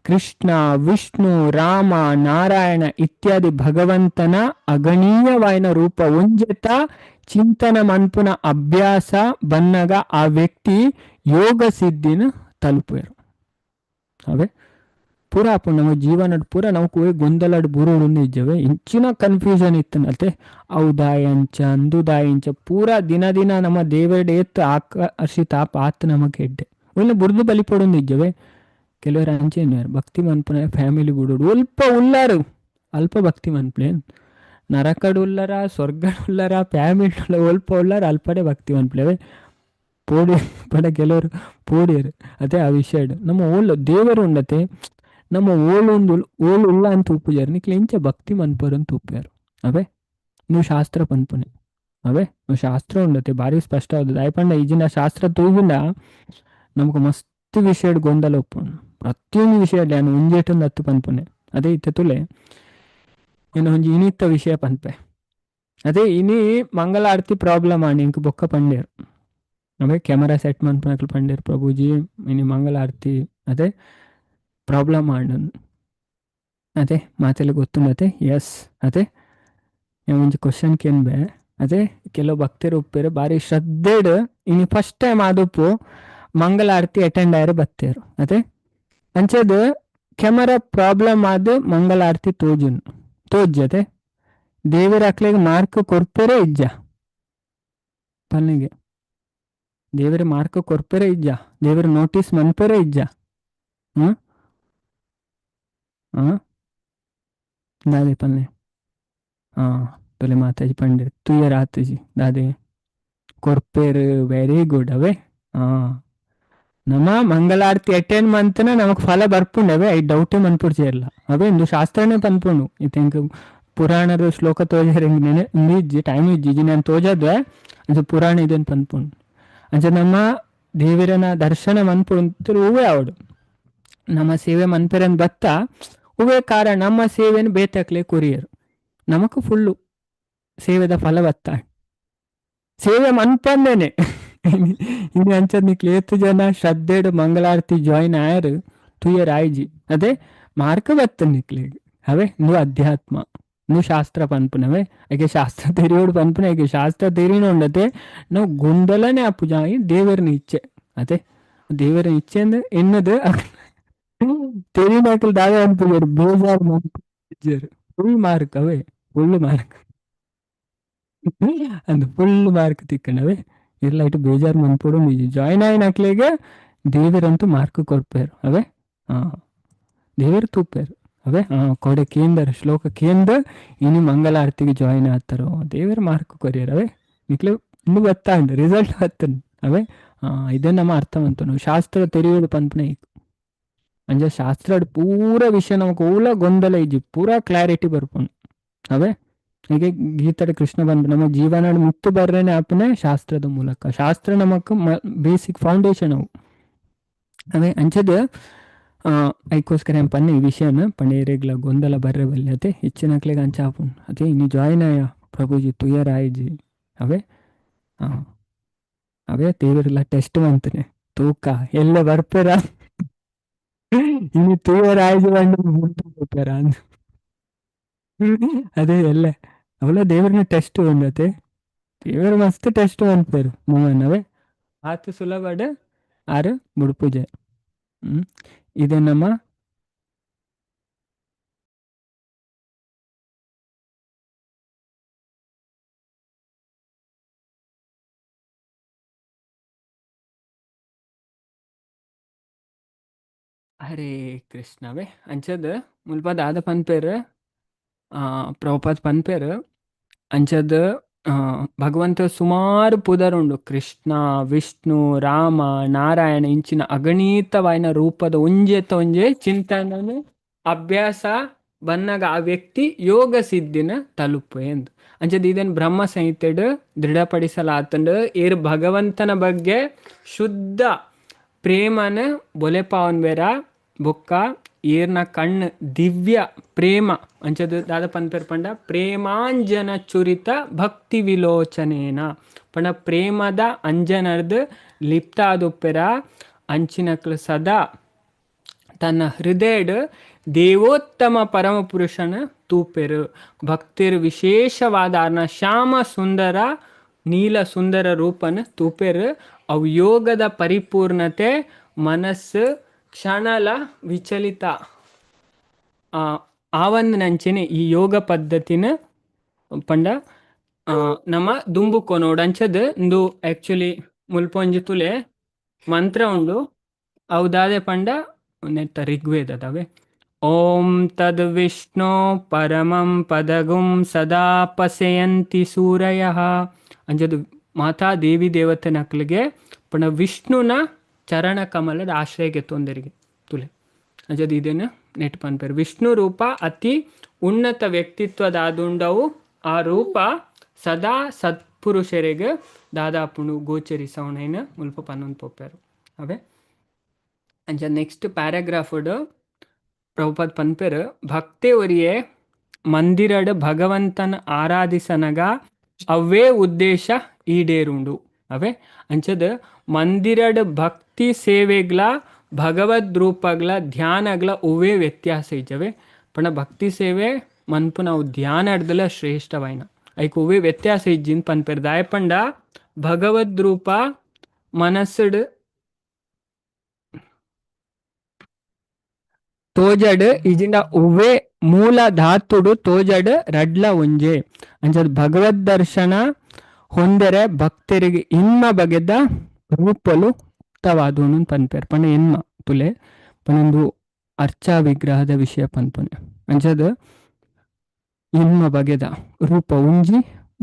ಕೃಷ್ಣ ವಿಷ್ಣು ರಾಮ ನಾರಾಯಣ ಇತ್ಯಾದಿ ಭಗವಂತನ ಅಗಣೀಯವಾಯಿನ ರೂಪ ಒಂಜೆತ ಚಿಂತನ ಮನ್ಪುನ ಅಭ್ಯಾಸ ಬನ್ನಗ ಆ ವ್ಯಕ್ತಿ ಯೋಗ ಸಿದ್ಧಿನ ತಲುಪುವರು. ಅವೇ ಪೂರಾ ಅಪ್ಪು ನಮ್ಮ ಜೀವನಡ್ ಪೂರ ನಾವು ಗೊಂದಲಡ್ ಬುರುಡು ಇಜ್ಜವೆ ಇಂಚಿನ ಕನ್ಫ್ಯೂಷನ್ ಇತ್ತನತೆ ಅವು ದಾಯಂಚ ಅಂದು ದಾಯಂಚ ಪೂರಾ ದಿನ ದಿನ ನಮ್ಮ ದೇವರಡೆ ಎತ್ತು ಆಕರ್ಷಿತ ಆಪ ಆತ್ ನಮಕ್ ಎಡ್ಡೆ ಒಳ್ಳೆ ಬುರ್ದು ಬಲಿ ಪಡೊಂದು ಇಜ್ಜವೆ. ಕೆಲವರು ಅಂಚೇನು ಭಕ್ತಿ ಮನ್ಪುನ ಫ್ಯಾಮಿಲಿ ಬುಡೋಡು ಅಲ್ಪ ಉಲ್ಲಾರು ಅಲ್ಪ ಭಕ್ತಿ ಮನ್ಪುಲೆ ನರಕಡ್ ಉಲ್ಲರ ಸ್ವರ್ಗಡ್ ಉಲ್ಲರ ಫ್ಯಾಮಿಲಿ ಒಲ್ಪ ಉಲ್ಲಾರ ಅಲ್ಪಡೆ ಭಕ್ತಿ ಮನ್ಪುಲೆವೆ ಪೋಡಿ ಪಡ ಕೆಲವರು ಪೋಡಿಯರು ಅದೇ ಆ ವಿಷಯ ನಮ್ಮ ಓಲ್ ದೇವರು ಉಂಡತೆ ನಮ್ಮ ಓಲೊಂದು ಓಲು ಉಲ್ಲ ಅಂತ ಉಪ್ಪುಜಾರು ನಿಕ್ಲೆ ಇಂಚ ಭಕ್ತಿ ಮನ್ಪರು ಅಂತ ಉಪ್ಪಾರು ಅವೇ ನೀವು ಶಾಸ್ತ್ರ ಪನ್ಪುನೆ ಅವೇ ನೀವು ಶಾಸ್ತ್ರ ಉಂಡತೆ ಭಾರಿ ಸ್ಪಷ್ಟ ಆದದ್ದು ಆಯ್ಪಂಡ ಈಜಿನ ಶಾಸ್ತ್ರ ತೂಗಿಂದ ನಮಕ್ ಮಸ್ತ್ ವಿಷಯಡ್ ಗೊಂದಲ ಉಪ್ಪುಂಡು ಪ್ರತಿಯೊಂದು ವಿಷಯ ನಾನು ಒಂಜೇಟೊಂದು ಹತ್ತು ಪನ್ಪುನೆ ಅದೇ ಇತ್ತೆ ತುಲೆ ಇನ್ನು ಒಂಜಿ ಇನಿತ್ತ ವಿಷಯ ಪನ್ಪೆ ಅದೇ ಇನಿ ಮಂಗಳಾರತಿ ಪ್ರಾಬ್ಲಮ್ ಆಂಡ್ ಇಂಕ್ ಬೊಕ್ಕ ಪಂಡೇರು ಅವೇ ಕ್ಯಾಮರಾ ಸೆಟ್ ಮನ್ಪುನಕ್ಲು ಪಂಡೇರು ಪ್ರಭುಜಿ ಇನಿ ಮಂಗಳಾರತಿ ಅದೇ ಪ್ರಾಬ್ಲಮ್ ಆಂಡ್ ಅದೇ ಮಾತೆಲ್ಲ ಗೊತ್ತುಂಡತೆ ಎಸ್ ಅದೇ ಒಂಜಿ ಕ್ವಶನ್ ಕೇನ್ಬೆ ಅದೇ ಕೆಲವು ಭಕ್ತರು ಉಪ್ಪೇರು ಬಾರಿ ಶ್ರದ್ಧೆಡ್ ಇನಿ ಫಸ್ಟ್ ಟೈಮ್ ಆದುಪ್ಪು ಮಂಗಳಾರತಿ ಅಟೆಂಡ್ ಆಯರೆ ಬತ್ತೇರು ಅದೇ. ಅಂಚದ ಕೆಮರಾ ಪ್ರಾಬ್ಲಮ್ ಆದ್ ಮಂಗಳಾರತಿ ತೋಜುನ್ ತೋಜ್ಜತೆ. ದೇವರ ಅಕ್ಲೆಗ್ ಮಾರ್ಕ್ ಕೊರ್ಪೆರೆ ಇಜ್ಜ ಪನ್ನಿಗೆ? ದೇವರ ಮಾರ್ಕ್ ಕೊರ್ಪೆರೆ ಇಜ್ಜ? ದೇವರ ನೋಟಿಸ್ ಮನ್ಪೆರೆ ಇಜ್ಜ? ಹ್ಮ್ ಹಾ ದಾದೆ ಪನ್ನೆ? ಹಾ ತೊಲೆ ಮಾತಾಜಿ ಪಂಡಿರ್ ತುಯ್ಯರ್ ಆತಜಿ ದಾದೆ ಕೊರ್ಪೇರು. ವೆರಿ ಗುಡ್ ಅವೇ. ಹಾ ನಮ್ಮ ಮಂಗಳಾರತಿ ಅಟೆಂಡ್ ಮಂತನ ನಮಕ್ ಫಲ ಬರ್ಪುಂಡು ಅವೇ. I ಡೌಟೇ ಮನ್ಪುಡ್ಚೇರ್ಲ ಅವೇ. ಇಂದು ಶಾಸ್ತ್ರನೇ ಪನ್ಪುಂಡು. ಇತ್ತೆ ಪುರಾಣದ ಶ್ಲೋಕ ತೋಜಾರ ನೆನೆ ಇಜ್ಜಿ, ಟೈಮ್ ಇಜ್ಜಿ, ನಾನು ತೋಜಾದ್ವೆ ಅಂಚ ಪುರಾಣ ಇದನ್ ಪನ್ಪುಂಡು. ಅಂಚ ನಮ್ಮ ದೇವರನ ದರ್ಶನ ಮನ್ಪುಂಡು ಹೂವೇ ಆವಡು ನಮ್ಮ ಸೇವೆ ಮನ್ಪೆರನ್ ಬತ್ತ ಹೂವೇ ಕಾರಣ ನಮ್ಮ ಸೇವೆಯನ್ನು ಬೇತಕ್ಲೆ ಕೊರಿಯರು ನಮಕ್ ಫುಲ್ಲು ಸೇವೆದ ಫಲ ಬತ್ತ ಸೇವೆ ಮನ್ಪಂದೇನೆ. ಇನ್ನು ಅಂಚದ್ ನಿಕ್ಲು ಏತ್ ಜನ ಶ್ರದ್ಧೆಡ್ ಮಂಗಳಾರತಿ ಜಾಯಿನ್ ಆಯರು ತುಯ್ಯರ್ ಆಯ್ಜಿ ಅದೇ ಮಾರ್ಕ್ ಬತ್ತ ನಿಕ್ಲೆಗ್ ಅವೇ. ಇಂದು ಅಧ್ಯಾತ್ಮ, ಇಂದು ಶಾಸ್ತ್ರ ಪನ್ಪುನವೇ. ಐಕೆ ಶಾಸ್ತ್ರ ತೆರಿಯೋಡು ಪನ್ಪುನ. ಐಕೆ ಶಾಸ್ತ್ರ ತೆರಿನೊಂಡತೆ ನಾವು ಗೊಂದಲನೇ ಆ ಪೂಜಾ ದೇವರನ ಇಚ್ಛೆ ಅದೇ. ದೇವರ ಇಚ್ಛೆ ಅಂದ್ರೆ ಎನ್ನದು ತೆರಿನಾಕಲ್ ದಾದ ಅನ್ಪುಜಾರು ಬೇಜಾರು ಮನ್ಪುಜಾರು. ಫುಲ್ ಮಾರ್ಕ್ ಅವೇ, ಫುಲ್ ಮಾರ್ಕ್ ಅಂದ್ ಫುಲ್ ಮಾರ್ಕ್ ತಿಕ್ಕಣವೇ. ಇಲ್ಲ ಇಟ್ಟು ಬೇಜಾರು ಮನ್ಪುಡು ನಿಜ ಜಾಯಿನ್ ಆಯ್ನಕ್ಲೆಗ್ ದೇವರಂತೂ ಮಾರ್ಕ್ ಕೊರ್ಪೇರು ಅವೇ. ಹಾ ದೇವರು ತೂಪೇರು ಅವೇ. ಹಾ ಕೊಡೆ ಕೇಂದ್ರ ಶ್ಲೋಕ ಕೇಂದ್ರ ಇನಿ ಮಂಗಳಾರತಿಗೆ ಜಾಯಿನ್ ಆಗ್ತಾರೋ ದೇವರ ಮಾರ್ಕ್ ಕೊರಿಯರ್ ಅವೇ. ನಿಕ್ಲೆ ಇನ್ನು ಬತ್ತಾಂಡ್ ರಿಸಲ್ಟ್ ಬತ್ತನ್ ಅವೇ. ಇದೇ ನಮ್ಮ ಅರ್ಥ ಮಂತು ಶಾಸ್ತ್ರ ತೆರೆಯೋದು ಪನ್ಪುನ. ಅಂಚ ಶಾಸ್ತ್ರ ಪೂರ ವಿಷಯ ನಮಕ್ ಓಲ ಗೊಂದಲ ಇಜ್ಜಿ, ಪೂರಾ ಕ್ಲಾರಿಟಿ ಬರ್ಪುಂಡು ಅವೇ. ಹೀಗೆ ಗೀತಾಡ್ ಕೃಷ್ಣ ಬಂದ್ ನಮ್ಮ ಜೀವನ ಮುತ್ತು ಬರ್ರೇನೆ ಆಪನೆ ಶಾಸ್ತ್ರದ ಮೂಲಕ. ಶಾಸ್ತ್ರ ನಮಕ್ ಬೇಸಿಕ್ ಫೌಂಡೇಶನ್ ಅವು ಅವೇ. ಅಂಚದ ಐಕೋಸ್ಕರ ಏನ್ ಪನ್ನೆ ಈ ವಿಷಯನ ಪಂಡ ಗೊಂದಲ ಬರ್ರೆ ಬಲ್ಲೆ ಅತೆ. ಹೆಚ್ಚಿನಕ್ಲೆಗ್ ಅಂಚ ಆಪುಂಡು ಅದೇ. ಇನಿ ಜಾಯಿನ್ ಆಯ ಪ್ರಭುಜಿ ತುಯರ್ ಆಯ್ಜಿ ಅವೇ. ಅವೇ ದೇವರೆಲ್ಲ ಟೆಸ್ಟ್ ಮಂತನೆ ತೂಕ ಎಲ್ಲ ಬರ್ಪೆರ ಇನಿ ತುಯರ್ ಆಯ್ಜಿ ಬಂದು ಅಂದ್ ಅದೇ ಎಲ್ಲ ಅವಳ ದೇವರನ್ನ ಟೆಸ್ಟ್ ಬಂದತೆ. ದೇವರು ಮಸ್ತ್ ಟೆಸ್ಟ್ ಅನ್ಪೇರು ನವೇ. ಆತು ಸುಲಭ ಆರು ಬುಡ್ಪುಜೆ. ಇದೆ ನಮ್ಮ ಹರೇ ಕೃಷ್ಣವೇ. ಅಂಚದ ಮುಲ್ಪ ದಾದ ಪನ್ಪೇರು ಪ್ರಭುಪಾದ್ ಪನ್ಪೇರು ಅಂಚದ ಭಗವಂತ ಸುಮಾರು ಪುದರುಂಡು ಕೃಷ್ಣ ವಿಷ್ಣು ರಾಮ ನಾರಾಯಣ ಇಂಚಿನ ಅಗಣಿತವಾಯಿನ ರೂಪದ ಒಂಜೆತ ಒಂಜೆ ಚಿಂತನ ಅಭ್ಯಾಸ ಬನ್ನಗ ಆ ವ್ಯಕ್ತಿ ಯೋಗ ಸಿದ್ಧಿನ ತಲುಪು ಎಂದು. ಅಂಚದ ಇದನ್ ಬ್ರಹ್ಮ ಸಂಹಿತೆಡ್ ದೃಢಪಡಿಸಲಾತಂಡು. ಏರ್ ಭಗವಂತನ ಬಗ್ಗೆ ಶುದ್ಧ ಪ್ರೇಮನ ಬೊಲೆಪಾವನ್ ಬೇರ ಬೊಕ್ಕ ಏರ್ನ ಕಣ್ಣು ದಿವ್ಯ ಪ್ರೇಮ ಅಂಚದ ದಾದ ಪನ್ಪೆರ್ ಪಂಡ ಪ್ರೇಮಾಂಜನ ಚುರಿತ ಭಕ್ತಿ ವಿಲೋಚನೇನ ಪಂಡ ಪ್ರೇಮದ ಅಂಜನರ್ದ್ ಲಿಪ್ತ ಆದುಪ್ಪೆರ ಅಂಚಿನಕ್ಲು ಸದಾ ತನ್ನ ಹೃದಯಡ್ ದೇವೋತ್ತಮ ಪರಮ ಪುರುಷನ ತೂಪೆರು. ಭಕ್ತಿರ್ ವಿಶೇಷವಾದ ಆರ್ನ ಶ್ಯಾಮ ಸುಂದರ ನೀಲ ಸುಂದರ ರೂಪನ ತೂಪೆರು. ಅವು ಯೋಗದ ಪರಿಪೂರ್ಣತೆ ಮನಸ್ಸು ಕ್ಷಣಲ ವಿಚಲಿತ ಆವಂದನಂಚನೆ ಈ ಯೋಗ ಪದ್ಧತಿನ ಪಂಡ ನಮ್ಮ ದುಂಬು ಕೊನೋಡು ಅಂಚದ್ ಇಂದು ಆಕ್ಚುಲಿ ಮುಲ್ಪ ಒಂಜಿ ತುಲೆ ಮಂತ್ರ ಉಂಡು. ಅವು ದಾದೆ ಪಂಡ ನೆತ್ತ ಋಗ್ವೇದದವೆ. ಓಂ ತದ್ ವಿಷ್ಣು ಪರಮಂ ಪದಗುಂ ಸದಾ ಪಸೆಯಂತಿ ಸೂರಯಃ. ಅಂಚದು ಮಾತಾ ದೇವಿ ದೇವತೆ ನಕ್ಲಿಗೆ ಪಂಡ ವಿಷ್ಣುನ ಚರಣ ಕಮಲದ ಆಶ್ರಯಕ್ಕೆ ತೊಂದರೆಗೆ ತುಲೆ. ಅಂಚದು ಇದೇನು ನೆಟ್ ಪನ್ಪೆರ್. ವಿಷ್ಣು ರೂಪ ಅತಿ ಉನ್ನತ ವ್ಯಕ್ತಿತ್ವದಾದುಂಡವು. ಆ ರೂಪ ಸದಾ ಸತ್ಪುರುಷರಿಗೆ ದಾದಾಪುಂಡು ಗೋಚರಿಸವನೈನ ಮುಲ್ಪ ಪನ್ನೊಂದು ಪೋಪೆರು ಅವೇ. ಅಂಚ ನೆಕ್ಸ್ಟ್ ಪ್ಯಾರಾಗ್ರಾಫ್ ಪ್ರಭುಪಾದ್ ಪನ್ಪೆರ್ ಭಕ್ತಿ ಒರಿಯೆ ಮಂದಿರಡ್ ಭಗವಂತನ ಆರಾಧಿಸನಗ ಅವೇ ಉದ್ದೇಶ ಈಡೇರುಂಡು ಅವೇ. ಅಂಚದ ಮಂದಿರಡ್ ಭಕ್ತಿ ಸೇವೆಗ್ಲ ಭಗವದ್ ರೂಪಗ್ಲ ಧ್ಯಾನಗ್ಲ ಒವ್ವೇ ವ್ಯತ್ಯಾಸ ಇಜ್ಜವೆ. ಪಂಡ ಭಕ್ತಿ ಸೇವೆ ಮನ್ಪು ನಾವು ಧ್ಯಾನ ಅಡ್ದಲ ಶ್ರೇಷ್ಠವಾಯಿನ ಐಕ್ ಒವ್ವೇ ವ್ಯತ್ಯಾಸ ಇಜ್ಜಿನ್ ಪನ್ಪೆರ್. ದಾಯ ಪಂಡ ಭಗವದ್ ರೂಪ ಮನಸ್ಸುಡ್ ತೋಜಡ್ ಇಜಿಂಡ ಉವೆ ಮೂಲ ಧಾತುಡು ತೋಜಡ್ ರಡ್ಲ ಒಂಜೆ. ಅಂಚದ ಭಗವದ್ ದರ್ಶನ ಹೊಂದರೆ ಭಕ್ತರಿಗೆ ಇನ್ಮ ಬಗೆದ ರೂಪಲು ಉಕ್ತವಾದುನು ಪನ್ಪೇರ್. ಪಂಡ ಎನ್ಮ ತುಲೆ ಪನೊಂದು ಅರ್ಚಾ ವಿಗ್ರಹದ ವಿಷಯ ಪನ್ಪುನೆ. ಅಂಚದ ಎನ್ಮ ಬಗೆದ ರೂಪ ಒಂಜಿ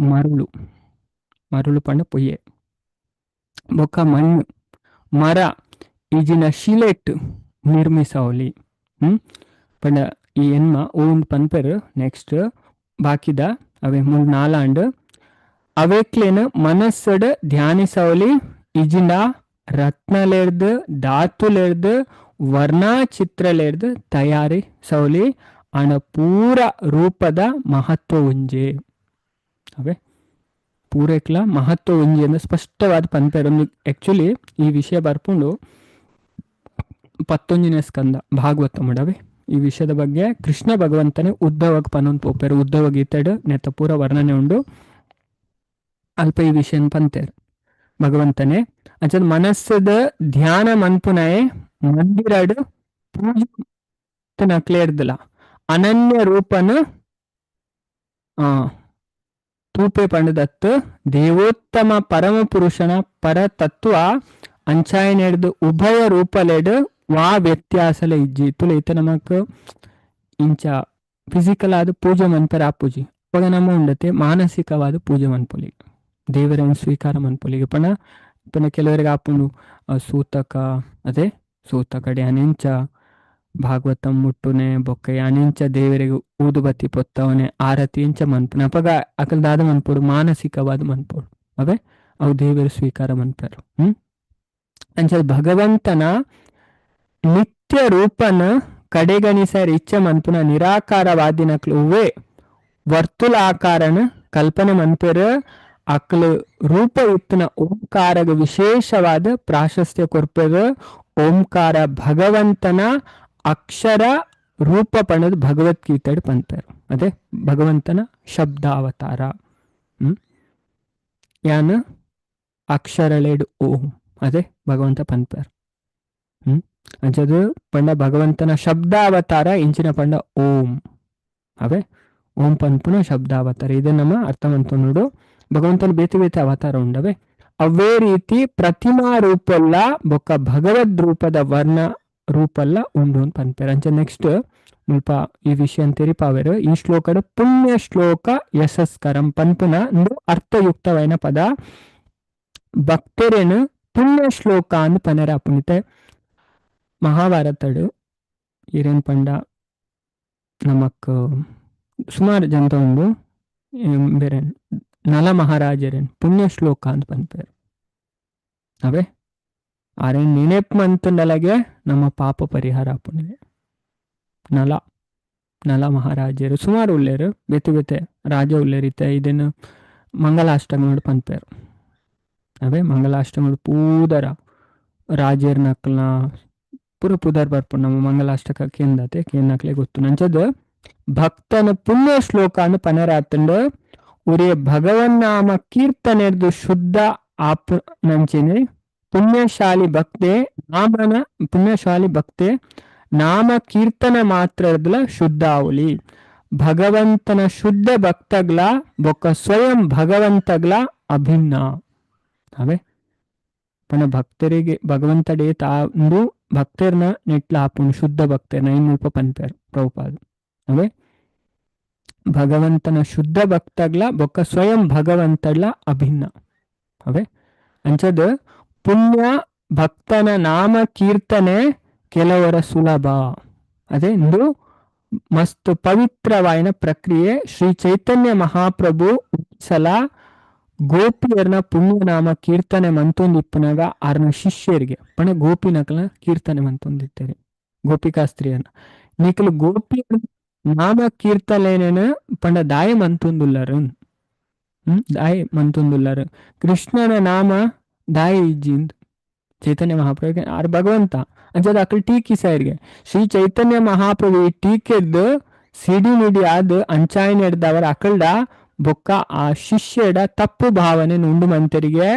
ಮರುಳು, ಮರುಳು ಪಂಡ ಪೊಯ್ಯೆ, ಬೊಕ್ಕ ಮಣ್ಣು, ಮರ ಈಜಿನ ಶಿಲೆಟ್ ನಿರ್ಮಿಸವಲಿ. ಪಂಡ ಈ ಎನ್ಮ ಓಂದ್ ಪನ್ಪೆರ್. ನೆಕ್ಸ್ಟ್ ಬಾಕಿದ ಅವೆ ಮೂರು ನಾಲಾಂಡ್ ಅವೆಕ್ಲೇನ ಮನಸ್ಸಡ್ ಧ್ಯಾನಿಸವಲಿ ಇಜಿನ ರತ್ನಲೇರ್ದ್ ಧಾತುಲೇರ್ದ್ ವರ್ಣಾಚಿತ್ರಲೇರ್ದ್ ತಯಾರಿ ಸೌಲಿ ಅಣ ಪೂರ ರೂಪದ ಮಹತ್ವ ಒಂಜೆ. ಅವೇ ಪೂರೇಕ್ಲ ಮಹತ್ವ ಒಂಜಿ ಅಂದ್ರೆ ಸ್ಪಷ್ಟವಾದ ಪನ್ಪೆರ್. ಒಂದು ಆಕ್ಚುಲಿ ಈ ವಿಷಯ ಬರ್ಪುಂಡು 11ನೇ ಸ್ಕಂದ ಭಾಗವತ ಮಾಡವೆ. ಈ ವಿಷಯದ ಬಗ್ಗೆ ಕೃಷ್ಣ ಭಗವಂತನೇ ಉದ್ಧವಗ್ ಪನೊಂದು ಪೋಪೆರ್. ಉದ್ಧವ ಗೀತೆಡ್ ನೆತ್ತ ಪೂರ ವರ್ಣನೆ ಉಂಡು. ಅಲ್ಪ ಈ ವಿಷಯನ್ ಪಂತೇರ್ ಭಗವಂತನೇ. ಅಂಚದ ಮನಸ್ಸದ ಧ್ಯಾನ ಮನ್ಪುನಾಯೆ ಮಂದಿರಡ್ ಪೂಜೆ ನಕ್ಲೇರ್ದಲ ಅನನ್ಯ ರೂಪನ ತೂಪೆ ಪಂಡದತ್ತು ದೇವೋತ್ತಮ ಪರಮ ಪುರುಷನ ಪರತತ್ವ ಅಂಚಾಯನೆಡ್ದು ಉಭಯ ರೂಪಲೆಡ್ ವಾ ವ್ಯತ್ಯಾಸಲ ಇಜ್ಜಿ. ತುಲೆ ಇತ್ತ ನಮಕ್ ಇಂಚ ಫಿಸಿಕಲ್ ಆದ ಪೂಜೆ ಮನ್ಪೆರ ಆಪುಜಿ. ಅವಾಗ ನಮ್ಮ ಉಂಡತೆ ಮಾನಸಿಕವಾದ ಪೂಜೆ ಮನ್ಪೊಲಿ, ದೇವರನ್ನು ಸ್ವೀಕಾರ ಮನ್ಪೊಲಿಗೆ. ಪಂಡ ಪಂಡ ಕೆಲವರಿಗೆ ಆಪುಂಡು ಸೂತಕ, ಅದೇ ಸೂತಕಡೆ ಅನಿಂಚ ಭಾಗವತಂ ಮುಟ್ಟುನೆ ಬೊಕ್ಕ ಅನಿಂಚ ದೇವರಿಗೆ ಊದುಬತ್ತಿ ಪೊತ್ತವನೆ ಆರತಿ ಇಂಚ ಮನ್ಪುನೆ. ಅಪಗ ಅಕಲ್ ದಾದ ಮನ್ಪೊಡು, ಮಾನಸಿಕವಾದ ಮನ್ಪೊಡು. ಅವೇ ಅವು ದೇವರು ಸ್ವೀಕಾರ ಮನ್ಪರು. ಅಂಚ ಭಗವಂತನ ನಿತ್ಯ ರೂಪನ ಕಡೆಗಣಿಸರ್ ಇಚ್ಛೆ ಮನ್ಪುನ ನಿರಾಕಾರವಾದಿನಕ್ಲು ಉವ್ವೇ ವರ್ತುಲಾಕಾರನ ಕಲ್ಪನೆ ಮನ್ಪೆರ್. ಅಕ್ಲು ರೂಪ ಇತ್ತನ ಓಂಕಾರಗ ವಿಶೇಷವಾದ ಪ್ರಾಶಸ್ತ್ಯ ಕೊರ್ಪೆರ್. ಓಂಕಾರ ಭಗವಂತನ ಅಕ್ಷರ ರೂಪ ಪಣದ ಭಗವದ್ಗೀತೆಡ್ ಪನ್ಪೆರ್. ಅದೇ ಭಗವಂತನ ಶಬ್ದ ಅವತಾರ. ಯಾನ್ ಅಕ್ಷರಳೆಡ್ ಓಂ ಅದೇ ಭಗವಂತ ಪನ್ಪೆರ್. ಅಂಚದು ಪಂಡ ಭಗವಂತನ ಶಬ್ದಾವತಾರ ಇಂಚಿನ ಪಂಡ ಓಂ. ಅವೇ ಓಂ ಪನ್ಪುನ ಶಬ್ದಾವತಾರ. ಇದೆ ನಮ್ಮ ಅರ್ಥ ಮಂತೊಂಡು. ಭಗವಂತನ ಬೇತೆ ಬೇತೆ ಅವತಾರ ಉಂಡವೆ. ಅವೇ ರೀತಿ ಪ್ರತಿಮಾ ರೂಪಲ್ಲ ಬೊಕ್ಕ ಭಗವದ್ ರೂಪದ ವರ್ಣ ರೂಪಲ್ಲ ಉಂಡು ಅಂತ ಪನ್ಪೆರ್. ಅಂಚ ನೆಕ್ಸ್ಟ್ ಮುಲ್ಪ ಈ ವಿಷಯ ತೆರಿಪಾವೆರು. ಈ ಶ್ಲೋಕದ ಪುಣ್ಯ ಶ್ಲೋಕ ಯಶಸ್ಕರಂ ಪನ್ಪುನ ಒಂದು ಅರ್ಥಯುಕ್ತವೈನ ಪದ. ಭಕ್ತರೇನು ಪುಣ್ಯ ಶ್ಲೋಕ ಅಂದ್ ಪನರ ಪುಣಿತೆ ಮಹಾಭಾರತಡು ಈರೇನ್ ಪಂಡ ನಮಕ್ ಸುಮಾರು ಜನತ ಉಂಡು ಬೇರೆ ನಲ ಮಹಾರಾಜರೇನ್ ಪುಣ್ಯ ಶ್ಲೋಕ ಅಂತ ಪನ್ಪೇರು. ಅವೇ ಆರೇನ್ ನೆನೆಪ್ ಮಂತಂಡಲಗೆ ನಮ್ಮ ಪಾಪ ಪರಿಹಾರ ಪುಣ್ಯ. ನಲ ನಲ ಮಹಾರಾಜರು ಸುಮಾರು ಉಲ್ಲೇರು, ಬೇತೆ ಬೇತೆ ರಾಜ ಉಲ್ಲೇರಿತೆ. ಇದನ್ನು ಮಂಗಲಾಷ್ಟಮಿಯೋಡು ಪನ್ಪೇರು. ಅವೇ ಮಂಗಲಾಷ್ಟಮಿಯೋಡು ಪೂದರ ರಾಜರ್ ನಕ್ಲ್ನ ಪೂರ ಪುದರ್ ಬರ್ಪುಂಡು. ನಮ್ಮ ಮಂಗಲಾಷ್ಟಕ ಕೇಂದತೆ ಕೇಂದಕ್ಲೆ ಗೊತ್ತು. ನಂಚದ ಭಕ್ತನ ಪುಣ್ಯ ಶ್ಲೋಕ ಅನ್ನು ಪನರಾತಂಡು ಉರಿಯ ಭಗವನ್ನಾಮ ಕೀರ್ತನೆರ್ದು ಶುದ್ಧ ಆಪು ನಂಚಿನೆ ಪುಣ್ಯಶಾಲಿ ಭಕ್ತೆ ನಾಮನ ಪುಣ್ಯಶಾಲಿ ಭಕ್ತೆ ನಾಮ ಕೀರ್ತನ ಮಾತ್ರ ಶುದ್ಧ ಆವಲಿ. ಭಗವಂತನ ಶುದ್ಧ ಭಕ್ತಗ್ಲ ಬೊಕ್ಕ ಸ್ವಯಂ ಭಗವಂತಗ್ಲ ಅಭಿನ್ನ. ಅವೇ ಪಣ ಭಕ್ತರಿಗೆ ಭಗವಂತಡೇ ತಾಂದು ಭಕ್ತರ್ನ ನೆಟ್ಲ ಆಪುಂಡು ಶುದ್ಧ ಭಕ್ತರ್ನ ಇನ್ ಮುಲ್ಪ ಪನ್ಪೇರು ಪ್ರಭುಪಾದ. ಅವೇ ಭಗವಂತನ ಶುದ್ಧ ಭಕ್ತಗ್ಲ ಬೊಕ್ಕ ಸ್ವಯಂ ಭಗವಂತಡ್ಲ ಅಭಿನ್ನ. ಅವೇ ಅಂಚದ ಪುಣ್ಯ ಭಕ್ತನ ನಾಮ ಕೀರ್ತನೆ ಕೆಲವರ ಸುಲಭ. ಅದೇ ಇಂದು ಮಸ್ತ್ ಪವಿತ್ರವಾಯಿನ ಪ್ರಕ್ರಿಯೆ. ಶ್ರೀ ಚೈತನ್ಯ ಮಹಾಪ್ರಭು ಸಲ ಗೋಪಿಯರ್ನ ಪುಣ್ಯನಾಮ ಕೀರ್ತನೆ ಮಂತೊಂದಿಪ್ಪುನಾಗ ಆರ್ನ ಶಿಷ್ಯರಿಗೆ ಪಣ ಗೋಪಿನಕಲ ಕೀರ್ತನೆ ಮಂತೊಂದಿತ್ತಾರೆ ಗೋಪಿಕಾ ಸ್ತ್ರೀಯರ್ನ ನಿಕಲು ಗೋಪಿಯರ್ ನಾಮ ಕೀರ್ತನೇನ ಪಂಡ ದಾಯ ಮಂತೊಂದುಲ್ಲರು ದಾಯ ಮಂತೊಂದುಲ್ಲರು ಕೃಷ್ಣನ ನಾಮ ದಾಯ ಇಜ್ಜಿಂದ್ ಚೈತನ್ಯ ಮಹಾಪ್ರಭು ಆರ್ ಭಗವಂತ ಅಂಚದ ಅಕಲ್ ಟೀಕಿಸಾರಿಗೆ ಶ್ರೀ ಚೈತನ್ಯ ಮಹಾಪ್ರಭು ಈ ಟೀಕೆದ್ದು ಸಿಡಿ ಮಿಡಿ ಆದ್ ಅಂಚಾಯನ ಹಿಡ್ದವರ ಅಕಲ್ಡ ಬೊಕ್ಕ ಆ ಶಿಷ್ಯಡ ತಪ್ಪು ಭಾವನೆ ಉಂಡು ಮಂತರಿಗೆ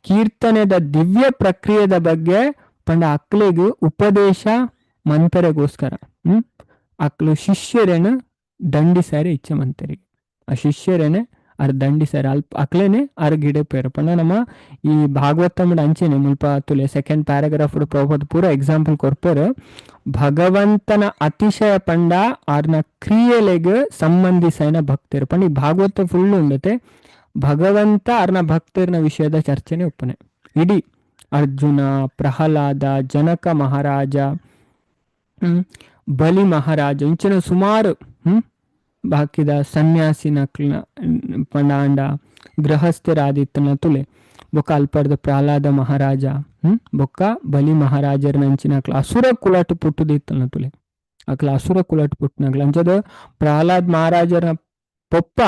ಕೀರ್ತನೆದ ದಿವ್ಯ ಪ್ರಕ್ರಿಯೆದ ಬಗ್ಗೆ ಪಂಡ ಅಕ್ಲೆಗ್ ಉಪದೇಶ ಮಂತರೆಗೋಸ್ಕರ ಹ್ಮ್ ಅಕ್ಲು ಶಿಷ್ಯರೇನ ದಂಡಿಸಾರೆ ಇಚ್ಛೆ ಮಂತೆರಿಗೆ. ಆ ಶಿಷ್ಯರೇನೆ ಅರ್ ದಂಡಿಸಾರೆ ಅಲ್ಪ ಅಕ್ಲೇನೆ ಅರ್ ಗಿಡ ಪೇರು ಪಂಡ ನಮ್ಮ ಈ ಭಾಗವತಮಡ ಅಂಚೆನೆ ಮುಲ್ಪ ತುಲೆ ಸೆಕೆಂಡ್ ಪ್ಯಾರಾಗ್ರಾಫ್ ಪ್ರಭುಪಾದ ಪೂರ ಎಕ್ಸಾಂಪಲ್ ಕೊರ್ಪೇರು. ಭಗವಂತನ ಅತಿಶಯ ಪಂಡ ಆರ್ನ ಕ್ರಿಯೆಲೆಗ್ ಸಂಬಂಧಿಸೈನ ಭಕ್ತರು ಪಂಡ ಈ ಭಾಗವತ ಫುಲ್ ಉಂಡತೆ ಭಗವಂತ ಆರ್ನ ಭಕ್ತರ್ನ ವಿಷಯದ ಚರ್ಚೆನೆ ಒಪ್ಪನೆ. ಇಡೀ ಅರ್ಜುನ, ಪ್ರಹ್ಲಾದ, ಜನಕ ಮಹಾರಾಜ, ಬಲಿ ಮಹಾರಾಜ ಇಂಚಿನ ಸುಮಾರು ಬಾಕಿದ ಸನ್ಯಾಸಿನಕ್ಲ ಪಂಡಾಂಡ ಗೃಹಸ್ಥರಾದಿತ್ತನ ತುಲೆ ಬೊಕ್ಕ ಅಲ್ಪರ್ದ ಪ್ರಹ್ಲಾದ ಮಹಾರಾಜ, ಬೊಕ್ಕ ಬಲಿ ಮಹಾರಾಜರ ನಂಚಿನಕ್ಲ ಅಸುರ ಕುಲಟ್ ಪುಟ್ಟುದಿತ್ತನ ತುಲೆ ಅಕ್ಲ ಅಸುರ ಕುಲಟ್ ಪುಟ್ಟನಕ್ಲ. ಅಂಚದ ಪ್ರಹ್ಲಾದ್ ಮಹಾರಾಜರ ಪೊಪ್ಪ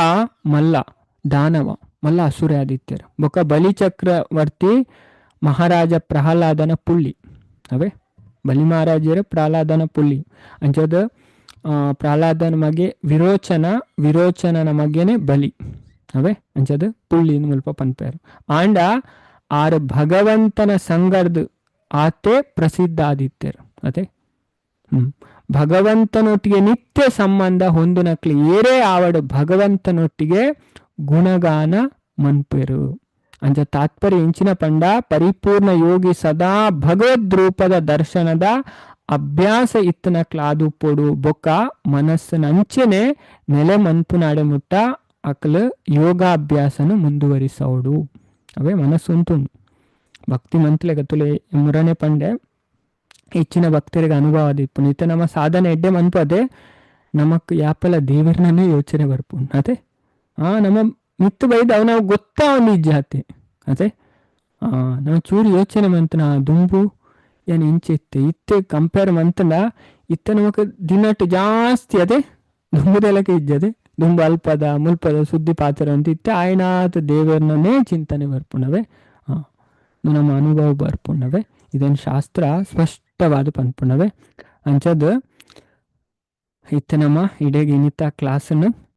ಮಲ್ಲ ದಾನವ, ಮಲ್ಲ ಅಸುರ ಆದಿತ್ಯರು. ಬೊಕ್ಕ ಬಲಿ ಚಕ್ರವರ್ತಿ ಮಹಾರಾಜ ಪ್ರಹ್ಲಾದನ ಪುಳ್ಳಿ ಅವೇ ಬಲಿ ಮಹಾರಾಜರ ಪ್ರಹ್ಲಾದನ ಪುಳ್ಳಿ. ಅಂಚದ ಪ್ರಹ್ಲಾದನ ಮಗೆ ವಿರೋಚನ, ವಿರೋಚನನ ಮಗೆನೆ ಬಲಿ ಅವೇ ಅಂಚದ ಪುಳ್ಳಿ ಮುಲ್ಪ ಪನ್ಪೇರು. ಆಂಡ ಆರ್ ಭಗವಂತನ ಸಂಗರ್ದು ಆತೆ ಪ್ರಸಿದ್ಧ ಆದಿತ್ಯರು ಅದೇ. ಭಗವಂತನೊಟ್ಟಿಗೆ ನಿತ್ಯ ಸಂಬಂಧ ಹೊಂದುನಕ್ಲಿ ಏರೇ ಆವಡು ಭಗವಂತನೊಟ್ಟಿಗೆ ಗುಣಗಾನ ಮನ್ಪೆರು. ಅಂಚ ತಾತ್ಪರ್ಯ ಇಂಚಿನ ಪಂಡ ಪರಿಪೂರ್ಣ ಯೋಗಿ ಸದಾ ಭಗವದ್ ರೂಪದ ದರ್ಶನದ ಅಭ್ಯಾಸ ಇತ್ತನಕ್ಲಾದು ಪೊಡು ಬೊಕ್ಕ ಮನಸ್ಸಿನ ಅಂಚೆನೆ ನೆಲೆ ಮನ್ಪುನಾಡೆ ಮುಟ್ಟ ಅಕ್ಲು ಯೋಗಾಭ್ಯಾಸನು ಮುಂದುವರಿಸೋಡು. ಅವೇ ಮನಸ್ಸು ಉಂಟು ಭಕ್ತಿ ಮಂತ್ಲೆ ಗತ್ತುಲೆ ಮುರನೆ ಪಂಡೆ ಹೆಚ್ಚಿನ ಭಕ್ತರಿಗೆ ಅನುಭವ ಆದಿಪ್ಪು. ಇತ್ತ ನಮ್ಮ ಸಾಧನೆ ಎಡ್ಡೆ ಮನ್ಪದೆ ನಮಕ್ ಯಾಪಲ ದೇವರನ್ನೇ ಯೋಚನೆ ಬರ್ಪು ಅದೇ. ನಮ್ಮ ಮಿತ್ತು ಬೈದ ಅವ್ ನಾವು ಗೊತ್ತಾ ಒಂದು ಇಜ್ಜಾತೆ ಅದೇ. ನಾವು ಚೂರು ಯೋಚನೆ ಮಂತನ ದುಂಬು ಏನ್ ಇಂಚೆ ಇತ್ತೆ ಇತ್ತೆ ಕಂಪೇರ್ ಮಂತಂಡ ಇತ್ತ ನಮಕ್ ದಿನಟ್ಟು ಜಾಸ್ತಿ ಅದೇ ದುಂಬುದೆಲಕ್ಕೆ ಇಜ್ಜದೆ ದುಂಬು ಅಲ್ಪದ ಮುಲ್ಪದ ಸುದ್ದಿ ಪಾತ್ರ ಅಂತ ಇತ್ತೆ ಆಯ್ನಾತ ದೇವರನ್ನೇ ಚಿಂತನೆ ಬರ್ಪುಣವೆ. ನಮ್ಮ ಅನುಭವ ಬರ್ಪುಣವೆ. ಇದನ್ ಶಾಸ್ತ್ರ ಸ್ಪಷ್ಟವಾದ ಪನ್ಪುಣವೆ. ಅಂಚದ ಇತ್ತೆ ನಮ್ಮ ಇಡೀ ಇನಿತ ಕ್ಲಾಸನ್ನು